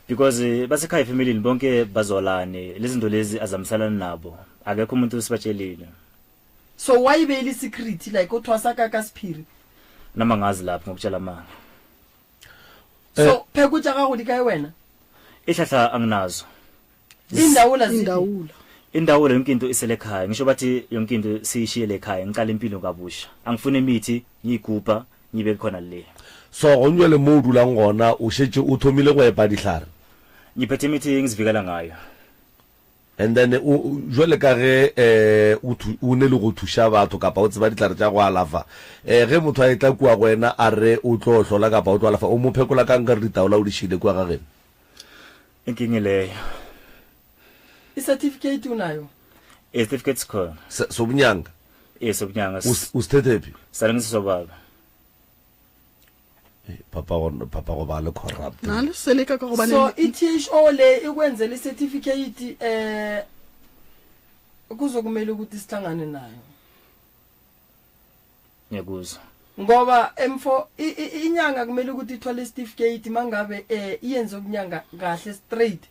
because eh, basekhaya efamilini bonke bazolane lezinto lezi azamisalani nabo akekho umuntu osibatshelile So why e be e le secret like o thwasa ka ka sephiri? noma ngazi lapho ngokutshela amanga So pheko tša gago di kae wena? ihlahla anginazo Indawula ziphi? Indawula. Indawula yonke into isele ekhaya ngisho bathi yonke into siyishiyele ekhaya ngiqala impilo kabusha angifuni imithi ngiyigubha ngiyibeke khona le. So gong jwale mo o dulang gona o šetše o thomile go epa dihlare? Ngiphethe imithi engizivikela ngayo. And then o jwale ka ge eh o o ne le go thuša batho kapa o tseba dihlare tša go alafa eh ge motho a etla kua go wena a re o tlo hlola kapa o tlo alafa o mo phekola kang ka re ditaola o di šiile kua ga geno? Inkinga leyo. I-certificate unayo? I-certificate sikhona. Se- Sobunyanga. Eh sobunyanga. Us- Usithethephi? Sale ngisesobaba. Eh, Papa go papa go ba le corrupt. Na le seleka ka gobane So i-THO le ikwenzela i-certificate eh kuzokumele ukuthi sihlangane nayo. Ngiyakuzwa. Ngoba emfo inyanga kumele ukuthi ithwale isitifiketi mangabe eh iyenze ukunyanga kahle straight.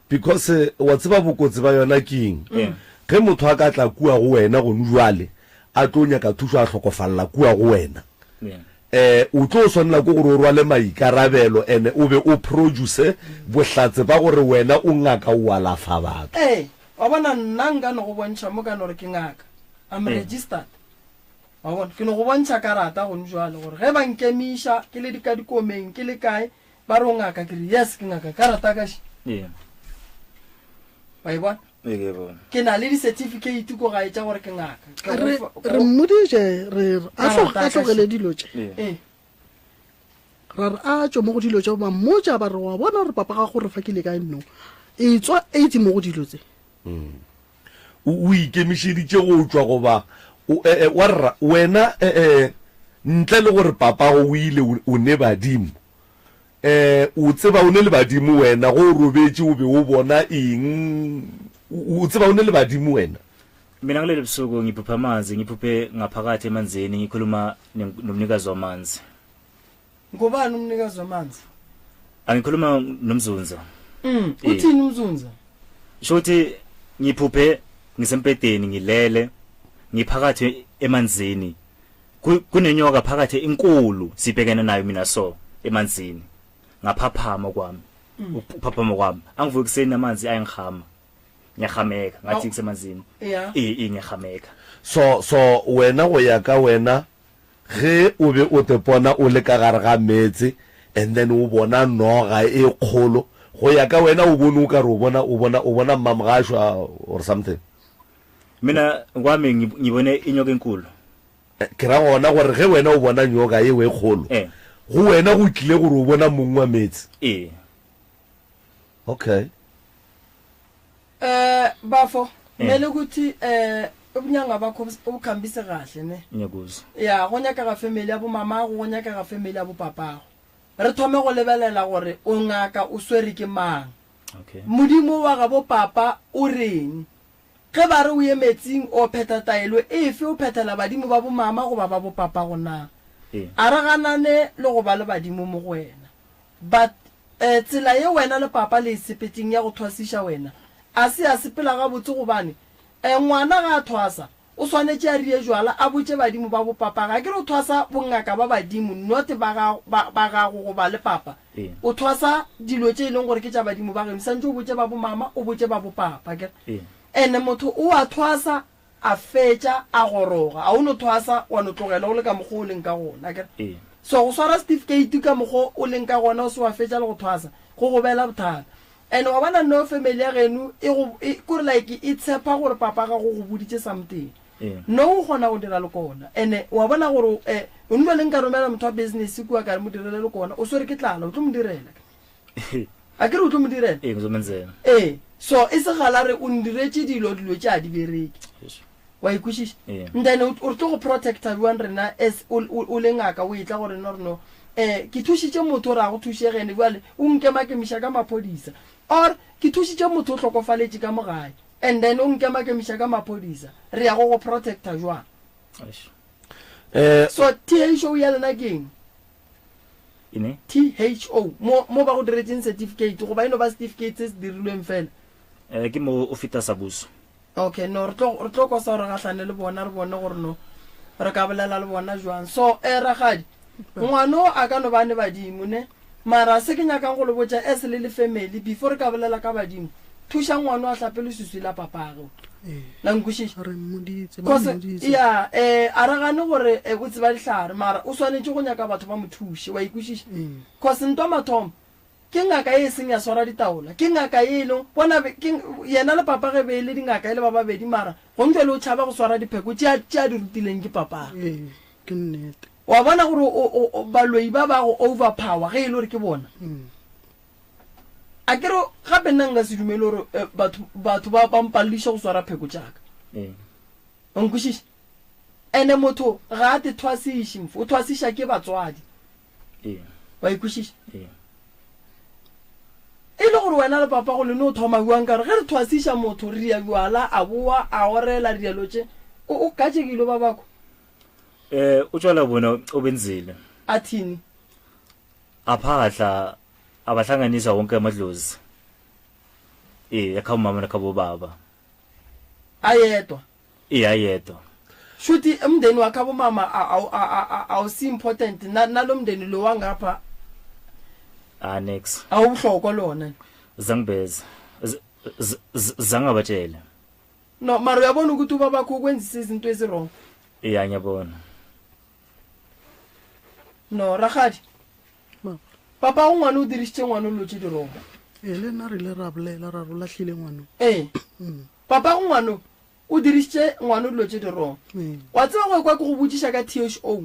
Because eh, wa tseba bokotsi ba yona keng? Mm. Ge motho a ka tla kua go wena gone jwale a tlo nyaka thušo a hlokofalla kua go wena. Yeah. Eh o tlo swanela ke gore o rwale maikarabelo ene o be o produce bohlatse ba gore wena o ngaka o alafa batho. Eh, wa bona nna nka no go bontšha mo ka no re ke ngaka. I'm Eh. registered. Wa bona? Ke no go bontšha karata gone jwale gore ge ba nkemiša ke le ka dikomeng ke le kae ba re o ngaka ke re yes ke ngaka karata ka še. Yeah. Wa e bona? Ee, ke e bona. Ke na le di-certificate ko gae tša gore ke ngaka. Ke re go fa- re mmoditše re re a tlo- Karata a ka tlogele še. dilo tše Yeah. Ee. ra re a tšwe mo go dilo tše ba mmotša ba re wa bona gore papa gago re fakile kae no e tswa eight mo go dilo tse O, o ikemišeditše go tšwa goba o, e, e, wa rra, wena, e, e, ntle le gore papago o ile, o, o ne badimo. E, o tseba o ne le badimo wena, ge o robetše o be o bona eng? O, o tseba o ne le badimo wena? Mina ngilele ebusuku ngiphuphe amanzi ngiphuphe ngaphakathi emanzini ngikhuluma nomnikazi wamanzi. Ngubani umnikazi wamanzi? Angikhuluma nomzunza. Mm, uthini umzunza? Sho ukuthi ngiphuphe ngisempedeni ngilele ngiphakathi emanzini. Kunenyoka phakathi inkulu sibhekene nayo mina so emanzini. Ngaphaphama kwami. Mm. Uphaphama kwami. Angivuki kuseni amanzi ayangihama. Ngiyahameka ngathi kusemanzini. Yeah. Eh eh ngiyahameka. So so wena go ya ka wena Ge o be o tepona o le ka gare ga meetse and then o bona noga e kgolo, go ya ka wena o bone o ka re o bona o bona o bona mmamogashwa or something. Mina kwami ngibone inyoka enkulu. Eh, ke ra gona gore ge wena o bona nyoka eo e kgolo, eh. go wena go tlile gore o bona mong wa meetse. Ee. Okay. Eh bafo kumele ukuthi eh ubunyanga bakho ubukhambise kahle ne. Ngiyakuzwa. Ya go nyakega family ya bo mamago go nyakega family ya bo papago. Re thome go lebelela gore o ngaka o swere ke mang. Okay. Modimo wa ga bo papa o reng? Ge ba re o ye metsing o phetha taelo efe o phethela badimo ba bo mama goba ba bo papago na? Ee. A re ganane le go ba le badimo mo go wena. But eh tsela ye wena le papa le e sepetšeng ya go thwasiša wena a se ya sepela gabotse gobane eh ngwana ga a thwasa. o swanetše a rie jwala a botše badimo ba bo papa ga ke re o thwasa bongaka ba badimo not ba ga ba ba gago goba le papa Ee. o thwasa dilo tše e leng gore ke tša badimo ba geno santše o botše ba bo mama o botše ba bo papa ke re Ee. ene motho o a thwasa a fetša a goroga a o no thwasa wa no tlogela o le ka mokgwa o leng ka gona ke re Ee. so go swara certificate ka mokgwa o leng ka gona o se wa fetša le go thwasa go go beela bothata And wa bona no family ya geno e go e kore like e tshepa gore papa gago go boditše something. Ee. No o kgona go dira le kona. And wa bona gore eh o nno le nka romela motho wa business kua ka re mo direle le kona o swere ke tlala o tlo mo direla. A ke re o tlo mo direla? Ee, ngizomenzela. Ee. So e se gala re o ndiretše dilo dilo tše a di bereke. Wa e kwešiša? Ee. And then o re tlo go protecta bjang rena as o, o, o le ngaka o etla go rena gore no eh ke thušitše motho gore a go thušege ene bjale o nkemakemiša ka maphodisa or ke thušitše motho o hlokofaletše ka mo gae and then o nkemakemiša ka maphodisa re ya go go protecta jwang? Eish. Eh, So THO ya lena ke eng? Ene? THO mo mo ba go diretseng certificate goba e no ba certificate se se dirilweng fela? Eh, ke mo o feta sa buso. Okay, no, re tlo, re tlo kosa gore gahlane le bona, re bone gore no re ka bolela le bona jwang. So, eh, rakgadi, ngwano a ka no ba ne badimo, ne? Mara se ke nyakang go le botša as le le family, before re ka bolela ka badimo, thuša ngwano a hlape leswiswi la papage. La nkwešiša? Re mmoditse, ba Cause, mmoditse. ya, eh, a re gane gore eh, o tseba dihlare, mara o swanetše go nyaka batho ba mo thuše, wa ikwešiša? Cause ntwa mathomo, Ke ngaka ye e seng ya swara ditaola. Ke ngaka ye e leng, bona be, ke, yena le papa ge be e le dingaka e le ba babedi, mara gontšwa le o tšhaba go swara dipheko tše a, tše a di rutileng ke papagwe. Ee, ke nnete. Wa bona gore o, o, o, baloi ba ba go overpower ge e le gore ke bona. A ke re, gape nna nka se dumele gore eh, batho, batho ba, ba mpalediše go swara pheko tša ka. Ee. O nkwešiša? Ene motho ga a te thwasiše, mfo, o thwasiša ke batswadi. Ee. Wa e kwešiša? Ee. E le gore wena le papa go le no thoma bjang ka gore ge re thwasiša motho re ria bjala a boa a orela rialo tše o o katše ke ilo ba bako. Eh utshwala bona obenzile. Athini? Aphahla abahlanganisa wonke amadlozi. Eh yakhabo mama nakhabo baba. Ayedwa. Ee ayedwa. Shuthi umndeni wakhe abomama awusi important nalomndeni lo wangapha. Ah next. Awubuhlokwa lona. Zangibeza. Zangabatshela. No mara uyabona ukuthi ubabakho ukwenzisa izinto ezi wrong. Iya ngiyabona. No rakgadi. Papa o ngwana o dirišitše ngwana o lotše di wrong. Ee le nna re ile ra bolela ra re o lahlile ngwano. Ee. Papa go ngwano o dirišitše ngwano dilo tše di wrong. Wa tseba go ekwa ke go botšiša ka THO.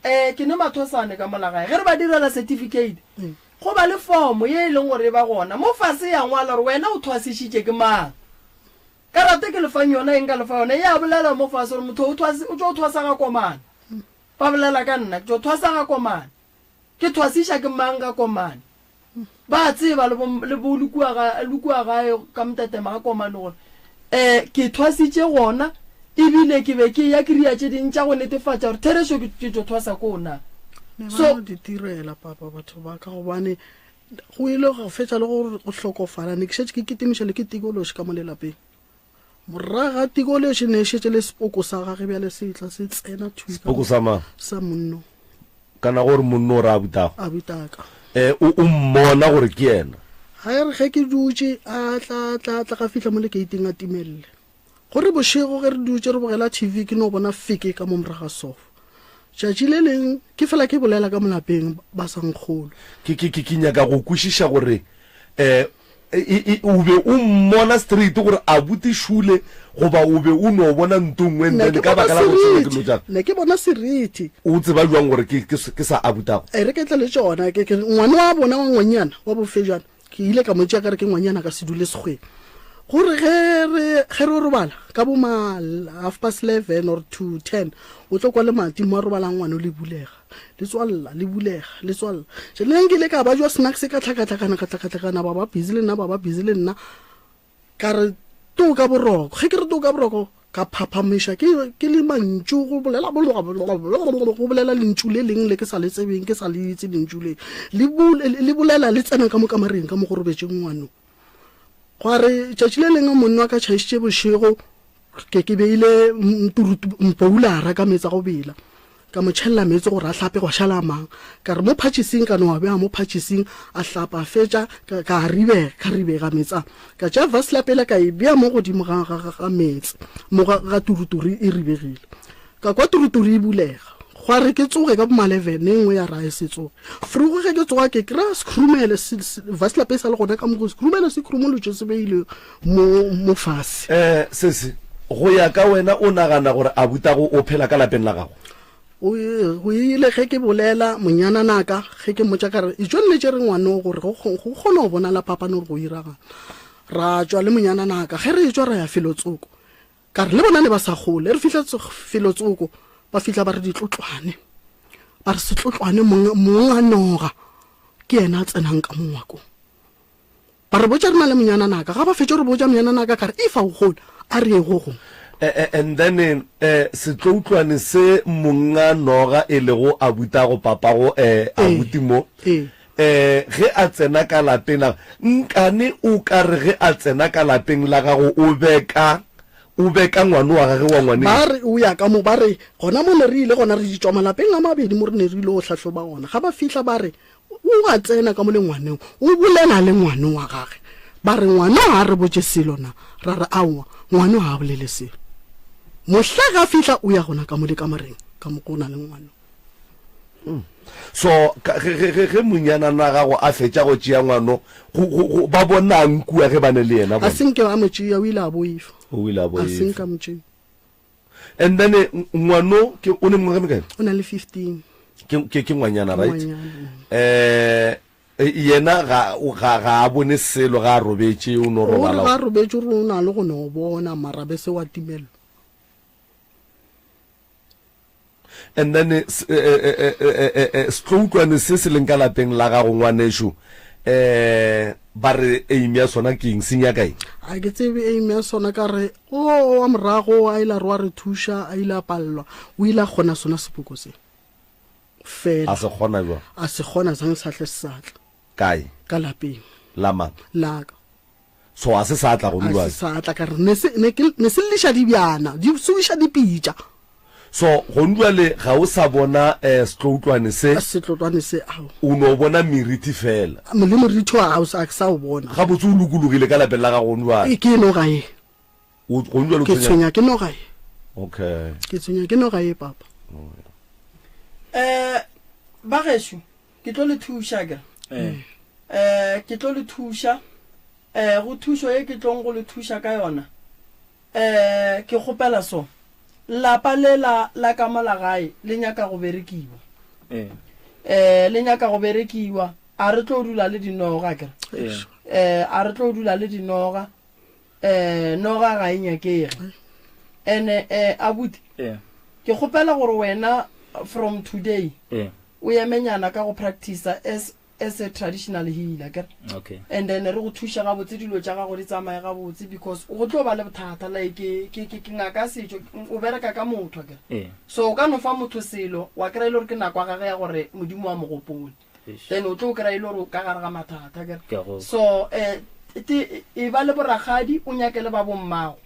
Eh ke ne mathosane ka mola gae. Ge re ba direla certificate go ba le form ye e leng gore e ba gona. Mo fase ya ngwala gore wena o thwasišitše ke mang. Karata ke le fang yona eng ka le fa yona e a bolela mo fase gore motho o thwasi o tšo thwasa ga komane. Ba bolela ka nna ke tšo thwasa ga komane. Ke thwasiša ke mang ga Komane? Ba a tseba le bo, le bo le kua ga, le kua gae ka Mtetema ga Komane gore um ke thwasitše gona, ebile ke be ke eya ke ria tše ding tša go netefatša gore therešo ke, ke tšo thwasa koo na. Ne ba So, no di tirela papa batho ba ka gobane go ile go fetša le go go hlokofala ne ke šetše ke kitimiša le ke tikološi ka mo lelapeng. Morago ga tikološi ne e šetše le sepoko sa gage bjale se tla se tsena thwi ka Sepoko sa mang? sa monno. Kana gore monno o re abutago? Abutaka. Eh, o, o mmona gore ke yena? Ga e re ge ke dutše, a tla, tla, tla ga fihla mo lekeiting a timelele. Gore bošego ge re dutše re bogela TV ke no bona feke ka mo morago ga sofa. Tšatši le leng ke fela ke bolela ka mo lapeng ba sa nkgolwe. Ke, ke, ke, ke nyaka go kwešiša gore eh, e, e, o be o mmona straight gore abuti šule goba o be o no bona nto nngwe Ne and then ke ka bona baka la go tshwenywa ke seriti. dilo tša Ne ke bona seriti. O tseba bjang gore ke, ke, ke sa abutago? E re ke tle le tšona. Ke, ke, ngwana wa bona wa ngwanyana, wa bofejana, ke ile ka mo tšea ka re ke ngwanyana ka se dule sekgweng. Gore ge re, ge re robala, ka bo ma half past 11 or to 10, o tlo kwa lemati mo a robalang ngwana o le bulega. Le tswalla, le bulega, le tswalla. Tše le nkile ka ba jwa snacks ka tlhakatlhakana, ka tlhakatlhakana, ba ba busy le nna, ba ba busy le nna. Ka re too ka boroko. Ge ke re too ka boroko, ka phaphamiša ke, ke le mantšu go bolela, go bolela lentšu le leng le ke sa le tsebeng, ke sa le itse lentšu le. Le le bolela le tsena ka mo kamareng ka mo go robetšeng ngwano. Gwa re tšatši le lengwe monna wa ka tšhaišitše bošego. Ke ke beile mpoulara ka meetse a go bela. Ka mo tšhelela meetse gore a hlape gwa šala a mang. Ka re mo phatšhising ka no a bea mo phatšhising a hlapa a fetša ka ka a ribega ka ribega meetse a. Ka tšea vaselap yela ka e bea mo godimo ga ga ga meetse mo ga ga turuturu e ribegile. Ka kwa turuturu e bulega. Gwa re ke tsoge ka bo maleven e nngwe ya re a e se tsoge. Frogo ge ke tsoga ke kry-a sekhurumele se se vaselap e sa le gona ka mo go sekhurumele se khurumolotšwe se beilwe mo mo fase. Eh, sesi, go ya ka wena o nagana gore abutago o phela ka lapeng la gago? O go ile ge ke bolela monyananaka ge ke mmotša ka re etšwa nne tše re ngwano gore go go kgona go bonala phapano gore go iragala. Ra tšwa le monyananaka ge re etšwa ra ya felo tsoko. Ka re le bona ne ba sa gole re fihla felo tsoko ba fihla ba re ditlotlwane. Ba re setlotlwane mong mong a noga ke yena a tsenang ka mo ngwakong. Ba re botša re na le monyananaka. Ga ba fetša go re botša monyananaka ka re, Efa o gola, a re ye go go. And then setloutlwane se monga noga e lego abutago papago abuti mo, ge a tsena ka lapeng la, nkane o ka re ge a tsena ka lapeng la gago o beka, o beka ngwano wa gage wa ngwaneno? Ba re o ya ka mo, ba re gona mo ne re ile gona re ditšwa malapeng a mabedi mo re ne re ile go hlahloba gona. Ga ba fihla ba re O a tsena ka mo le ngwaneng, o bolela le ngwano wa gage. Ba re, Ngwano ga a re botše selo na? Ra re, Aowa, ngwano ga a bolele selo. Mohla ge a fihla, o ya gona ka mo le kamoreng, ka mo go na le ngwano. So, ka, ge, ge, ge, ge monyanana gago a fetša go tšea ngwano, go, go, go, ba bonang kua ge ba ne le yena A bona? se nke a mo tšea, o ile a boifa. O ile a A se nke boifa. a mo tšea. And then eh, ngwano ke o ne mengwaga e mekae? O na le 15. Ke ke ke ngwanyana right? Ngwanyana. Eh eh, yena ga o- ga ga a bone selo ga a robetše o no O re ga robala. a robetše o re o na le go no bona mara be se wa timelwa. And then eh, s- eh, eh, eh, eh, eh, eh, setloutlwane se se leng ka lapeng la gago ngwanešu eh ba re aim ya sona ke eng se nyaka eng? A ke tsebe aim ya sona ka re o wa morago a ile a re wa re thuša a ile a palelwa o ile a kgona sona sepoko se fela. A se kgona jwang? A se kgona sang sa hle se sa tla. Kae? Ka lapeng. La mang? La ka. So a se sa tla gone A jwale? se sa tla ka re ne se ne ke ne se lliša dibjana di subiša dipitša. So gone jwale ga o sa bona eh setloutlwane se? Setlotlwane se ao. O no bona meriti fela. Le moriti wa ga o sa o bona. Gabotse o lokologile ka lapeng la gago gone jwale? Ke noga ye. O gone jwale o Ke tshwenya ke noga ye. Okay. Ke tshwenya ke noga ye papa. Eh ba gešo ke tlo le thuša akere? Eh. Eh ke tlo le thuša. Eh go thušo ye ke tlong go le thuša ka yona. Eh ke kgopela so. Lapa le la la ka mo la gae le nyaka go berekiwa. Eh. Eh le nyaka go berekiwa. A re tlo dula le dinoga akere? Eh. Eh a re tlo dula le dinoga. Eh noga ga e nyakege. Ene eh abuti. Eh. Ke kgopela gore wena from today. Eh. O emenyana ka go practice as as a traditional healer akere okay and then re go thuše gabotse dilo tša gago di tsamaye gabotse because go tlo ba le bothata like ke ke ke ngaka ya setšo o bereka ka motho akere ee so o ka no fa motho selo wa kry-a e le gore ke nako ya gage ya gore modimo wa mo gopole Eish. then o tlo kry-a e le gore o ka gare ga mathata akere Ke a go kwa. so um te e ba le borakgadi o nyake le ba bommago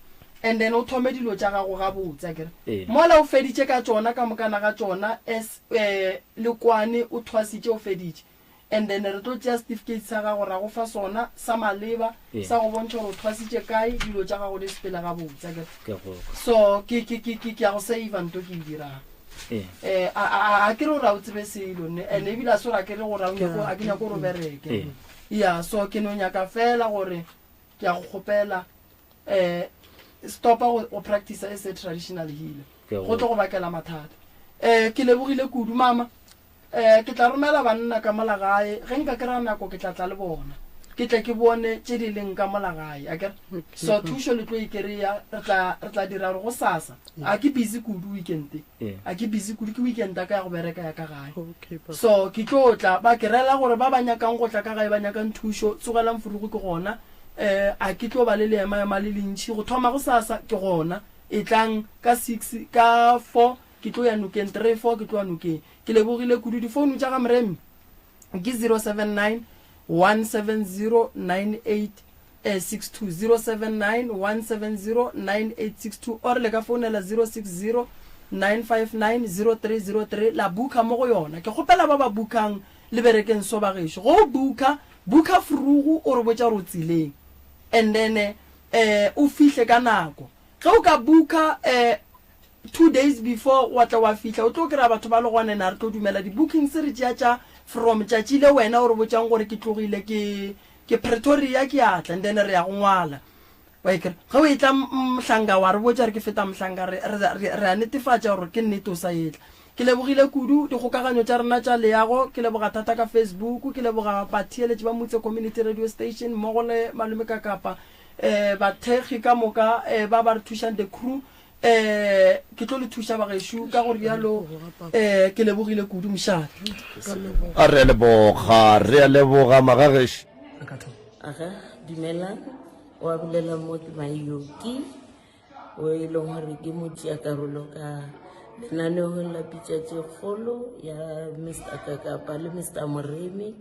and then o thome dilo tša gago gabotse akere Ee. mola o feditše ka tšona ka mokana ga tšona as um le kwane o thwasitše o feditše and then re tlo tšea certificate sa gago ra go fa sona sa maleba Ee. sa go bontšha gore o thwasitše kae dilo tša gago di sepele gabotse akere Ke a go kwa. so ke ke ke ke ke ya go save nto ke e dirang Ee. eh a a a ke re gore a o tsebe selo ne and ebile a se gore a ke re gore a o nyako a ke nyako gore o bereke Ee. ya so ke no nyaka fela gore ke ya go kgopela um stopa go go practice as a traditional healer Ke a go tlo go bakela mathata um ke lebogile kudu mama um ke tla romela banna ka mola gae ge nka kry-a nako ke tla tla le bona ke tle ke bone tše di leng ka mola gae akere so thušo le tlo e kry-a re tla re tla dira gore go sasa a ke busy kudu weekend Ee. a ke busy kudu ke weekend ya ka ya go bereka ya ka gae Okay, papa. so ke tlo tla ba ke rela gore ba ba nyakang go tla ka gae ba nyakang thušo tsogelang furugo ke gona um a ke tlo ba le leemaema le lentši go thoma go sasa ke gona e tlang ka six ka four ke tlo ya nokeng three four ke tlo ya nokeng ke lebogile kudu difounu tša ga moremi ke 079 170 98. 62, 079 170 9862 or le ka founela 060 959 0303 la booker mo go yona. Ke kgopela ba ba bookang le berekeng so bagešo. Go o booker, booker frugu o re botša gore o tseleng and then eh o fihle ka nako. Ge o ka booker eh 2 days before wa tla wa fihla o tlo kry-a batho ba le gona and a re tlo dumela di-bookings re tšea tša from tšatši le wena o re botšang gore ke tlogile ke Ke Pretoria ke a tla and then re ya go ngwala. Wa e kry. Ge o etla Mhlanga wa re botša re ke feta Mhlanga re re re a netefatša gore ke nnete o sa etla. Ke lebogile kudu dikgokaganyo tša rena tša leago, ke leboga thata ka Facebook, ke leboga batheeletši ba Mutse Community Radio Station mmogo le Malome Kakapa, eh bathekgi ka moka eh ba ba re thušang the crew Eh, ke tlo le thuša bagešo ka go rialo eh ke lebogile kudu mošate. A re a leboga, re a leboga magagešo. Aga, dumelang, wa bolela mo ke Mayoki, o e leng gore ke motšea karolo ka lenaneong la pitša tše kgolo ya Mr Kakapa le Mr Moremi,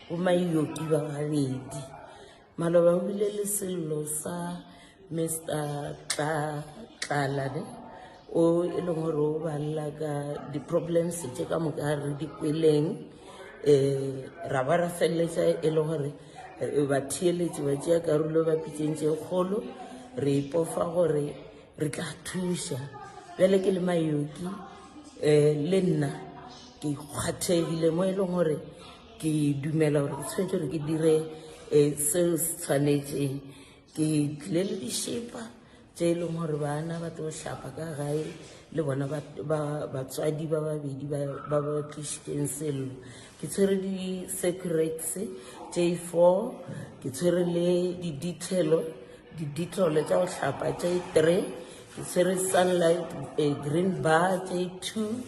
bo Mayoki ba babedi. Maloba o bile le sello sa Mister Tla Tlala ne o e leng gore o balela ka di-problems tše ka moka re di kweleng um ra ba ra feleletša e le gore eh, batheeletši ba tšea karolo ba pitseng tše kgolo re ipofa gore re tla thuša bjale ke le mayoki um le nna ke kgwathegile mo e leng gore ke dumela gore ke tshwanetse gore ke dire um seo se tshwanetseng ke tlile le dišepa tše e leng gore bana ba tlo hlapa ka gae le bona batswadi ba babedi ba ba tlišitšeng sello ke tshwere di-secrets tše four ke tshwere le di-detailo di-detailo tša go hlapa tše three ke tshwere sunlight eh, green bar tše two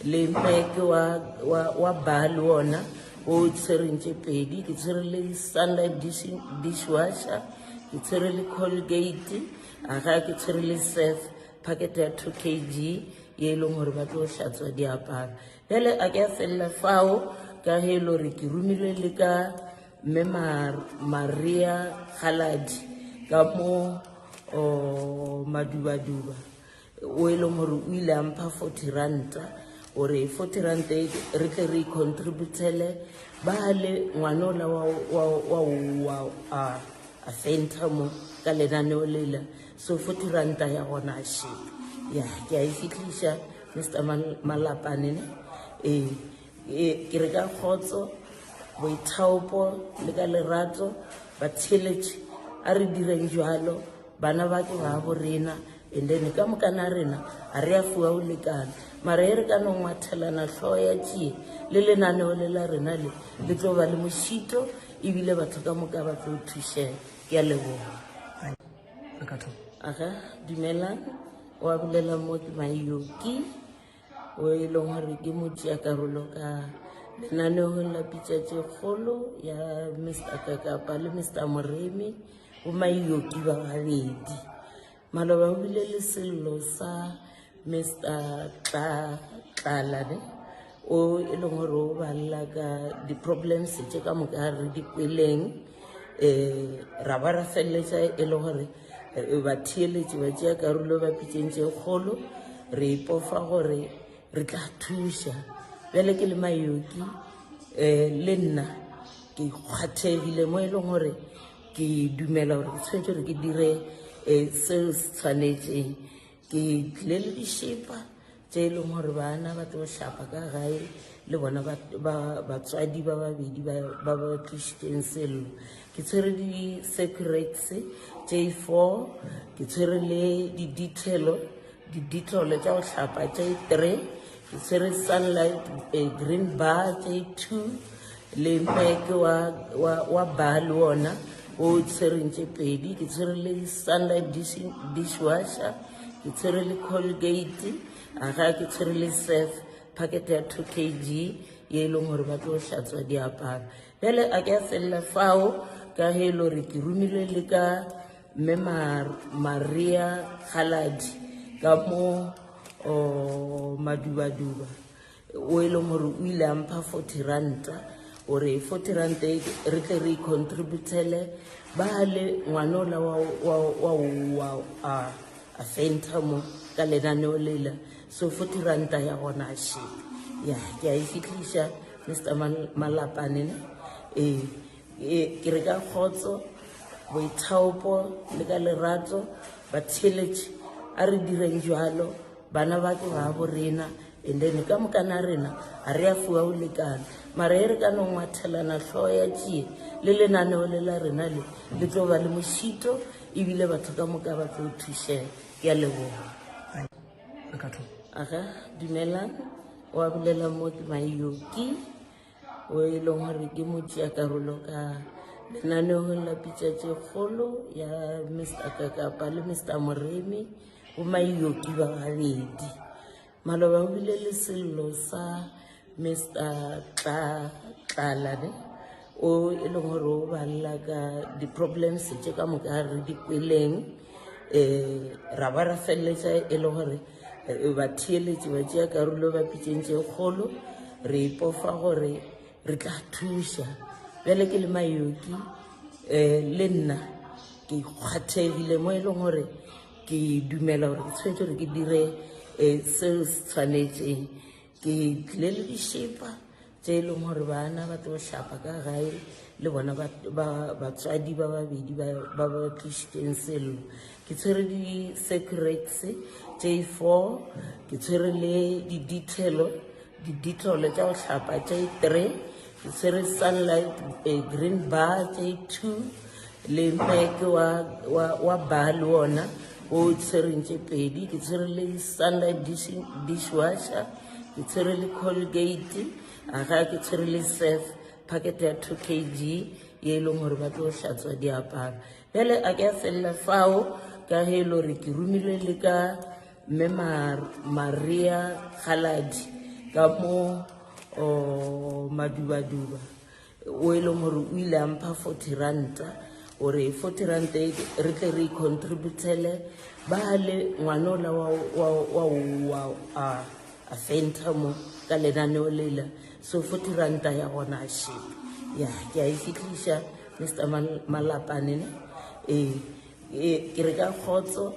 le mpeke wa, wa, wa bar le ona o tshwereng tše pedi ke tshwere le sunlight dish, dishwasher ke tshwere le colgate aga ke tshwere le surf packet ya 2 kg ye e leng gore ba tlo hlatswa diaparo bjale a ke a felela fao ka ge e le gore ke romilwe le ka mme Maria Kgaladi ka mo Madubaduba o e leng gore o ile a mpha 40 ranta gore 40 ranta e re tle re contributele ba le ngwana ola wa wa wa wa a a fenta mo ka lenaneo lela so 40 ranta ya gona a she ya ke a e fitlhiša Mr Malapane ne ee Ee, ke re ka kgotso, boithaopo le ka lerato, batheeletši, a re direng jwalo, bana ba ke ba bo rena, and then ka mokana rena a re a fiwa go lekana. Mara e re ka no ngwathelana hlogo ya tšie le lenaneo le la rena le, le tlo ba le mošito ebile batho ka moka ba tlo thušega. Ke a leboga. Aga, dumelang, wa bolela mo ke Mayoki. o e leng gore ke motšea karolo ka lenaneong la pitša tše kgolo ya Mr Kakapa le Mr Moremi bo Mayoki ba babedi. Maloba o bile le sello sa Mr Tla Tlala ne o e leng gore o balela ka di-problems tše ka moka re di kweleng um ra ba ra feleletša e le gore Batheeletši ba tšea karolo ba pitšeng tše kgolo, re ipofa gore re tla thuša. Bjale ke le Mayoki um le nna ke kgwathegile mo e leng gore ke dumela gore ke tshwanetse gore ke dire um seo se tshwanetseng. Ke tlile le dišepa tše e leng gore bana ba tlo hlapa ka gae le bona batswadi ba babedi ba ba tlišitšeng sello. Ke tshwere di-secrets tše four, ke tshwere le di-detailo di-detailo tša go hlapa tše three, ke tshwere sunlight eh, green bar tše two le mpeke wa, wa, wa bar le ona o tshwereng tše pedi, ke tshwere le sunlight dish, dishwasher ke tshwere le colgate aga ke tshwere le surf packet ya 2 kg ye e leng gore ba tlo hlatswa diaparo bjale a ke a felela fao ka ge e le gore ke romilwe le ka mme maria kgaladi ka mo madubaduba o e leng gore o ile a mpha 40 ranta. Gore 40 rand e re tle re contributele ba le ngwanola wa wa wa wa a a fenta mo ka lenaneo lela so 40 ranta ya gona a she ya ke a e fitlhiša mr malapane ne ee e, ke re ka kgotso boithaopo le ka lerato batheeletši a re direng jalo bana ba ke ba bo rena and then ka mokana rena ga re a fiwa go lekana mara e re ka no ngwathelana hlogo ya tšie le lenaneo le la rena le le tlo ba le mošito ebile batho ka moka ba tlo thušega ke a leboga aga dumelang wa bolela mo ke mayoki o e leng gore ke motšea karolo ka lenaneong la pitša tše kgolo ya mr kakapa le mr moremi bo mayoki ba babedi maloba o bile le sello sa mr tla tlala ne o e leng gore o balela ka di-problems tše ka moka re di kweleng um ra ba ra feleletša e le gore eh, batheeletši ba tšea karolo ba pitšeng tše kgolo re ipofa gore re tla thuša bjale ke le mayoki um le nna ke kgwathegile mo e leng gore ke dumela gore ke tshwanetse gore ke dire um seo se tshwanetseng ke tlile le dišepa tše e leng gore bana ba tlo hlapa ka gae le bona batswadi ba babedi ba ba tlišitšeng sello ke tshwere di-secrex tše four ke tshwere le di-detail di-detail tša go hlapa tše three ke tshwere sunlight eh, green bar tše two le mek wa, wa, wa bar le ona o tshwereng tše pedi ke tshwere le sunlight dish, dishwasher ke tshwere le colgate aga ke tshwere le surf packet ya 2 kg ye e leng gore ba tlo hlatswa diaparo bjale a ke a felela fao ka ge e le gore ke romilwe le ka mme maria kgaladi ka mo madubaduba o e leng gore o ile a mpha 40 ranta gore 40 ranta e re tle re contributele ba le ngwanola wa wa wa wa a a fenta mo ka lenaneo lela so 40 ranta ya gona a ship ya ke a e fitlhiša mr malapane ne ee e, ke re ka kgotso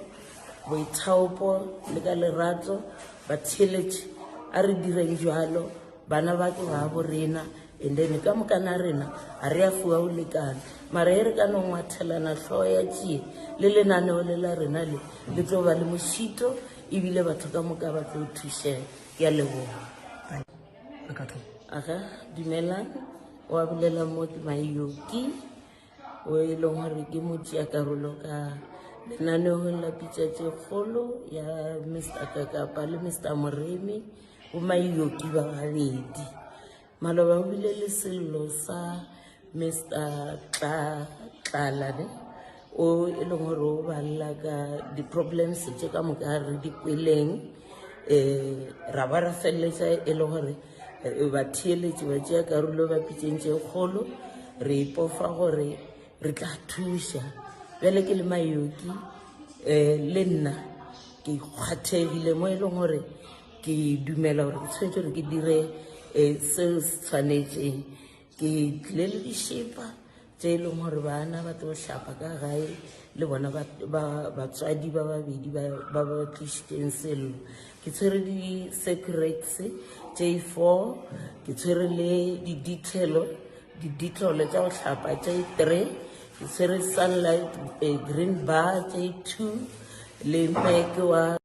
boithaopo le ka lerato batheeletši a re direng jalo bana ba ke ba bo rena and then ka mokana rena ga re a fiwa go lekana mara e re ka no ngwathelana hlogo ya tšie le lenaneo le la rena le le tlo ba le mošito ebile batho ka moka ba tlo thušega ke a leboga aga dumelang wa bolela mo ke mayoki o e leng gore ke motšea karolo ka lenaneong la pitša tše kgolo ya mr kakapa le mr moremi bo mayoki ba babedi maloba o bile le sello sa mr tla tlala ne o e leng gore o balela ka di-problems tše ka moka re di kweleng um ra ba ra feleletša e le gore eh, batheeletši ba tšea karolo ba pitšeng tše kgolo re ipofa gore re tla thuša bjale ke le mayoki um le nna ke kgwathegile mo e leng gore ke dumela gore ke tshwanetse gore ke dire um seo se tshwanetseng ke tlile le dišepa tše e leng gore bana ba tlo hlapa ka gae le bona batswadi ba babedi ba ba tlišitšeng sello ke tshwere di-secrex tše four ke tshwere le di-detail di-detail tša go hlapa tše three ke tshwere sunlight eh, green bar tše two le mek wa.